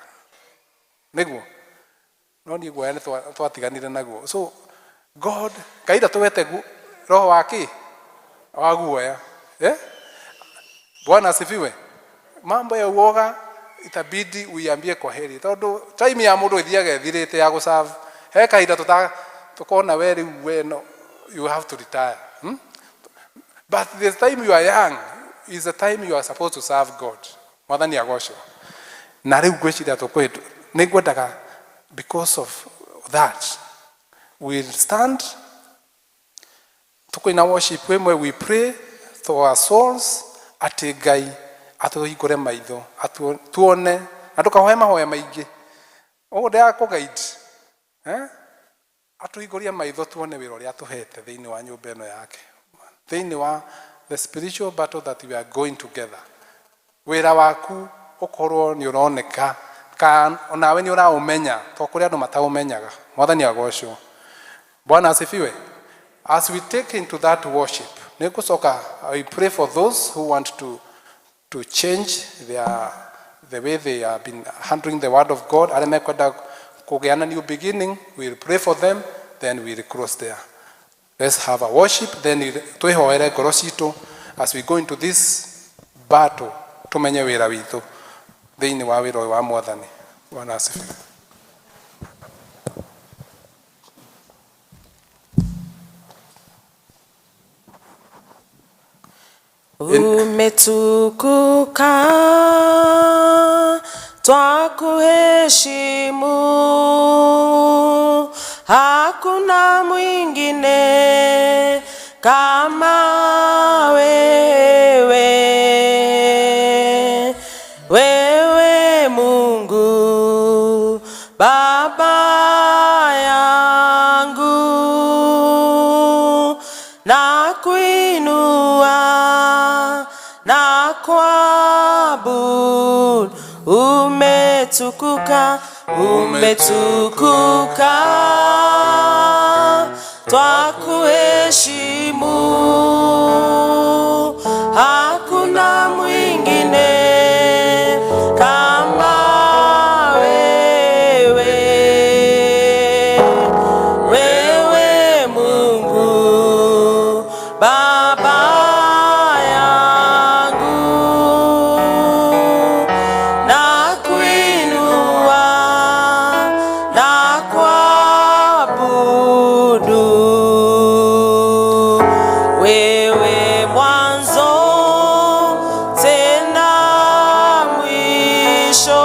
nĩguo, no niĩ guoya nĩ twatiganire naguo. So God, Ngai ndatũhete roho wa kĩ wa guoya, eh? Bwana asifiwe. Mambo ya uoga itabidi uiambie kwa heri, tondũ time ya mũndũ ĩthiaga ĩthirĩte ya gũserve. He kahinda tukona we rĩu we no you have to retire, But the time you are young is the time you are supposed to serve God. Mwathani agocwo. Na rĩu ngwĩciria tũkwĩ nĩ ngwendaga, because of that we'll stand, tukwina worship ĩmwe, we pray for our souls atĩ Ngai atũhingũre maitho tuone na ndũkahoe mahoya maingĩ ũguo ndĩrakũguide, eh? Atũhingũrie maitho tuone wĩra ũrĩa atũhete thĩinĩ wa nyũmba ĩno yake, thĩinĩ wa the spiritual battle that we are going together. Wĩra waku ũkorwo nĩ ũroneka ka onawe nĩ ũraũmenya, to kũrĩ andũ mataũmenyaga. Mwathani agocwo. Bwana asifiwe. As we take into that worship, nĩngũcoka I pray for those who want to change the way they have been handling the word of God, arĩa mekwenda kũgĩa na new beginning. We will pray for them, then we will close there. Let's have a worship, then twĩhoere ngoro citũ as we go into this battle, tumenye wĩra witũ thĩinĩ wa wĩra ũyũ wa Mwathani. Bwana asifiwe. Umetukuka, twakuheshimu, hakuna mwingine kama wewe. Wewe Mungu Baba yangu, na kuinua na kuabudu. Umetukuka, umetukuka, twakuheshimu, hakuna mwingine kama wewe. Wewe Mungu Baba yangu, na kuinua na kuabudu. Wewe mwanzo tena mwisho,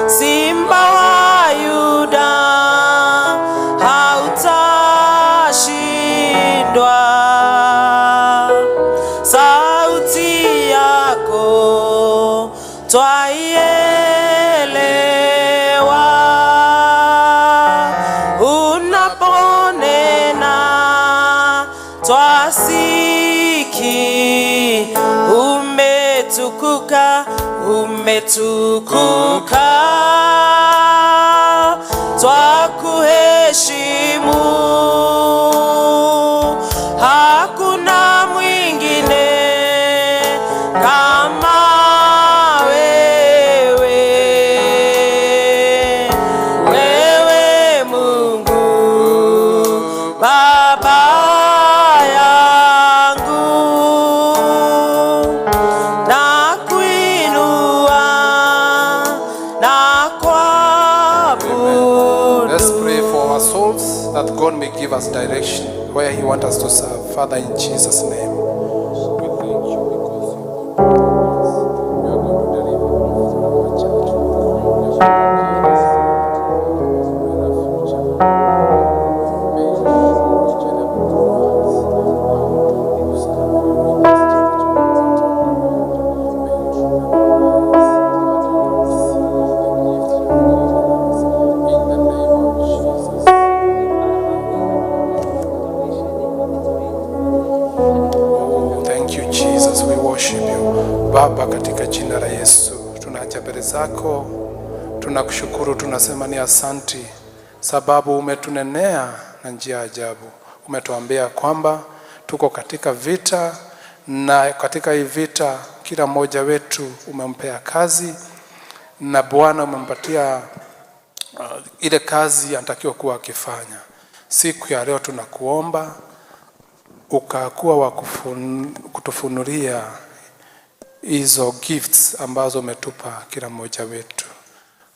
Simba wa Yuda, hautashindwa. Sauti yako twaielewa, unaponena twasiki. Umetukuka, umetukuka, twakuheshimu, hakuna mwingine kama wewe. Wewe Mungu Baba yangu, na kuinua na kuabudu. Let's pray for our souls that God may give us direction where He wants us to serve. Father, in Jesus' name. We thank you because you are going to deliver our church. You are going to give us a future. May you show each and every one of us how to serve you in this church. May you open our eyes, God, to see the gift you have given us. In the name of Jesus. Oh, thank you, Jesus. We worship you. Baba, katika jina la Yesu tunaja mbele zako, tunakushukuru, tunasema ni asanti, sababu umetunenea na njia ya ajabu. Umetuambia kwamba tuko katika vita, na katika hii vita kila mmoja wetu umempea kazi, na Bwana umempatia ile kazi anatakiwa kuwa akifanya. Siku ya leo tunakuomba ukakuwa wa kutufunulia hizo gifts ambazo umetupa kila mmoja wetu,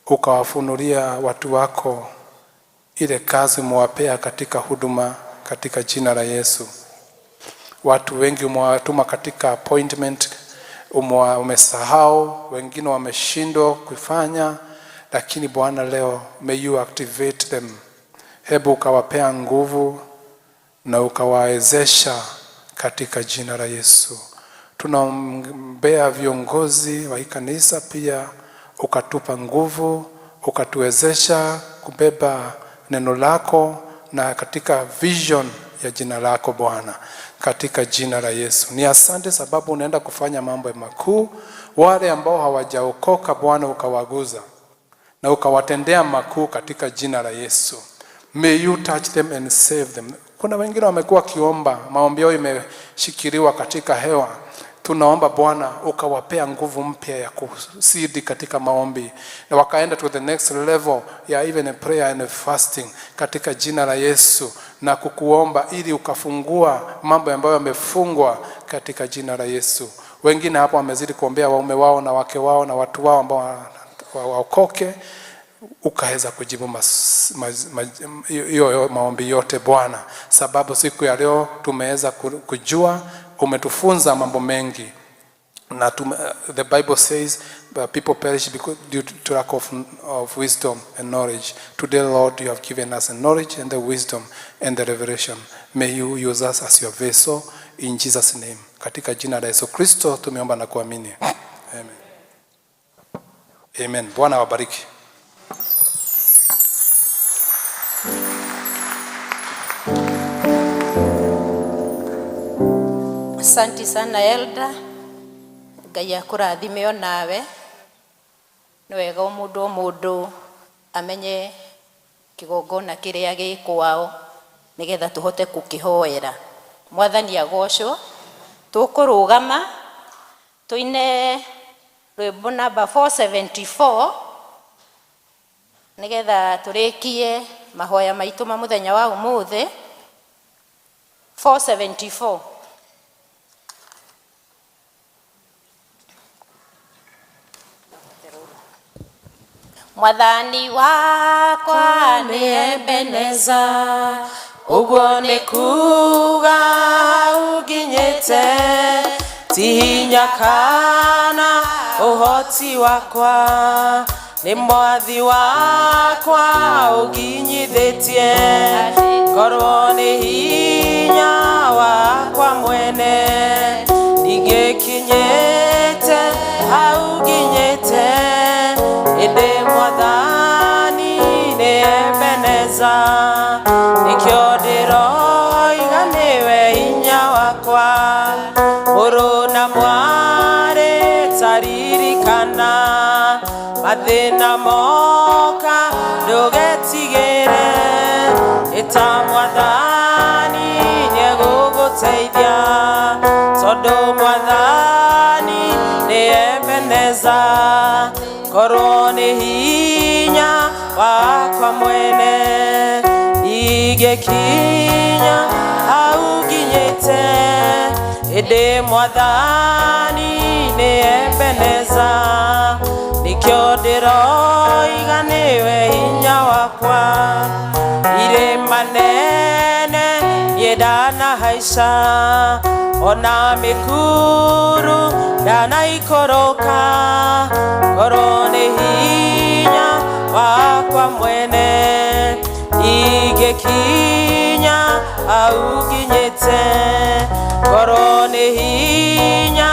ukawafunulia watu wako ile kazi umewapea katika huduma, katika jina la Yesu. Watu wengi umewatuma katika appointment Umesahau, wengine wameshindwa kufanya, lakini Bwana leo may you activate them. Hebu ukawapea nguvu na ukawawezesha katika jina la Yesu. Tunaombea viongozi wa hii kanisa pia, ukatupa nguvu, ukatuwezesha kubeba neno lako na katika vision ya jina lako Bwana, katika jina la Yesu. Ni asante sababu unaenda kufanya mambo makuu. Wale ambao hawajaokoka Bwana ukawaguza na ukawatendea makuu katika jina la Yesu. May you touch them and save them. Kuna wengine wamekuwa wakiomba, maombi yao imeshikiliwa katika hewa. Tunaomba Bwana ukawapea nguvu mpya ya kuzidi katika maombi na wakaenda to the next level ya even a prayer and a fasting katika jina la Yesu, na kukuomba ili ukafungua mambo ambayo yamefungwa katika jina la Yesu. Wengine hapo wamezidi kuombea waume wao na wake wao na watu wao ambao waokoke, ukaweza kujibu hiyo maombi yote Bwana, sababu siku ya leo tumeweza kujua, umetufunza mambo mengi na the Bible says people perish because due to lack of wisdom and knowledge. Today, Lord, you have given us the knowledge and the wisdom and the revelation. May you use us as your vessel in Jesus' name. Katika jina la Yesu Kristo tumeomba na kuamini. Amen. Amen. Bwana awabariki. Asante sana Elda, Ngai akũrathime o nawe. Nĩ wega o mũndũ o mũndũ amenye kĩgongona kĩrĩa gĩ kwao nĩgetha tũhote gũkĩhoera. Mwathani agocwo. Tũkũrũgama tũine rwĩmbo namba 474 nĩgetha tũrĩkie mahoya maitũ ma mũthenya wa ũmũthĩ. 474. Mwathani wakwa nĩ Ebeneza, ũguo nĩ kuga ũnginyĩte, ti hinya kana ũhoti wakwa, nĩ mwathi wakwa ũnginyithĩtie, ngorwo nĩ hinya wakwa mwene, ndingĩkinyĩte hau nginyĩte, ĩndĩ mwathani nĩ Ebeneza, nĩkĩo ndĩroiga nĩwe hinya wakwa, mũrũ na mwarĩ taririkana, mathĩna moka ndũgetigĩre, ĩta mwathani nĩegũgũteithia, tondũ mwathani nĩ Ebeneza, korwo nĩ hinya wakwa mwene, ingĩkinya hau nginyĩte, ĩndĩ mwathani nĩ Ebeneza, nĩkĩo ndĩroiga nĩwe hinya wakwa, irĩma nene niĩ ndanahaica, ona mĩkuru ndanaikũrũka, korwo nĩ hinya wakwa mwene, ingĩkinya hau nginyĩte, korwo nĩ hinya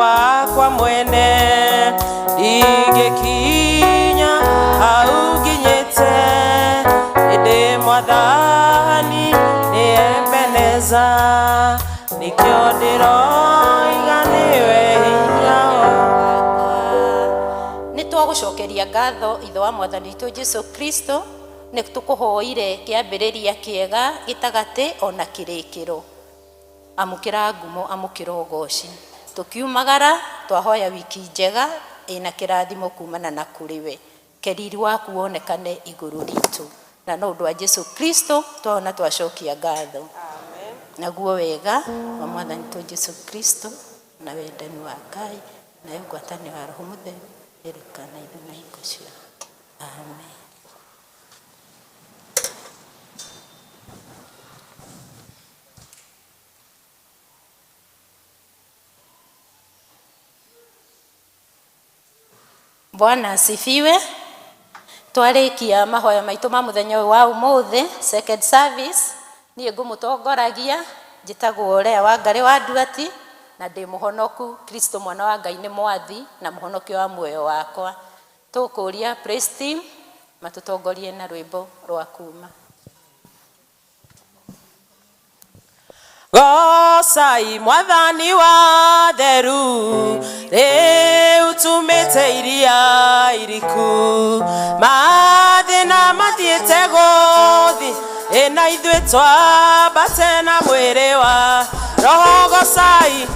wakwa mwene, ingĩkinya hau nginyĩte, ĩndĩ mwathani nĩ Ebeneza, nĩkĩo ndĩroiga nĩwe hinya wakwa. Nĩ twagũcokeria ngatho ithe wa mwathani witũ Jesu Kristo, nĩ tũkũhoire kĩambĩrĩria kĩega gĩtagatĩ ona kĩrĩkĩro. Amũkĩra ngumo, amũkĩra ũgoci. Tũkiumagara twahoya wiki njega ĩna kĩrathimo kumana na kũrĩ we. Keriri waku wonekane igũrũ ritũ. Na no ũndũ wa Jesu Kristo twaona twacokia ngatho. Naguo wega wa mwathani witũ Jesu Kristo na wendani wa Ngai nayo ngwatanĩro ya Roho Mũtheru ĩrĩkana ithuĩ na hingo ciothe. Amen. Bwana asifiwe. Twarikia mahoya maitũ ma mũthenya ũyũ wa ũmũthĩ, second service, niĩ ngũmũtongoragia njĩtagwo Lea Wangarĩ wa Nduati na ndĩ mũhonoku. Kristo mwana wa Ngai nĩ mwathi na mũhonokio wa muoyo wakwa. Tũkũria praise team matũtongorie na rwĩmbo rwa kuma. Gocai mwathani wa theru, rĩu tumĩte iria iriku, mathĩna mathiĩte gũthi ĩna ithuĩ twambate na mwĩrĩ wa roho. Gocai